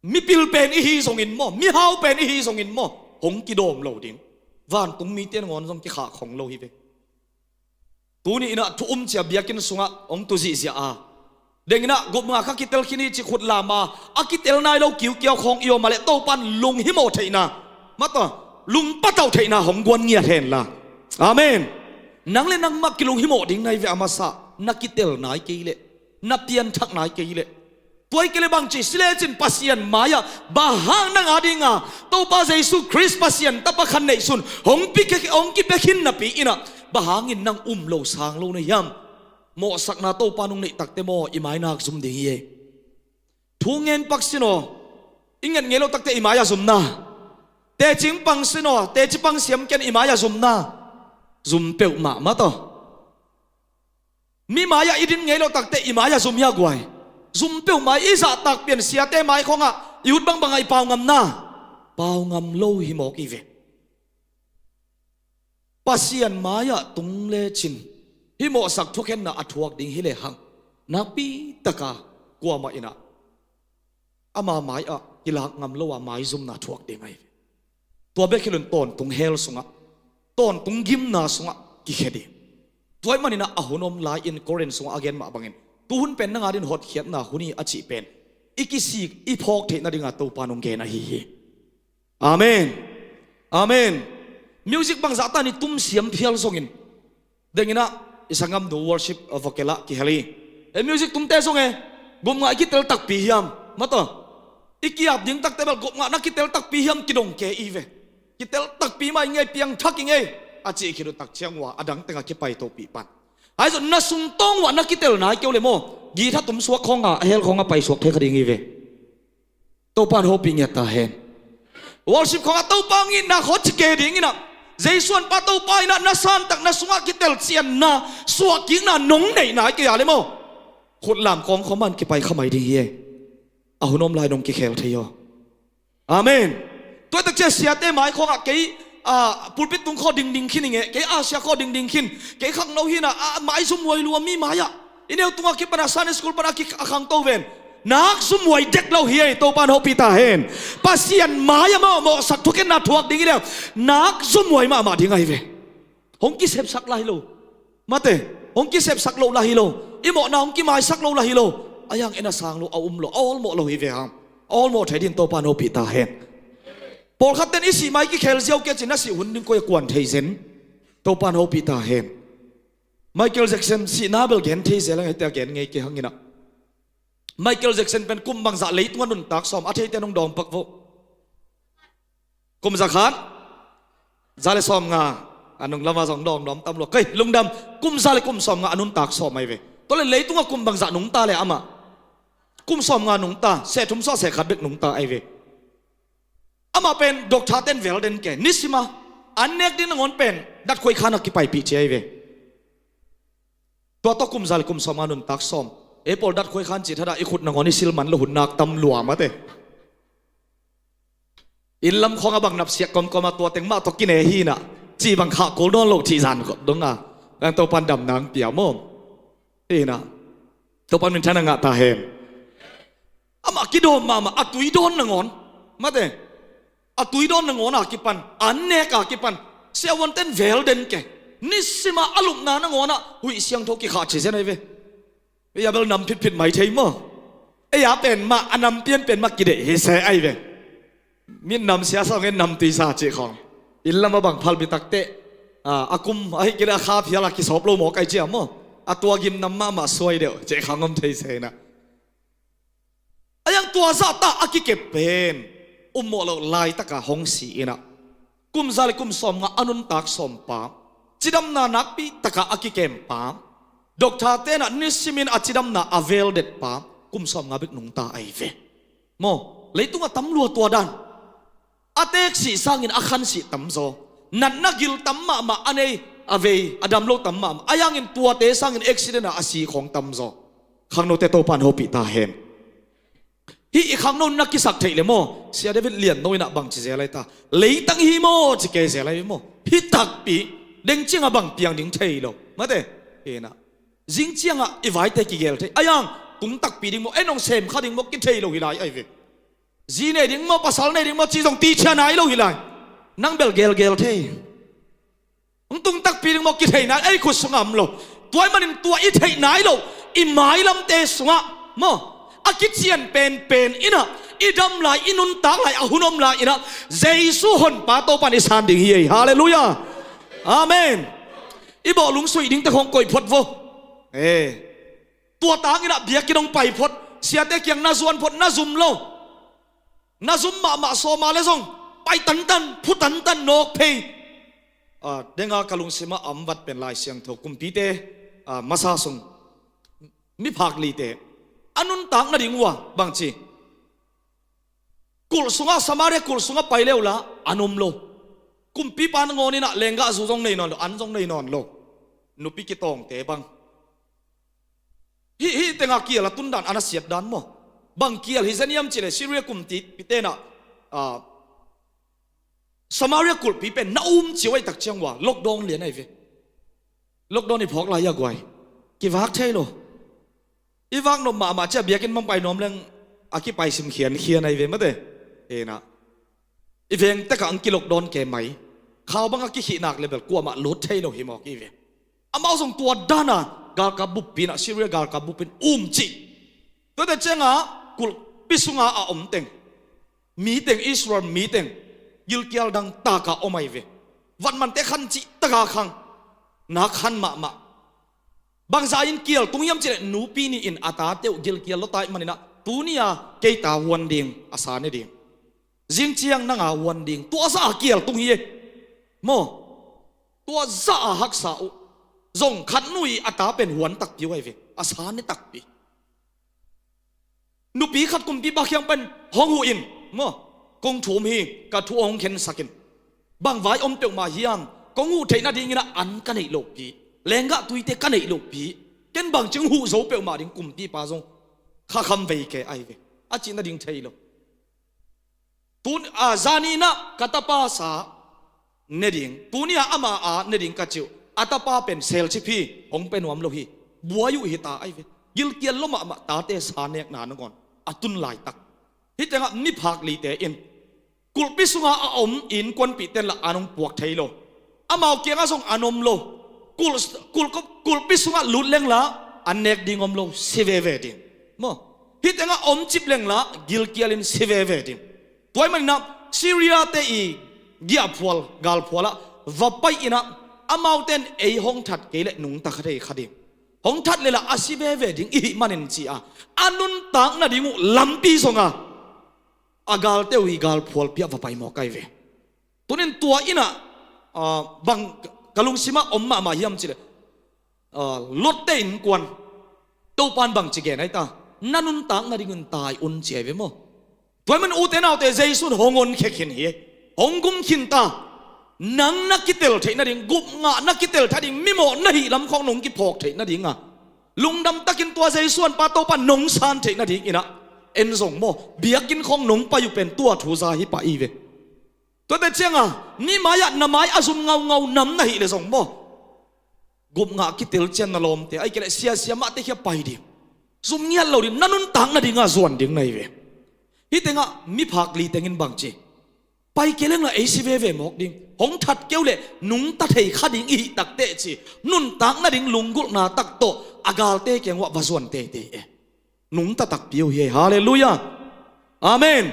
Mipil pen i hi zongin maw, mihau pen i hi zongin maw, hong kidawm lo ding. Vantung mite nangawn zong kikhah khong lo hi ve. Tuni in ah thu um cia biakinn sungah hong tu zihziah a, deng in ah gupngah kha kitel khin hi ci khut lam a, a kitel nai lo kiukiau khawng i om a leh Topan lunghimawh theihna, mataw, lungpatauh theihna hong guan ngiat hen la. Amen. Nang le nangmah kilunghimawh ding nai ve a masa, na kitel nai kei leh, na pianthak nai kei leh. Tua hi kei le bang ci si lecin Pasian mai-ah bang hang nang a dinga Topa Jesu Khrist Pasian tapa khat neihsun hong pi khe, hong kipia khin napi inah bang hangin nang um lo sang lo na hiam? Mawhsakna Topa nong neih takte maw i mai nak zum ding hi ei. Thu ngen pak sin aw. I nget ngei lo takte i mai-ah zumna. Tecing pang sin aw, teci pang siam ken i mai-ah zumna. Zum peuhmah mah tawh. Mi mai-ah i din ngei lo takte i mai-ah zum hia guai? Zum peuhmah i zahtak pian siate mai khawngah i ut bangbangah i pau ngamna. Pau ngam lo hi mawk i ve. Pasian mai-ah tung lecin hih mawhsak thukhenna a thuak ding hi lehang nakpi taka kuamah inah ama mai-ah kilak ngam lo a maizumna thuak ding ahi ve. Tua bek hi loin tawntung hell sungah, tawntung gimna sungah kikhia ding. Tua ahih maninah a hun om lai-in Korin sungah a gen mah bangin tuhun pen nang a din hotkhiatna hun hi a cih pen i kisik i phawk theih nadinga Topa nong gen ahi hi. Amen. Amen. Music bangzah tan i tum siam phial zongin denginah i sanggamnu worship, uh, vocal ah kihel hi. E music tumte zong e gupngah i kitel takpi hiam? Mataw. I kiap ding takte bel gupngah na kitel takpi hiam kidong ke i ve. Kitel takpi mah i ngei, piangthak i ngei a cih khit uh takciang uh a dang tengah kipai topih pan. Ahi zong na sungtawng uh a na kitel nai keu le maw? Guitar tum suak khawnga a hell khawnga paisuak thei kha ding i ve. Topa in hopih ngiat ta hen. Worship khawngah Topa ngitna khaw ci kei dinginah Jesu an pa Topa inah na santak na sungah kitel cianna suahkikna nong neih nai kei a le maw? Khutlam kawng khawman kipai kha mai ding hi ei. A hun om lai nong kikhel thei aw. Amen. Tua tak ciah siate mai khawngah kei, ah, pulpit tung khaw dingding khin i ngeh, kei asia khaw dingding khin, kei khangno hinah, ah, maizum huai lua mi mai-ah i neu tungah kipana Sunday school pana ki a khangto ven. Nak zumhuai dek lo hi ei, Topa in hopih ta hen. Pasian mai-ah mawh, mawhsak thukhenna thuak ding i leu nak zumhuai mahmah ding ahi ve. Hong kisepsak lai lo. Mate, hong kisepsak lo lai hi lo. I mawhna hong kimaisak lo lai hi lo. A hiang en a sang lo, a um lo, a awlmawh lo hi ve hang. A awlmawh thei din Topa in hopih ta hen. Pawlkhatten i sih mai kikhel ziau kei cin a sih hun ding koi a kuan thei zen. Topa in hopih ta hen. Michael Jackson sihna bel gen thei zel hang, hete a gen ngei kei hanginah Michael Jackson pen kum bangzah leitungah nuntak sawm, a theite nong dawngpak vo. Kum zakhat za le sawmnga. A nung lama zong dawng nuam tam lua. Kei lungdam. Kum za le kum sawmnga a nuntak sawm ahi ve. Tua le leitungah kum bangzah nungta le amah? Kum sawmnga nungta, seh thum suah seh khat bek nungta ahi ve. Amah pen doctor ten vel den ke, nisima an nek ding nangawn pen datkhuai khan a kipaipih ci ahi ve. Tua tawh kum za le kum sawmnga nuntak sawm. Ei pawl datkhuai khan cih thadah i khut nangawn i sil man lo hun nak tam lua mate. Inn lam khawng a bang napsiak kawmkawm a tua teng mah tawh kine hinah cih bang khah kul nawn lo cih zan dong a. Nang Topan dam nang pia maw? Hinah Topan minthan a ngah ta hen. Amah kidawn mahmah a tui dawn nangawn mate. A tui dawn nangawn a kipan, an nek a kipan siavuanten vel den ke, nisima a lupna nangawn ah huih siangtho kikhah ci zen ahi ve. Ei a bel nam phitphit mai thei maw? Ei a pen mah a nam pianpen mah kideih hi se ahi ve. Mit nam sia sa ngen nam tuisa cih khawng. Inn lam a bang phalbi takteh a kum ahi kile a kha phial a kisawp lo mawk ahi cia maw? A tua gim nam mahmah suai deuh cih khang om thei se inah. A yang tua zahta a kikep pen ummawh loh laitaka hong si inah kum za le kum sawmnga a nuntak sawmpa, cidamna nakpi taka a kikempa, doctor tenah nisimin a cidamna a veldetpa kum sawmnga bek nungta ahi ve. Maw, leitungah tam lua tua dan. A teeksih sangin a khansih tamzaw, natna gil tam mahmah a nei, a vei a dam lo tam mahmah. A yangin tuate sangin accident ah a si khawng tamzaw. Khangnote Topan hopih ta hen. Hih i khangno na kisak theih le maw? Sia David Lianno inah bangci zel ahi ta? Leitang hi maw ci kei zel ahi maw? Hih takpi deng ciangah bang piang ding thei lo mate. Hinah zing ciangah i vaite kigel thei a yang tung takpi ding maw? Ei nong sem kha ding maw? Kithei lo hi lai ahi ve. Zi nei ding maw, pasal nei ding maw, ci zong tichia nai lo hi lai. Nang bel gelgel thei. Hong tung takpi ding maw, kithei nai, ei khut sungah om lo. Tua ahih manin tua i theih nai lo i mailamte sungah maw, a kician penpen inah i dam lai, i nuntak lai, a hun om lai inah Jesu honpa Topan i san ding hi ei. Halleluiah. Amen. I bawh lungsuih dingte khawng koih phot vo. Eh. Tua tanginah biakinn hong pai phot, siate kiang na zuan phot, na zum lo. Na zum mahmah sawma le zong pai tantan, phu tantan nawk phei. A, denga ka lungsimah a om vat pen Lai Siangtho kumpite, a, masa sung miphak lite a nuntak nading uh a bangci, kulh sungah, Samaria kulh sungah pai le uhla an om lo. Kumpipa nangawn inah lenggahzu zong nei nawn lo, an zong nei nawn lo. Nupi kitawngte bang hih, hih tengah kial a tundan, a nasiat dan maw? Bang kial hi zen hiam cileh Syria kumpipi tenah, a, Samaria kulhpi pen na um cio ahi tak ciang uh a lockdown lian ahi ve. Lockdown i phawk lai a guai, kivak thei lo. I vak nop mahmah cia biakinn bang pai nuam leng a kipaisim khiankhian ahi ve mate. Hinah i veng tekah ang ki lockdown ke mai. Khau bang a kikhih nak le bel kuamah lut thei lo hi mawk i ve. Amau zong tua dana galkap buppi inah, Syria galkap buppi in um cih. Tuate cianga kulhpi sunga a om teng, mi teng, Israel mi teng gilkial dang taka om ahi ve. Vatmante khan cih taka khang na khan mahmah. Bangza in kial tung hiam cileh nupi nih in a tate uh gilkial lawta ih maninah, tuni-a kei ta huan ding, a sa ne ding. Zing ciang nanga huan ding. Tua zah a kial tung hi e. Maw? Tua zah a haksa uh. Zong khat nu ih a ta pen huan takpi uh ahi ve. A sa ne takpi. Nupi khat kumpipa kiang pen hong huh in, maw, kong thum hi, ka thu hong khensak in. Bang vai om peuhmah hiam? Kong huh theih nadinginah an ka neih lohpi, lenggah tuite ka neih lohpi. Ken bangcing huh zo peuhmah ding, kumpipa zong khakham vei ke ahi ve. A cih nading thei lo. Tun, a, zaninah ka tapa sa ne ding, tuni-a ama a ne ding ka cih uh, a tapa pen selcip hi, hong pia nuam lo hi. Buai uh hita ahi ve. Gilkial lo mahmah tate sa nekna nangawn a tun laitak. Hih tengah miphak lite in kulhpi sunga a om innkuanpihte in lah an hong puak thei lo. Amau kiangah zong an om lo. Kulh, kulh, kulhpi sungah lut lengla an nek ding om lo, si veve ding. Maw? Hih tengah om cip lengla gilkialin si veve ding. Tua ih maninah Syria-te ih giahphual, galphualah va pai inah, amaute in ei hong that kei leh nungta kha thei kha ding, hong that lehla a si veve ding i hih manin ci-a, a nuntak nading uh lampi zonga a galte uh ih galphualpi ah va pai mawk ahi ve. Tunin tua inah, a, bang ka lungsimah om mahmah hiam cileh, a, Lot-te innkuan Topan bangci gen ahi ta? Na nuntak nadingin tai un ci ahi ve maw? Tua ih man ute naute, Jesu in hong honkhia khin hi. Hong gum khin ta. Nang na kitel theih nading, gupngah na kitel theih ding, mimawh na hih lam khawng nong kiphawk theih nadinga, lungdam takin tua Jesu an pa Topa nong san theih nadinginah, en zong maw, biakinn khawng nong pai uh pen tua thu za hi pah i ve. Tuate cianga mi mai-ah na mai a zum ngaungau nam na hih leh zong maw, gupngah kitel cian na lawmte, ahih kei leh siasia mahte khia pai ding, zum ngiat lo ding, na nuntak nadinga zuan ding na hi ve. Hih tengah miphak li tengin bangci, pai kei lengla ei si veve mawk ding, hong that kei uh leh nungta thei kha ding i hih takteh ci, nuntak nading lunggulhna tak tawh a galte kiang uh ah va zuan teitei e. Nungta takpi uh hi. Halleluiah. Amen.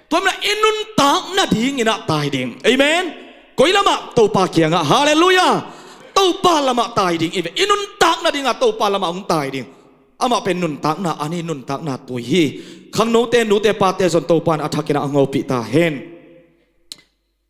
Tua manin i nuntak nadinginah tai ding. Amen. Koi lamah? Topa kiangah. Halleluiah. Topa lamah tai ding i ve. I nuntak nadingah Topa lamah hong tai ding. Amah pen nuntakna, a ni nuntakna tui hi. Khangnote, nute, pate zong Topa in a thakinah a hong hopih ta hen.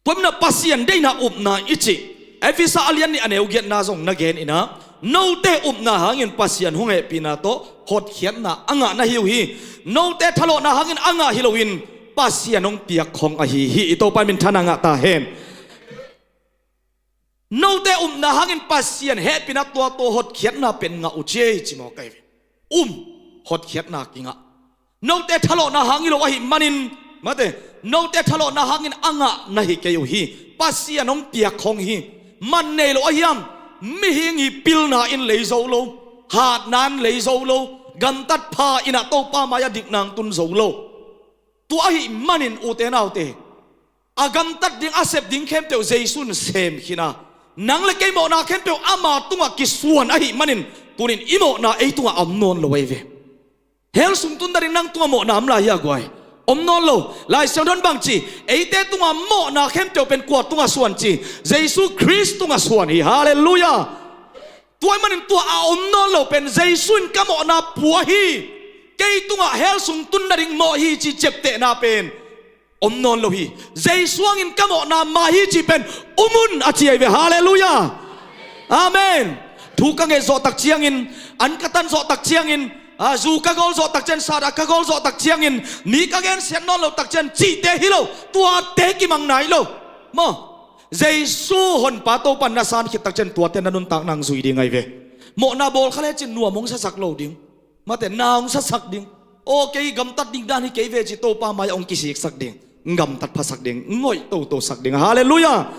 Tua maninah Pasian deihna upna i cih Efesa a lian nih a neu giatna zong na gen inah, note upna hangin Pasian hong hehpihna tawh hotkhiatna a ngah na hi uh hi. Note thalawhna hangin a ngah hi loin Pasian hong piakkhong ahi hi. I Topa in minthanna ngah ta hen. Note upna hangin Pasian hehpihna tuatua hotkhiatna pen ngah uh ci ei ci mawk ahi ve. Um, hotkhiatna kingah. Note thalawhna hang hi lo ahih manin, mate, note thalawhna hangin a ngah na hi kei uh hi. Pasian hong piakkhong hi. Man nei lo ahiam? Mihing hi pilna in lei zo lo, hatna in lei zo lo, gamtat pha inah Topa mai-ah dikna hong tun zo lo. Tua ahih manin ute naute, a gamtat ding, a sep ding khempeuh Jesu in sem khin a, nang le kei mawhna khempeuh ama tungah kisuan ahih manin, tunin i mawhna ei tungah a om nawn lo ahi ve. Hell sung tun danin nang tungah mawhna om lai hia guai? Om nawn lo. Lai Siangtho in bangci, eite tungah mawhna khempeuh pen kua tungah suan ci? Jesu Khrist tungah suan hi. Halleluiah. Tua ahih manin tua a om nawn lo pen Jesu in ka mawhna pua hi. Kei tungah hell sung tun nading mawh hi ci ciaptehna pen om nawn lo hi. Jesu hangin ka mawhna mai hi ci pen um un a ci ahi ve. Halleluiah. Amen. Thu ka nget zawh tak ciangin, an ka tan zawh tak ciangin, a, zu ka gawl zawh tak ciangin, sat a ka gawl zawh tak ciangin, mi ka gensiat nawn lo tak ciangin cihte hi lo, tuate kimang nai lo. Maw, Jesu honpa Topa na san khit tak ciangin tuate na nuntak nang zui ding ahi ve. Mawhna bawl kha lecin nuam hong sasak lo ding. Mate, na hong sasak ding. Aw, kei gamtat ding dan hi kei ve ci Topa mai-ah hong kisiksak ding. Gamtat phasak ding. Ngoih totosak ding. Halleluiah.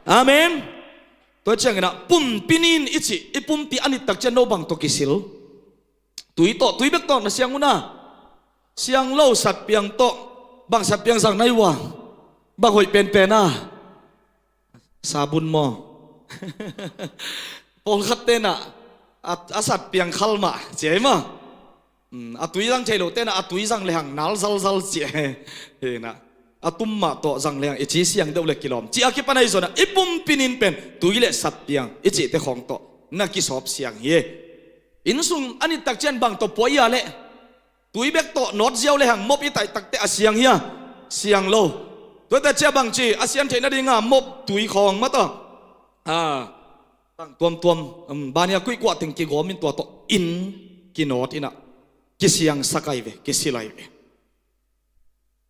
Amen. Tua ciangin ah pumpi nin i cih, i pumpi a nit tak ciang no bang tawh kisil? Tui tawh, tui bek tawh na siang un a. Siang lo satpiang tawh. Bang satpiang zang na hi ua? Bang hoih penpen a? Sabun maw? Pawlkhat tenah a, a satpiang khal mah ci ahi maw? Mm, a tui zang thei lo tenah a tui zang lehang nal zalzal ci ahi. Hinah, a tum mah tawh zang lehang i ci siang deuh le kilawm ci a kipan ahi zonah i pumpi nin pen tui le satpiang i cihte khawng tawh na kisawp siang hi. Innsung a nit tak ciang bang tawh pua ia leh? Tui bek tawh nawt ziau lehang mop i taih takte a siang hia? Siang lo. Tuate cia bangci a sian theih nadinga mop tui khawng mataw, a, bang tuamtuam, um, bania kuihkuah teng kigawmin tua tawh inn kinawt inah kisiangsak ahi ve, kisil ahi ve.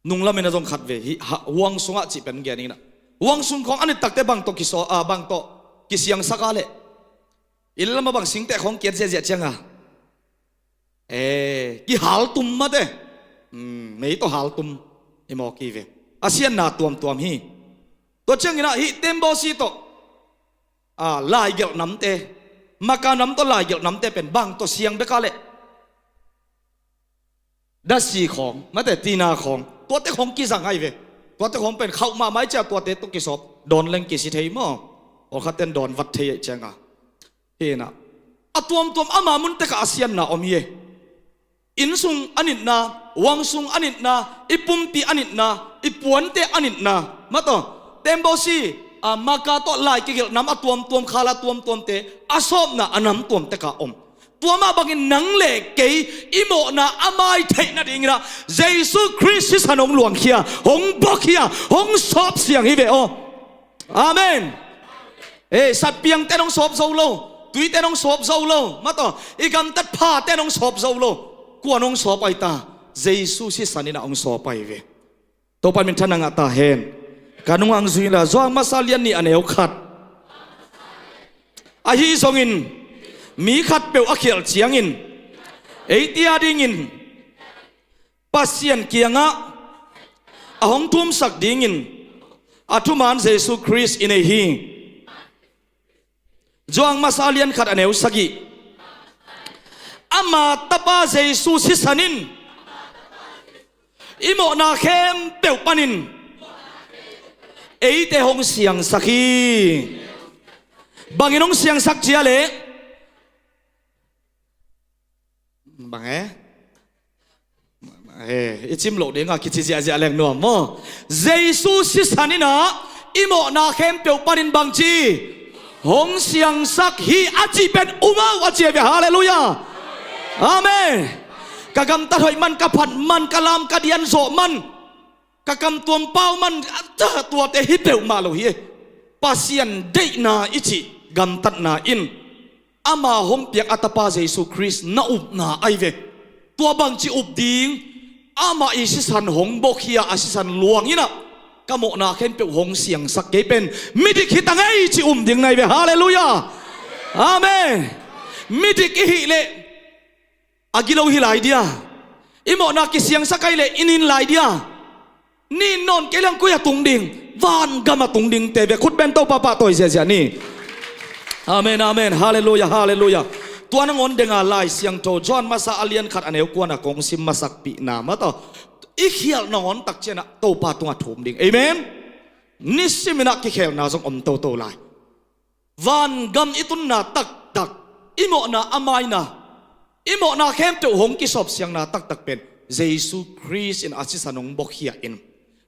Nunglamin a zong khat ve hi, ha, huang sungah cih pen gen inah, huang sung khawng a nit takte bang tawh kisaw, a, bang tawh kisiangsak a leh? Inn lamah bang singteh khawng kiat ziahziah cianga, e, kihaltum mate. Hmm, mei tawh haltum i mawk hi ve. A sianna tuamtuam hi. Tua cianginah hih tembawsi tawh, a, laigelh namte, Maka nam tawh laigelh namte pen bang tawh siang beka leh? Dasi khawng mate, tina khawng, tuate khawng kizang ahi ve. Tuate khawng pen khauh mahmah i cia tuate tawh kisawp dawn leng kisi thei maw? Awlkhatten dawn vat thei ahi cianga. Hinah, a tuamtuam ama mun tekah a sianna om hi e. Innsung a nitna, huang sung a nitna, i pumpi a nitna, i puante a nitna mataw, tembawsi, a, Maka tawh lai kigelh nam a tuamtuam, khala tuamtuamte a sawpna a nam tuam tekah om. Tua mah bangin nang le kei i mawhna a mai theih nadinginah Jesu Khrist sisan hong luangkhia, hong bawkhia, hong sawp siang hi ve aw. Amen. Ei, satpiangte nong sawp zo lo, tuite nong sawp zo lo mataw, i gamtat phate nong sawp zo lo. Kua nong sawp ahi ta? Jesu sisan inah hong sawp ahi ve. Topa min thanna ngah ta hen. Ka nungah hong zui inla, Johan masa lian nih a neu khat. Ahi zongin mi khatpeuh a khialh ciangin eite a dingin Pasian kiangah a hong thumsak dingin a thuman Jesu Khrist i nei hi. Johan masa lian khat a neu sagih. Ama tapa Jesu sisan in i mawhna khempeuh panin eite hong siangsak hi. Bangin hong siangsak cia leh? Bang e? E, i cim loh dinga kici ziahziah leng nuam maw? Jesu sisan inah i mawhna khempeuh panin bangci hong siangsak hi a cih pen um au a ci ahi ve. Halleluiah. Amen. Ka gamtat hoih man, ka phat man, ka lam ka dian zawh man, ka kam tuam pau man, a ta tuate hi peuhmah lo hi. Pasian deihna i cih gamtatna in ama hong piak a tapa Jesu Khrist na upna ahi ve. Tua bangci up ding, amah i sisan hong bawkhia, a sisan luang inah ka mawhna khempeuh hong siangsak kei pen midik hi ta ngei ci um ding na hi ve. Halleluiah. Amen. Midik i hih leh a gilo hi lai dia? I mawhna kisiangsak ahi leh i nin lai dia? Nin nawn kei leng koi a tung ding? Van gam a tung dingte ve. Khut beng Topa pahtawi ziahziah ni. Amen, amen. Halleluiah, halleluiah. Tua nangawn denga Lai Siangtho Johan masa a lian khat a neu kuana kong sim masakpihna mataw, i khialh nangawn tak cianah Topa tungah thum ding. Amen. Nisiminah kikhelna zong om toto lai. Vangam i tunna taktak, i mawhna a maina, i mawhna khempeuh hong kisawpsiangna taktak pen Jesu Khrist in a sisan hong bawkhia in,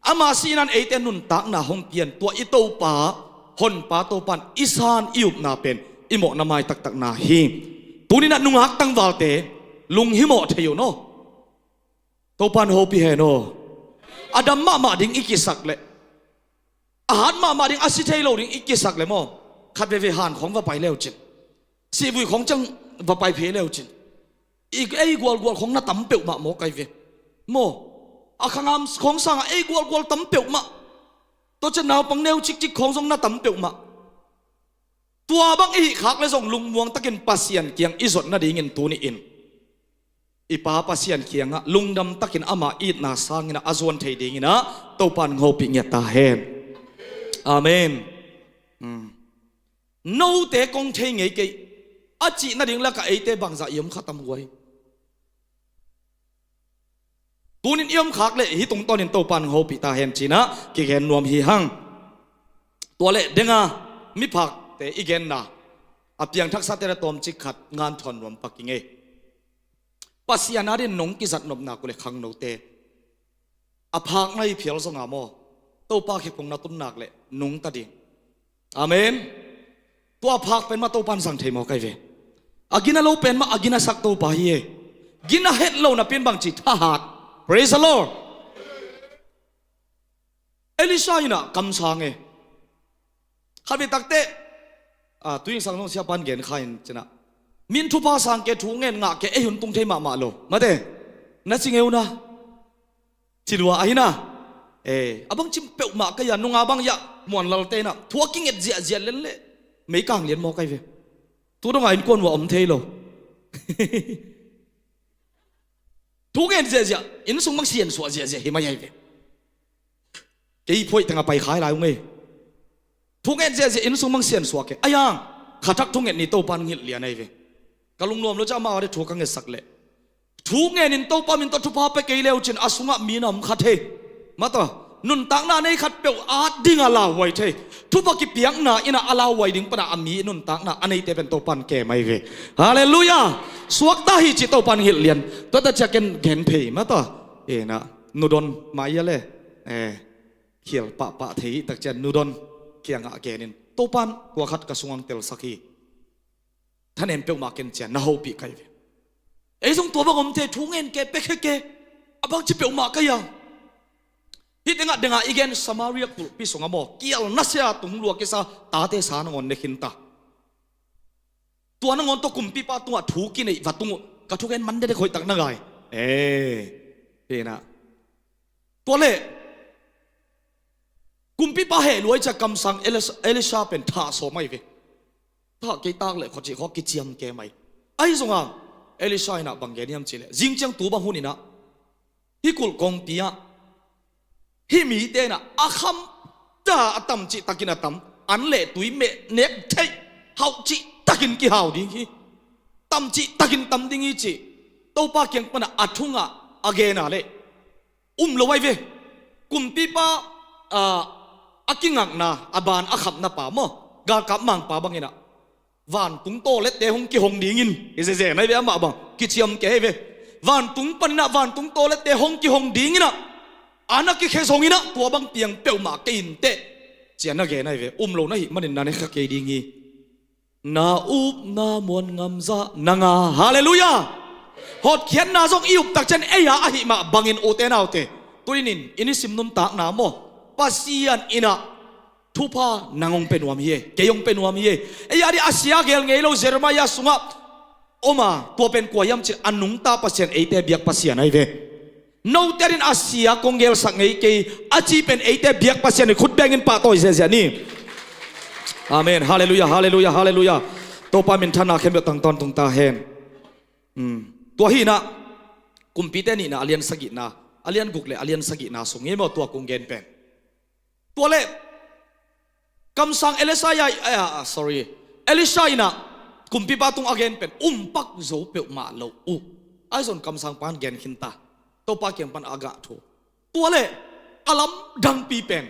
ama sihna in eite nuntakna hong pian, tua i Topa, honpa Topa in i san i upna pen i mawhna mai taktakna hi. Tuninah nungak tangvalte lunghimawh thei un aw. Topan hopih hen aw. A dam mahmah ding i kisak leh, a hat mahmah ding, a si thei lo ding i kisak leh maw, khat veve han khawng va pai leucin, sihvui khawng ciang va pai phei leucin, i, ei gualgual khawng na tam peuhmah maw kai ve. Maw, a khangam khawng sangah ei gualgual tam peuhmah. Tua ciang naupang neu cikcik khawng zong na tam peuhmah. Tua bang i hih khak leh zong lungmuang takin Pasian kiang i zot nadingin tuni-in i Pa Pasian kiangah lungdam takin ama itna sangin ah a zuan thei dingin ah Topan hopih ngiat ta hen. Amen. Hmm. Note kong thei ngei kei a cih nading lakah eite bangzah i om kha tam huai. Tunin i om khak leh hih tungtawnin Topan hopih ta hen ci-in ah kigen nuam hi hang. Tua leh denga miphakte i genna a piangthaksate na tawmcik khat ngan thawn nuam pak ing ei. Pasian adingin nong kizat nopna uh leh khangnote, a phak na hi phial zong a maw, Topa khe kong na tun nak leh nungta ding. Amen. Tua phak pen mah Topan zang thei maw kai ve. A gina lo pen mah a ginasak Topa hi e. Gina het lo napi in bangci thahat. Praise the Lord. Elisha in ah kamsang e. Khat vei takteh, ah, Tuingsang zong siapan gen kha in ci-in ah, min thupha sang kei, thu ngen ngah kei, ei hun tung thei mahmah lo. Mate, na ci ngei un ah, ci lua ahi na. Eh, a bangci peuhmah kei a, nunga bang hiah Muanlalte in ah thu a kinget ziahziah lel leh meikang lian maw kai ve. Tu dongah innkuan uh ah om thei lo. Thu ngen ziahziah, innsung bang siansuah ziahziah hi mai ahi ve. Kei phoih tengah pai khai lai ung ei. Thu ngen ziahziah, innsung bang siansuah kei. Ahi hang, kha thak thu nget ni, Topan ngilh lian ahi ve. Ka lungnuam lo ciang amau ading thu ka ngetsak leh, thu ngenin Topa min tawh thupha pia kei leucin a sungah mi na om kha thei. Mah tawh, nuntakna nei khatpeuh adingin a lauhuai thei. Thupha kipiakna in ah a lauhuai ding pan ah a mi nuntakna a neite pen Topan kem ahi ve. Halleluiah. Suakta hi cih Topan hilh lian. Tua ta ciang ken gen phei mah tawh. Eh, na, Nu Don mah ia le, eh, khial pahpah thei hi tak ciang Nu Don kiangah genin, Topan tua khat ka sungah telsak hi. Thanem peuhmah ken ci-a na hopih ka hi ve. Ei zong tua bang om thei, thu ngen kei, pia khe kei. A bangci peuhmah ka hi a. Hih tengah denga i gen Samaria kulhpi sungah maw, kial nasia tung lua kisa tate sa nangawn ne khin ta. Tua nangawn tawh kumpipa tungah thu kineih va tung uh. Ka thugen man dede khoih tak na ngai. Eh, hi na. Tua leh kumpipa heh lua i ciang kamsang Elis-, Elisha pen thah sawm ahi ve. Thah kei tak leh khuacih khawng kiciam kei mai. Ahi zongin Elisha in ah bang gen hiam cih leh, zing ciang tu bang hun in ah, hih kulh kongpi ah hih mite in ah a kham ta a, tam cih takin a tam, an leh tui meh nek theih, hauh cih takin kihau ding hi. Tam cih takin tam ding hi cih Topa kiang pan ah a thu ngah a gen a leh um lo ahi ve. Kumpipa, ah, a kingakna, a ban a khapna pa maw, galkap mangpa bangin ah vantung tawlette hong kihong dingin i zeze nai ve, amah bang kiciam kei ahi ve. Vantung panin ah vantung tawlette hong kihong dingin ah, a na kikhe zongin ah tua bang piang peuhmah kei inteh, ci-a na gen ahi ve. Um lo na hih manin na ne kha kei ding hi. Na upna muan ngamzah nang a. Halleluiah. Hotkhiatna zong i up tak ciang ei a ahih mah bangin, ute naute, tuni-in i nisim nuntakna maw, Pasian in ah thupha nang hong pia nuam hi e, kei hong pia nuam hi e. Ei a ding a sia gel ngei lo Jeremiah sungah om a, tua pen kua hiam cih leh a nungta Pasian, eite biak Pasian ahi ve. Note a ding a sia kong gelsak ngei kei a ci pen eite biak Pasian hi, khut bengin pahtawi ziahziah ni. Amen. Halleluiah, halleluiah, halleluiah. Topa minthanna khempeuh tang tawntung ta hen. Hmm. Tua hi in ah, Kumpite nihna a lian sagihna, a lian guk leh a lian sagihna sung hi maw, tua kong gen pen. Tua leh kamsang Elisha, ah, ah, sorry, Elisha in ah kumpipa tung a gen pen um pak zo peuhmah lo uh. Ahi zong kamsangpa in gen khin ta, Topa kiang pan a gah thu. Tua leh a lamdangpi pen,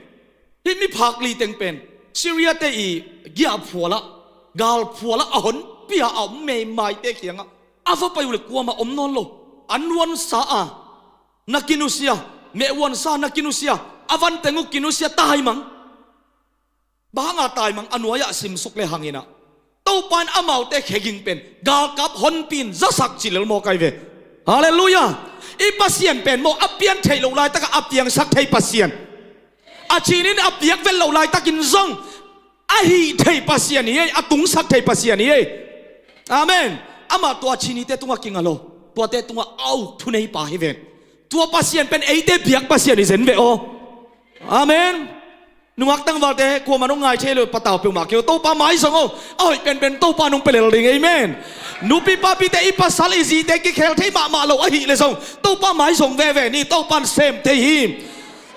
hih miphak li teng pen Syria-te i giahphual ah, galphual ah a honpi a, a om meimaite kiangah a va pai uh leh kuamah om nawn lo. An huansa a na kinusia, meh huansa na kinusia, a van teng uh kinusia taimang. Bang hanga taimang, a nuai-ah simsuk lehang in ah, Topa in amaute kheging pen galkap honpi in zasak ci lel maw kai ve. Halleluiah. I Pasian pen maw, a pian theih loh laitakah a piangsak thei Pasian. A cinin a piak vet loh laitakin zong a hih thei Pasian hi ei, a tungsak thei Pasian hi ei. Amen. Amah tua cinite tungah kinga lo, tuate tungah a uk thuneipa hi ven. Tua Pasian pen eite biak Pasian hi zen ve aw. Amen. Nungak tangvalte, kuamah nong ngai thei lo, patau peuhmah kei o, Topa maizong o. A hoih penpen Topa nong pelel ding. Amen. Nupi papite, i pasal i zite kikhel thei mahmah lo ahih leh zong Topa maizong veve ni. Topan sem thei hi.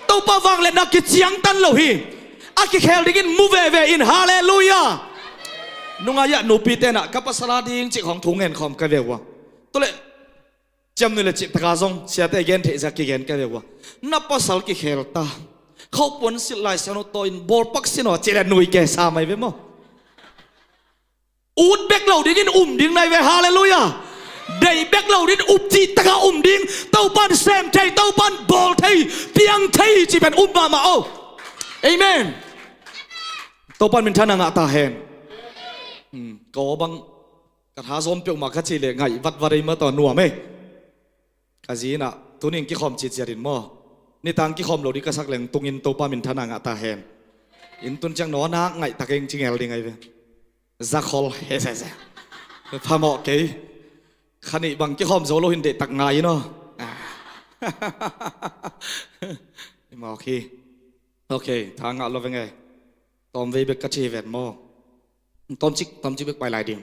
Topa vangliatna kiciangtan lo hi. A kikhel dingin mu veve in. Halleluiah. Nungai ah nupi tenah ka pasal a ding cih khawng thu ngen khawm ka ve uh a, tu leh ciamnuih le cih taka zong siate gen theih zia kigen ka ve uh a, na pasal kikhel ta, khopuan silh lai siangtho tawh in bawlpak sin aw cih leh nuih kesa mai ve maw. Ut bek lo dingin um ding nai ve. Halleluiah. Deih bek lo dingin up cih taka um ding. Topan sem thei, Topan bawl thei, piang thei cih pen um mahmah o. Amen. Topan minthanna ngah ta hen. Hmm, ka aw bang ka tha zawm peuhmah ka cih leh ngaih vatvat ei mah tawh nuam ei. Ka zi inah tuning kikhawm citciat in maw, nitang kikhawm lo ding ka sak leng tungin Topa minthanna ngah ta hen. Inn tun ciang naw nak ngaih tak eng ci ngel ding ahi ve. Zakhol hesese. Phamawh kei. Khanih bang kikhawm zo lo hin deihtak ngai in aw. Ah. I mawk hi. Ok, tha ngah lo veng e. Tawmvei bek ka ci hi ven maw. Tawmcik, tawmcik bek pai lai ding.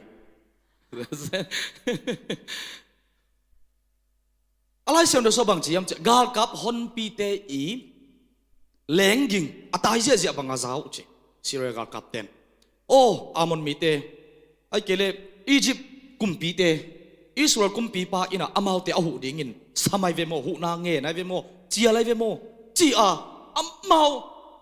A Lai Siangtho sua bang ci hiam cih, galkap honpite i lengging a tai ziahziah bang a za uh ci. Syria galkap ten, aw, Ammon mite, ahih kei leh Egypt kumpite, Israel kumpipa inah amaute a huh dingin sam ahi ve maw, huhna ngen ahi ve maw, cial ahi ve maw, ci-a amau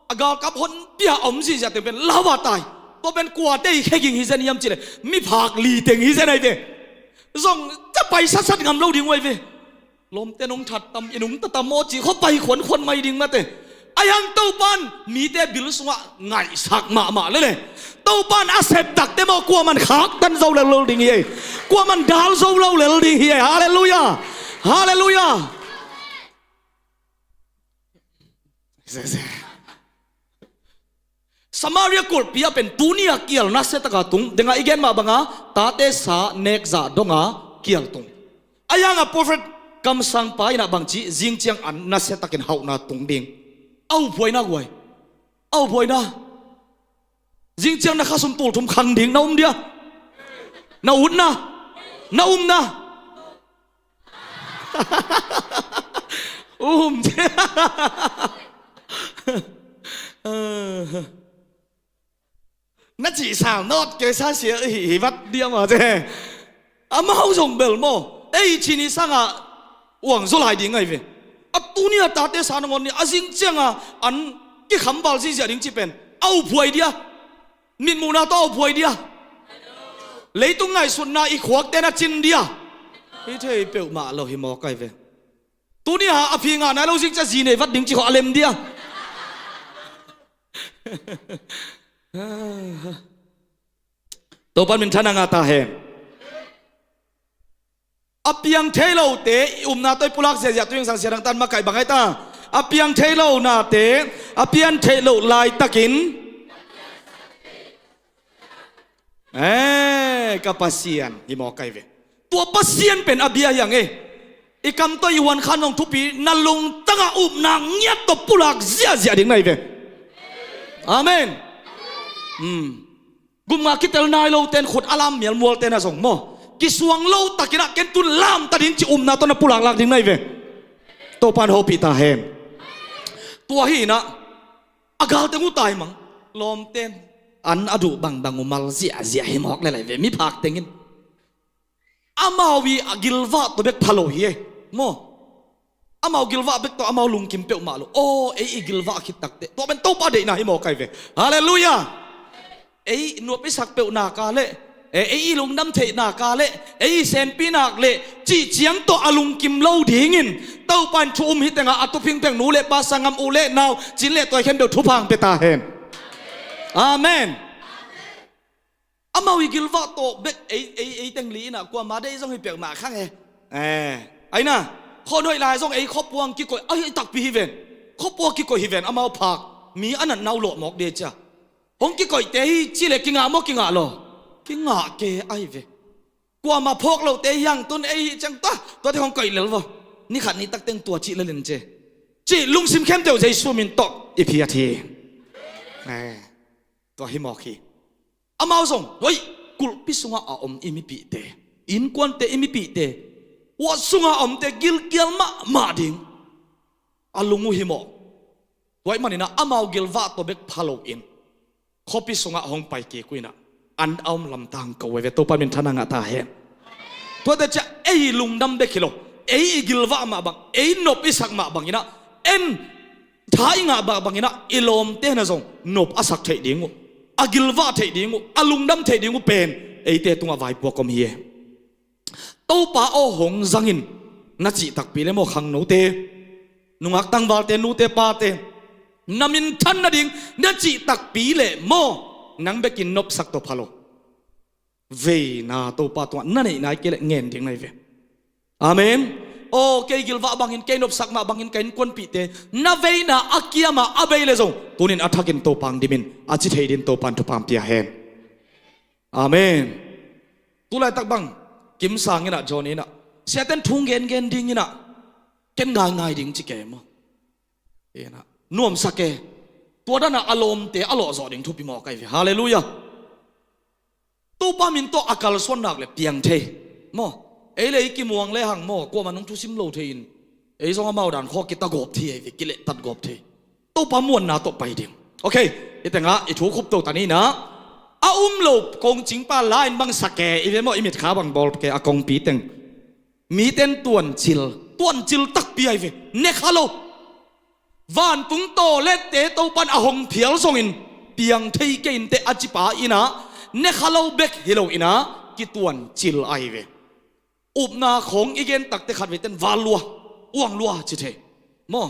a galkap honpi a om zihziah teng pen lau a tai. Tua pen kuate i kheging hi zen hiam cih leh miphak li teng hi zen ahi ve. Zong ca pai satsat ngam lo ding uh ahi ve. Lawmte nong that tam, i nungta tam aw ci khuapai khuankhuan mai ding mate. Ahi hang Topan mite bil sungah ngaihsak mahmah lele. Topan a sep takte maw kuaman khaktan zo lel lo ding hi ei. Kuaman dal zo lo lel ding hi ei. Halleluiah. Halleluiah. Samaria kulhpi ah pen tuni a kial nasia taka tung, dengah i gen mah banga tate sa nek zah donga kial tung. Ahi hanga prophet kamsangpa inah bangci, zingciang an nasia takin hauhna tung ding. A uphuaina guai. A uphuaina. Zingciang na khasum tulthum khang ding na um dia? Na utna? Na umna? Um. Na cih sal nawt kei sa sia hi, hi vat dia ma te. Amau zong bel maw, ei cini sanga uang zo lai ding ahi ve. A tuni a tate sa nangawn ni a zing cianga an kikham val zihziah ding ci pen a uphuai dia. Mitmuhna tawh a uphuai dia. Leitung ngaihsutna i khuakte na cin dia. Hi thei peuhmah lo hi mawk ahi ve. Tuni a a phi ngah nai lo zing cia zi nei vat ding ci khawh a lem dia. Topan minthanna ngah ta hen. A piang thei lote i upna tawh i pulak ziahziah tu ingsang sia dangtan makaih bang ai ta. A piang thei lonate, a piang thei lo laitakin, eh, ka Pasian hi mawk ahi ve. Tua Pasian pen a bia hi ang e. I kam tawh i huan khan hong thupi na lungtangah upna ngiat tawh pulak ziahziah ding na hi ve. Amen. Hmm. Gumnga kitel nai loten khut a lam mialmualte na zong maw, kisuang lo takinah ken tun lamta ding ci upna tawh na pulaklak ding na hi ve. Topan hopih ta hen. Tua hinah a galteng uh taimang lawmten an a duh bangbang uh mal ziahziah hi mawk lelai ve miphak tengin. Amau i a gilvah tawh bek pha lo hi e maw. Amau gilvah bek tawh amau lungkim peuhmah lo. Aw, ei i gilvah khit takte tua pen Topa deihna hi mawk ahi ve. Halleluiah. Ei nuap i sak peuhnaka le, eh, ei i lungdam theihnaka le, ei i senpinak le cih ciang tawh a lungkim lo dingin Topa in thu um hi tengah a tuphingpheng nu le pa, sanggam u le nau, cin le tuai khempeuh thupha hong pia ta hen. Amen. Amau i gilvah tawh bek ei, ei, ei teng li inah kuama deih zong hi peuhmah khang e. Eh, Aina, khuanuai lai zong ei khuapua kikoih ahi takpi hi ven. Khuapua kikoih hi ven, amau phak. Mi a natna uh lawh mawk ding cia. Hong kikoihte hi ci le kingah maw kingah lo? Kingah ke ahi ve. Kuamah phawk lote hiang tun ei hi ciang tua, tuate hong koih lel vaw. Ni khat ni takteng tua cih lel in ci. Cih lungsim khempeuh Jesu min tawh i phiat hi. Eh, tua hi mawk hi. Amau zong, hoi, kulhpi sungah a om i mipihte, innkuante i mipihte, huah sungah a omte gilkial mahmah ding a lung uh hi mawh. Tua ahih maninah amau gilvah tawh bek pha loin khuapi sungah hong pai kik uh inah an a om lamtang ko ve ve. Topa min thanna ngah ta hen. Tuate ciah ei lungdam bek hi lo, ei i gilvah mah bang, ei nop i sak mah banginah en tha i ngah mah banginah i lawmte na zong nop a sak theih ding uh, a gilvah theih ding uh, a lungdam theih ding uh pen eite tungah vaipuak om hi e. Topa aw hong zangin na cih takpi le maw khangnote, nungak tangvalte, nute pate, na minthan nading na cih takpi le maw nang bekin nopsak tawh pha lo. Veina Topa tungah na neih nai kei le ngen ding nai ve. Amen. Aw kei gilvah bangin, kei nopsak mah bangin ka innkuanpihte na veina a kiamah a bei le zong tunin a thakin Topa ang dimin a ci thei din Topa in thupha pia hen. Amen. Tulaitak bang kimsang inah John inah siaten thung gengen ding inah ken ngaingai ding ci ke maw? Inah nuamsak e. Tua danah a lawmte a lawhzawh ding thupi maw kai ve. Halleluiah. Topa min tawh a kalsuan nak le piang thei maw? Ei le ei kimuang le hang maw kuamah nung thusim lo thei in ei zong amau dan khaw kitagawp thei ahi ve, kilehtatgawp thei. Topa muanna tawh pai ding. Ok, i tengah i thu khupto ta ninah a um lo kongcingpa la in bang sa ke i ve maw, i mitkha bang bawl ke a kongpi teng. Mite in tuancil, tuancil takpi ahi ve, nekha lo. Vantung tawlette Topan a hong phial zongin piang thei kei inteh a cipa inah nekha lo bek hi lo inah kituancil ahi ve. Upna khawng i gen takte khat veiten val lua, uang lua ci thei maw?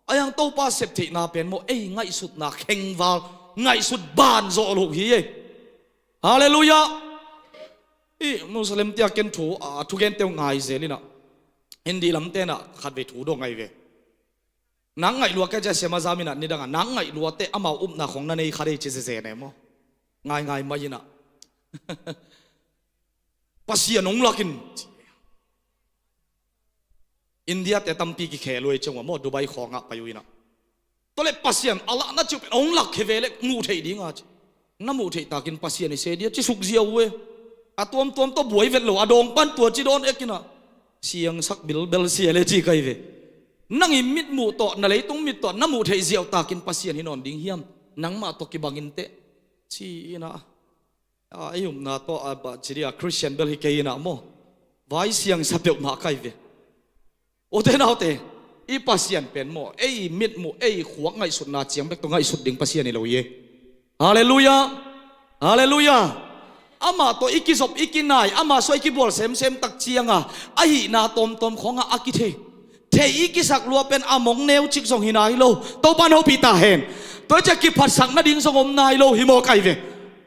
Ahi hang Topa septheihna pen maw ei ngaihsutna khengval, ngaihsut ban zawh loh hi ei. Halleluiah. I Muslim tia ken thu a thugente uh ngai zel inah Hindi lamte inah khatvei thu dong ahi ve. Nak ngaih lua kei cia siama zaminah nidangah nak ngaih luate amau upna khong na nei kha dei ci zeze ne maw? Ngaingai mai inah Pasian hong lakin India te tampi kikhel uh ei ciang uh a maw, Dubai khawngah pai uh inah. Tua le Pasian a lahna ciu pen hong lak khe ve le muh theih dinga ci. Na muh theih takin Pasian i se dia ci suk zia uh e. A tuamtuam tawh buai vet lo, a dawng pan tua ci dawn ek inah siangsak bilbel sia le ci kai ve. Nang i mitmuh tawh, na leitung mit tawh na muh theih ziau takin Pasian hi nawn ding hiam? Nangmah tawh kibangin teh ci inah a ei upna tawh a bah ci dia Khristian bel hi kei inah maw? Vai siangsa peuhmah kai ve. Ute naute, i Pasian pen maw ei mitmuh, ei khuak ngaihsutna ciang bek tawh ngaihsut ding Pasian hi lo hi. Halleluiah. Halleluiah. Amah tawh i kizop i kinai, amah suah i kibual semsem tak cianga ahihna tawmtawm khawngah a kithei, thei i kisak lua pen a mong neu cik zong hi nai lo. Topa in hopih ta hen. Tua i ciah kiphatsak nading zong om nai lo hi maw kai ve.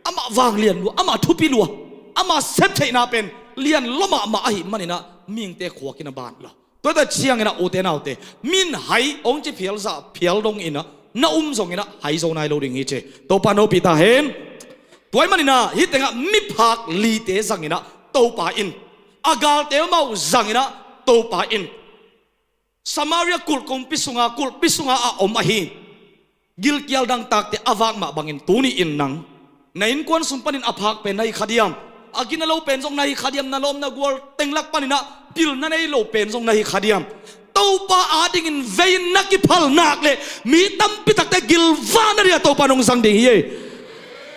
Amah vanglian lua, amah thupi lua, amah septheihna pen lian lua mahmah ahih maninah mihingte khuakin a ban lo. Tuate cianginah ute naute, min hai hong ci phial zah phial dong inah na um zonginah hai zo nai lo ding hi ci. Topa in hopih ta hen. Tua ahih maninah hih tengah miphak lite zanginah Topa in, a galte amau zanginah Topa in Samaria kulh kongpi sunga, kulhpi sunga a om ahi gilkial dangtakte a vak mah bangin tuni in nang na innkuan sung panin a phak pen na hi kha diam? A gina lo pen zong na hi kha diam? Na lawm na gual tenglak paninah pilna nei lo pen zong na hi kha diam? Topa adingin vei in na kiphal nak le mi tampi takte gilvahna dia Topa nong zang ding hi ei.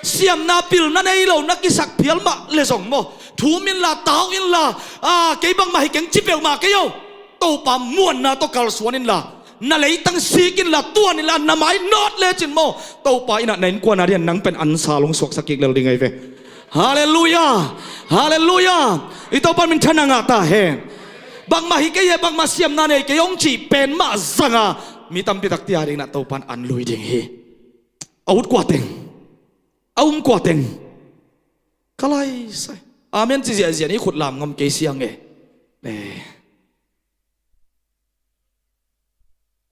Siamna pilna nei lo na kisak phial mah le zong maw, thum inla, tau inla, a, kei bangmah hi keng ci peuhmah kei o. Topa muanna tawh kalsuan inla, na leitang sik inla, tuan inla, na mai nawt lecin maw, Topa inah na innkuan a dian nang pen ansa long suaksak kik lel ding ahi ve. Halleluiah. Halleluiah. I Topa minthanna ngah ta hen. Bangmah hi kei he, bangmah siamna nei kei hong cih pen mah zanga mi tampi takte a dinginah Topa in an lui ding hi. A ut kua teng? A um kua teng? Ka laisai. Amen ci ziahziah ni, khut lam ngam kei siang e. Eh.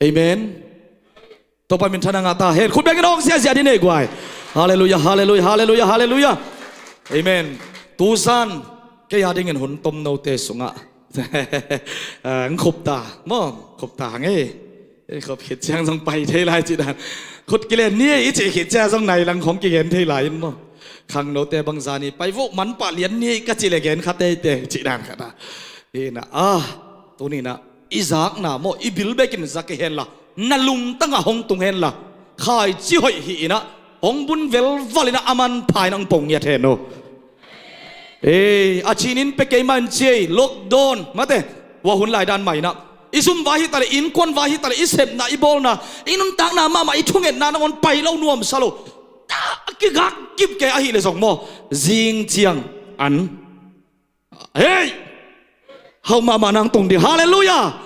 Amen. Topa min thang a ngah ta hen. Khut bengin hong siasia dih nei guai. Halleluia, halleluia, halleluia, halleluia. Amen. Tuzan kei a dingin hun tom note sungah, ah, ng khup ta maw, khup ta hang ei. Ei, khup khit ciang zong pai thei lai cih dan. Khut kilen ni ei i cih khit ciang zong nai lang khong kigen thei lai in maw. Khang note bangza ni pai voh man pah lian ni ei ka cih le gen kha teitei cih dan khat a. Hi na a, tuni na i zakna maw, i bil bekin zak hi hen la, na lungtangah hong tung hen la, khaici hoih hi inah hong bun velval inah a manpha inah hong pong ngiat hen uh. Ei, a cinin pe keimah in ci ei, lockdown mate, hua hun lai dan mah inah i zum vai hi taleh, innkuan vai hi taleh, i sepna, i bawlna, i nuntakna mahmah, i thungetna nangawn pai lo nuamsa lo. A kigak kip kei ahih leh zong maw, zing ciang an Hei! Hau mahmah nang tung ding. Halleluia!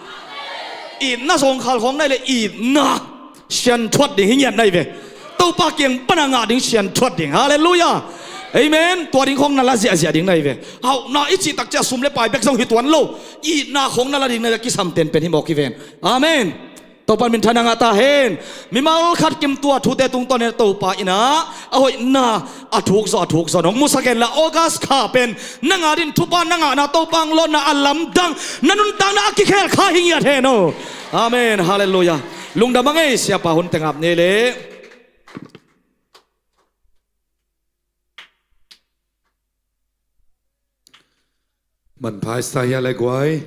Itna zawngkhal khawng nai le itna sianthuat ding hi ngiat nai ve. Topa kiang pana ngah ding sianthuat ding. Halleluia! Amen. Tua ding khawng na la ziahziah ding nai ve. Hauhna i cih takcia sum le pai bek zong hi tuan lo. Itna khawng na la ding nai ve, kisam tenpen hi mawk hi ven. Amen. Topa min thang a ngah ta hen. Mimal khat kim tua thute tungtawn in Topa inah a hoihna a thuk zawh, a thuk zawh nong musak hen la, August kha pen nang a din thupha na ngahna, Topa hong lawnna a lamdang, na nuntakna a kikhel kha hi ngiat hen uh. Amen. Halleluia. Lungdam a ngei siapa hun tengap ni le. Manpha i sa hia le guai.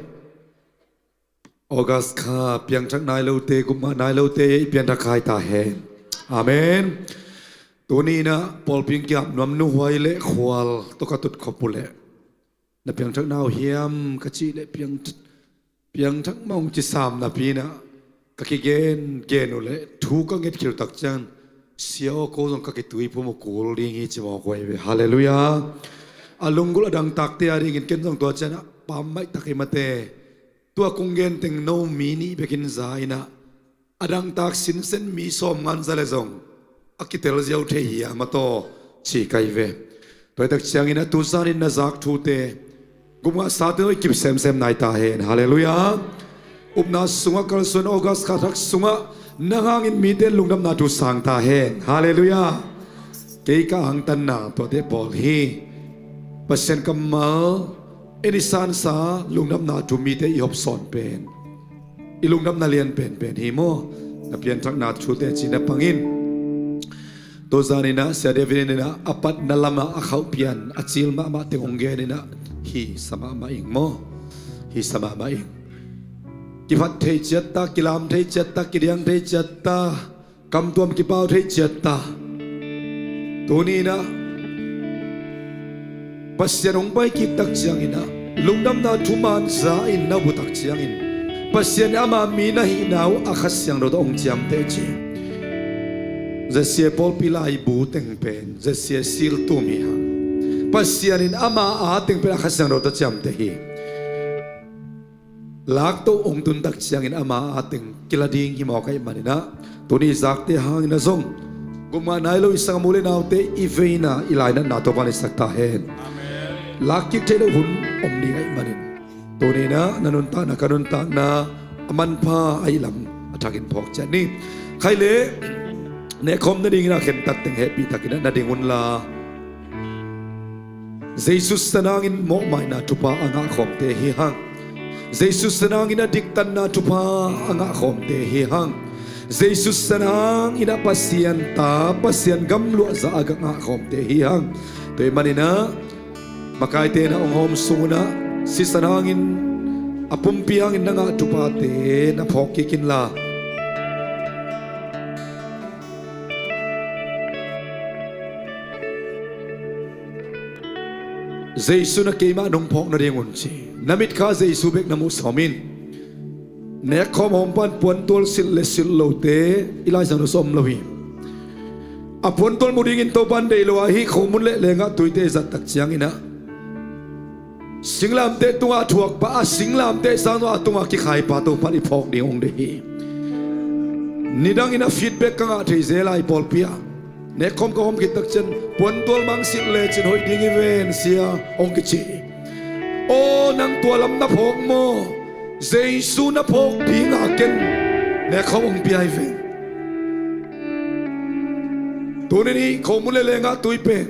August kha piangthak nai lote, gupngah nai lote i piangthak khai ta hen. Amen. Tuni inah pawlpi in kiap nuam nuhuai le khual tawh ka tut khop uh leh, na piangthak nau hiam ka cih leh piang piangthak mah hong ci sam napi inah ka kigen gen uh leh thu ka nget khit uh tak ciangin, sia aw, ko zong ka kituiphum uh kul ding hi ci mawk uh ahi ve. Halleluia. A lunggulh a dangtakte a dingin ken zong tua cianah pammaih tak hi mate. Tua kong gen teng no mi nih bekin za inah a dangtak sinsen mi sawm ngan za le zong a kitel ziau thei hi a mataw ci ka hi ve. Tua hi tak ciangin a tuzan in na zak thute gupngah sate hoih kip semsem nai ta hen. Halleluia. Upna sungah kalsuan August kha thak sungah nang hangin mite in lungdamna thu sang ta hen. Halleluia. Kei ka angtanna tuate pawl hi. Pasian kammal en i sansa lungdamna thu mite i hopsawn pen, i lungdamna lian penpen hi maw? Na pianthakna thute cihna pangin tuzan inah Sia David inah a patna lamah a khauh pian a cil mahmah teng hong gen inah hi sa mahmah ing maw? Hi sa mahmah ing. Kiphat thei ciatta, kilam thei ciatta, kidiang thei ciatta, kamtuam kipau thei ciatta. Tuni inah Pasian hong pai kik tak ciangin ah, lungdamna thuman za in na butak ciangin, Pasian in ama mi na hihna uh a Kha Siangtho tawh hong ciamteh ci. Zesia pawlpi laibu teng pen Zesia siltum hi hang. Pasian in ama a teng pen a Kha Siangtho tawh ciamteh hi. Laktoh hong tuntak ciangin ama a teng kila ding hi mawk ahih maninah, tuni zakte hangin a zong gumngah nai lo i sangam u le naute i veina i lainatna Topa in i sak ta hen. Lakkik theih loh hun om ding ahih manin, tuninah na nuntakna, ka nuntakna a manpha ahih lam a thakin phawk ciat ni. Khai le nehkhawm nadingin a khentat teng hehpih takinah na ding unla, Jesu sanangin mawhmaina thupha a ngahkhawmte hi hang. Jesu sanangin a diktanna thupha a ngahkhawmte hi hang. Jesu sanangin a Pasian ta, Pasian gamluahza a ngahkhawmte hi hang. Tua ahih maninah makaite na hong hawm sungunah sisan hangin a pumpi hangin na ngah thuphate na phawk kik inla, Jesu na keimah nong phawk nading un ci. Na mitkha Jesu bek na muhsawm in. Nehkhawm hawmpan puantual silh le silh lote i laisang nusa om lo hi. A puantual mu dingin Topan deih lo ahi khomun le lengah tuite zattak cianginah singlamteh tungah a thuakpa, a singlamteh sang tungah a tungah kikhaipa Topan i phawk ding hong deih hi. Nidangin a feedback ka ngah thei zel a i pawlpi ah nehkhawm ka hawm khit tak cian puantual mang silh lecin hoih ding hi ven sia hong kici hi. Aw, nang tua lam na phawk maw? Jesu na phawk dinga ken Nek khawm hong pia hi veng. Tuni ni khomun le lenggah tui pen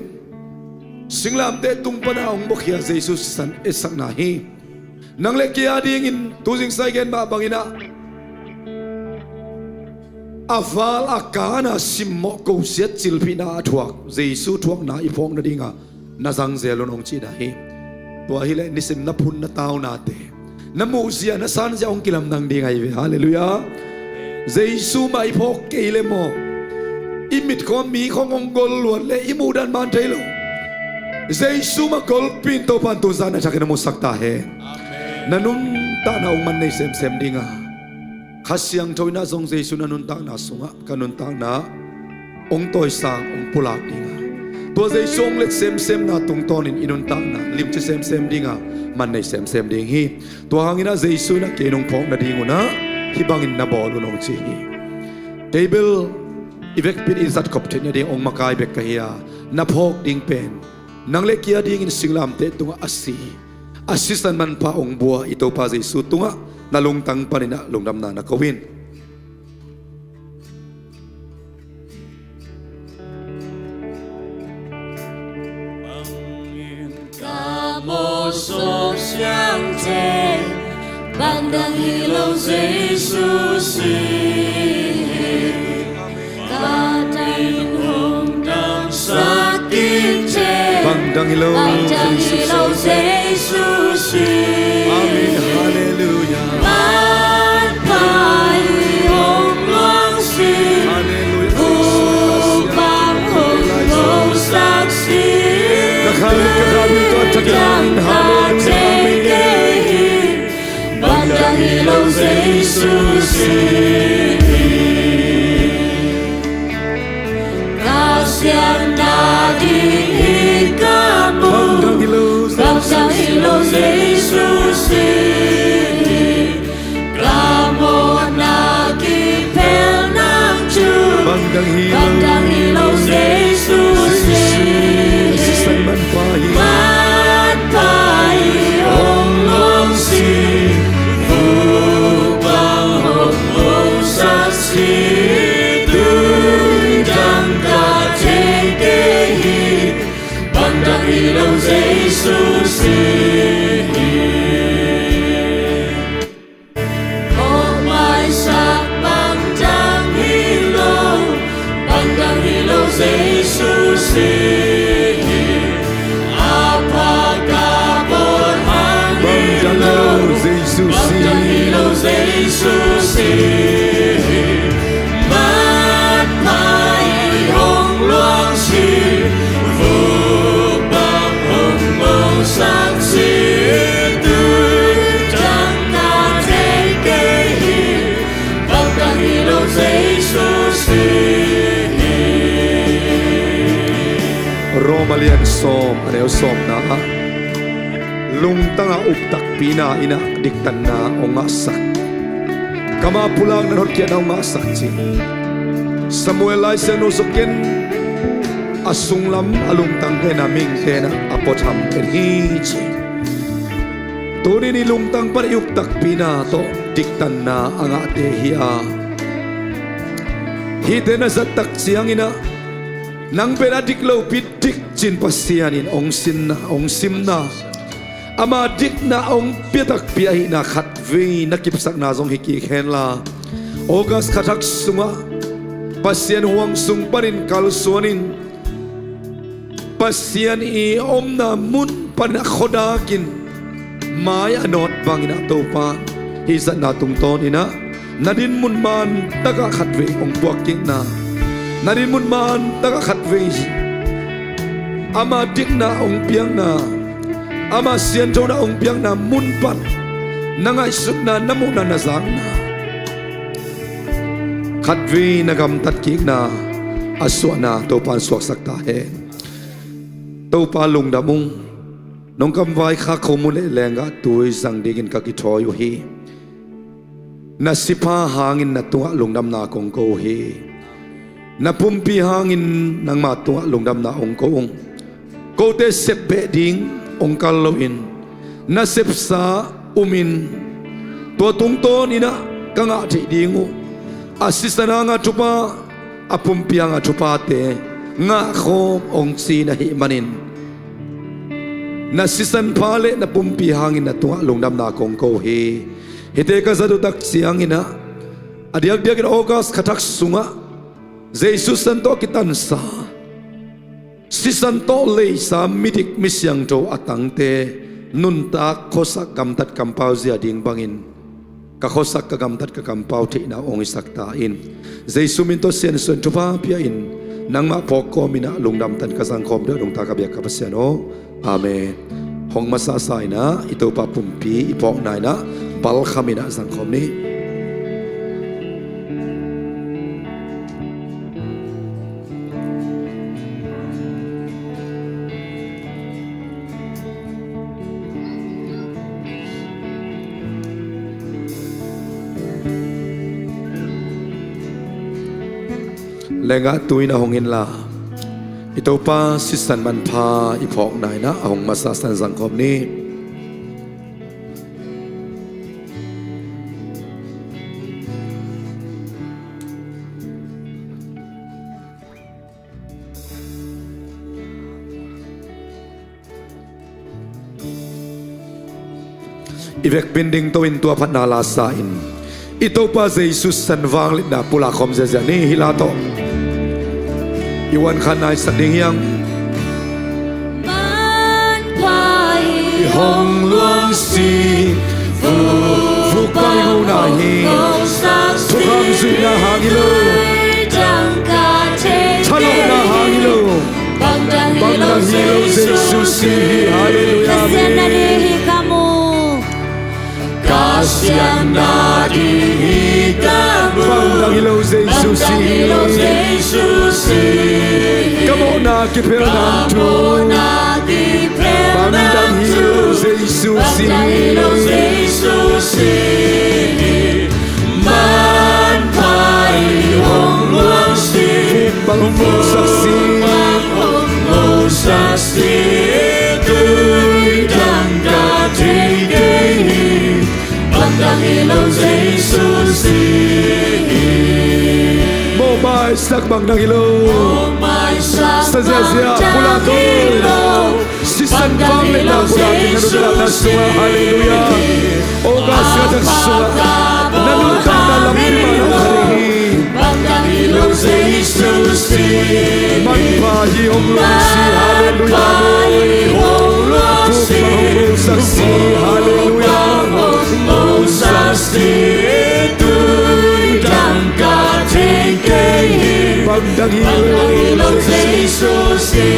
singlamteh tung pana hong buakhia Jesu sisan etsakna hi. Nang le kei a dingin tu zingsang i gen mah bangin ah a val a kana simmawh kosiat cilphihna a thuak Jesu thuakna i phawk nadinga na zangzel un hong cihna hi. Tua hileh nisim na phun na taunate na muhzia na sanzia hong kilamdang ding ahi ve. Halleluiah. Jesu mah i phawk kei le maw, i mit khawng mi khawng hong gol luat le i muhdan man thei lo. Jesu mah golpi in Topa in tuzan a thakin a musak ta hen. Na nuntakna hong man nei semsem dinga Kha Siangtho in ah zong Jesu na nuntakna sungah ka nuntakna hong tawisang hong pulak dinga, tua Jesu hong let semsemna tungtawnin i nuntakna limci semsem dinga man nei semsem ding hi. Tua hangin ah Jesu in ah kei nong phawk nading un ah hih bangin na bawl un hong ci hi. Kei bel i vekpi in i zatkhop theih nading hong makai bek ka hi a, na phawk ding pen nang le kei a dingin singlamteh tungah a si, a sisan manpha hong bua i Topa Jesu tungah na lungtang panin ah lungdamna na ko in. Ka mawh sawm siangthe bangdang hi lo Jesu si hi. Ka taing hong damsak kik thei bangdang hi lo, bangdang hi lo Jesu si. Amen. Halleluiah. Manpha i hong luang si. Halleluiah. Vuk bang hong longsak si. Ka kha, ka kha, ka kha, ka kha. Halleluiah. Amen. Bangdang hi lo Jesu si hi. Ka siatna ding hi ka mu. Bangdang hi lo, bangdang hi lo Jesu si hi. Ka mawhna kiphel nang thu bangdang hi lo, bangdang hi lo Jesu si hi. Sisan manpha hi. Manpha i hong luang si. Vuk bang hong longsak si. Tui dang ka thei kei hi. Bangdang hi lo Jesu si hi. Mawhmaisak bangdang hi lo, bangdang hi lo Jesu si hi. A pha ka bawl hang hi lo, bangdang hi lo Jesu si hi. Bangdang hi lo Jesu si hi. Manpha i hong luang si. Vuk bang hong longsak si. Tui dang ka thei kei hi. Bangdang hi lo Jesu si hi. Roma lian sawm a neu sawmna ah lungtang a uptakpina in ah diktanna hong ngahsak. Kam a pulakna, hotkhiatna hong ngahsak ci. Samuel Lai Siangtho sungah a sunglam a lungtang pen a mihingte in ah a puatham et hi ci. Tuni ni lungtang pan i uptakpina tawh diktanna a ngahte hi a, hihte na zattak ciangin ah nang pen a dik lopi dik cin Pasian in hong sinna, hong simna, ama dikna hong piatakpi ahihna khatvei na kipsakna zong hi kik henla, August kha thak sungah Pasian huang sung panin kalsuanin Pasian i omna mun panin a khuadakin mai a nawt bangin ah Topa hih zatna tungtawnin ah na dinmun mantakah khatvei hong puakkikna, na dinmun mantakah khatvei ama dikna hong piakna, ama sianthona hong piakna mun pan na ngaihsutna, na muhna, na zakna khatvei na gamtatkikna a suahna Topa in suaksak ta hen. Topa lungdam ung. Nong kamvai kha khomun le lenggah tui zang dingin ka kithawi uh hi. Na sipha hangin na tungah lungdamna kong ko uh hi. Na pumpi hangin nangma tungah lungdamna hong ko ung. Kote sep beh ding hong kal loin na sepsa umin, tua tungtawnin ah ka ngah theih ding uh A sisan hanga thupha, a pumpi hanga thuphate ngahkhawm hong ci na hih manin, na sisan pha le na pumpi hangin na tungah lungdamna kong ko hi. Hihte ka zat uh tak ciangin ah, a diakdiakin August kha thak sungah Jesu sisan tawh a kitansa, sisan tawh leisa midik misiangtho a tangte nuntak khuasak gamtat kampau zia ding bangin, ka khuasak ka gamtat ka kampau theihna hong hisak ta in. Jesu min tawh siansuan thupha pia in, nangmah phawk kawmin ah lungdamtan ka zangkhawm deuh nungta ka biak ka Pasian aw. Amen. Hong masasa in ah i Topa pumpi i phawkna in ah balkham in ah zangkhawm ni. Lengah tu in ah hong inla, i Topa sisan manpha i phawkna in ah a hong masa san zangkhawm ni. I vekpi in dingto in tua phatna la sa in, i Topa Jesu sisan vangliatna pulak khawm ziazia ni. Hih la tawh i uan khan naisak ding hiang. Manpha i hong luang si, vuk bang i ngona hi. Thukham zuihna hang hi lo, thalawhna hang hi lo, bangdang hi lo, Jesu si hi. Halleluiah. Ka siatna ding hi ka mu. Bangdang hi lo, Jesu si hi. Ka mawhna kiphelna thu. Bangdang hi lo, Jesu si hi. Manpha i hong luang si, bang hong musak si, hong musak si, tui dang ka thei kei hi. Bangdang hi lo, Jesu si hi. Mawhmaisak bangdang hi lo. Sa ziazia pulak hi lo. Sisan vangliatna pulak hi lo, na sungah. Halleluiah. August kha thak sungah na nuntakna lampi mah na kha ding hi. Manpha hi hong luang si. Halleluiah. Vuk bang hong musak si. Halleluiah. Bangdang hi lo, Jesu si.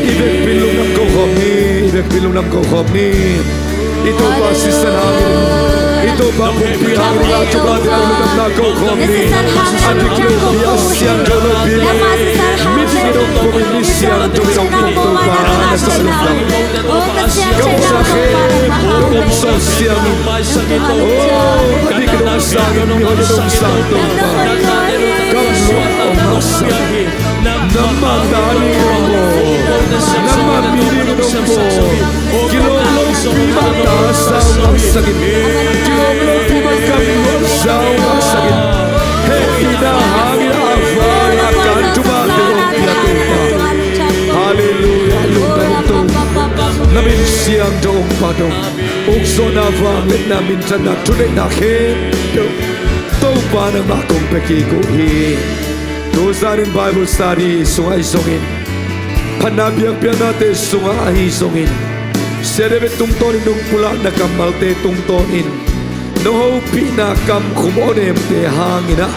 I vekpi in lungdam ko khawm ni, i vekpi in lungdam ko khawm ni. I Topa sisan hangin, i Topa pumpi hangin, i la Topa te lungdamna ko khawm ni. A dik lopi, a siangtho lopi, mi dik i dong pum in, mi siangtho i dong pum Topa na sa lungdam. Ka umsa khempeuh hong sawt siam in. Oh, a dik i dong sang in, mi hoih i dong sang Topa. Ka umsa hong haksa. Nangmah na ding hong bawl, nangmah mi ding hong bawl. Kilawm lopi mah ta za hong ngahsak in, kilawm lopi mah gam luah za hong ngahsak in. Hehpihna hangin a van a kan thupha te hong pia Topa. Halleluiah, lungdam ung Topa. Na min siangtho hong phat ung. Ukzawhna, vangliatna, minthanna, thuneihna khempeuh Topa nangmah kong pia kik uh hi. Tuzan in Bible study sungah ahi zongin, phatna biakpiaknate sungah ahi zongin, Sia David tungtawnin, nung pulakna kammalte tungtawnin, nong hopihna kamkhum awnemte hangin ah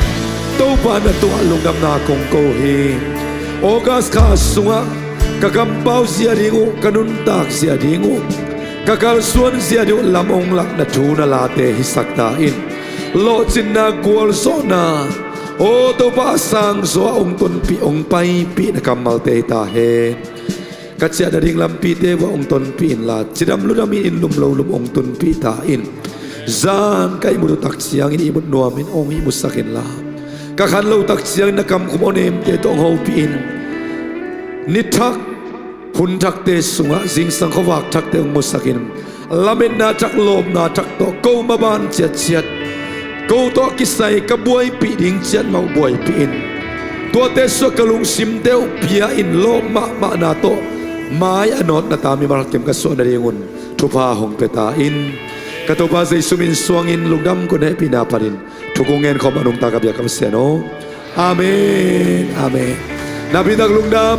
Topa na tungah lungdamna kong ko hi. August kha sungah ka kampau zia ding uh, ka nuntak zia ding uh, ka kalsuan zia ding uh lam hong lakna thu na late hisak ta in. Lawhcinna, gualzawhna, aw Topa, a sangzaw ah hong tonpih, hong paipih na kammalte hi ta hen. Ka ciah nading lampite uah hong tonpih inla, cidam ludam in, inn lum lo lum hong tunpih ta in. Zan ka ihmut uh tak ciangin ihmut nuamin hong ihmutsak inla, ka khan loh tak ciangin na kamkhum awnemte tawh hong hopih in. Ni thak, hun thakte sungah zingsang khuavak thakte hong musak in. Lametna thak, lawpna thak tawh ko maban ciatciat ko tawh kisai ka buaipih ding ciat mah uh buaipih in. Tuate suah ka lungsimte uh pia in lawp mahmahna tawh mai a nawtna ta mimal kim ka suah nadingun thupha hong pia ta in. Ka Topa Jesu min suangin lungdam kong hehpihna panin thu kong ngen khawm a nungta ka biak ka Pasian aw. Amen. Amen. Napi tak lungdam.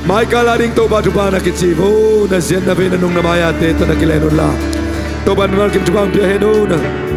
Mai kal a ding Topa thupha na kici vo. Na ziat na vei na nung na mai-ate tawh na kilen unla Topa mimal kim thupha hong pia hen o na.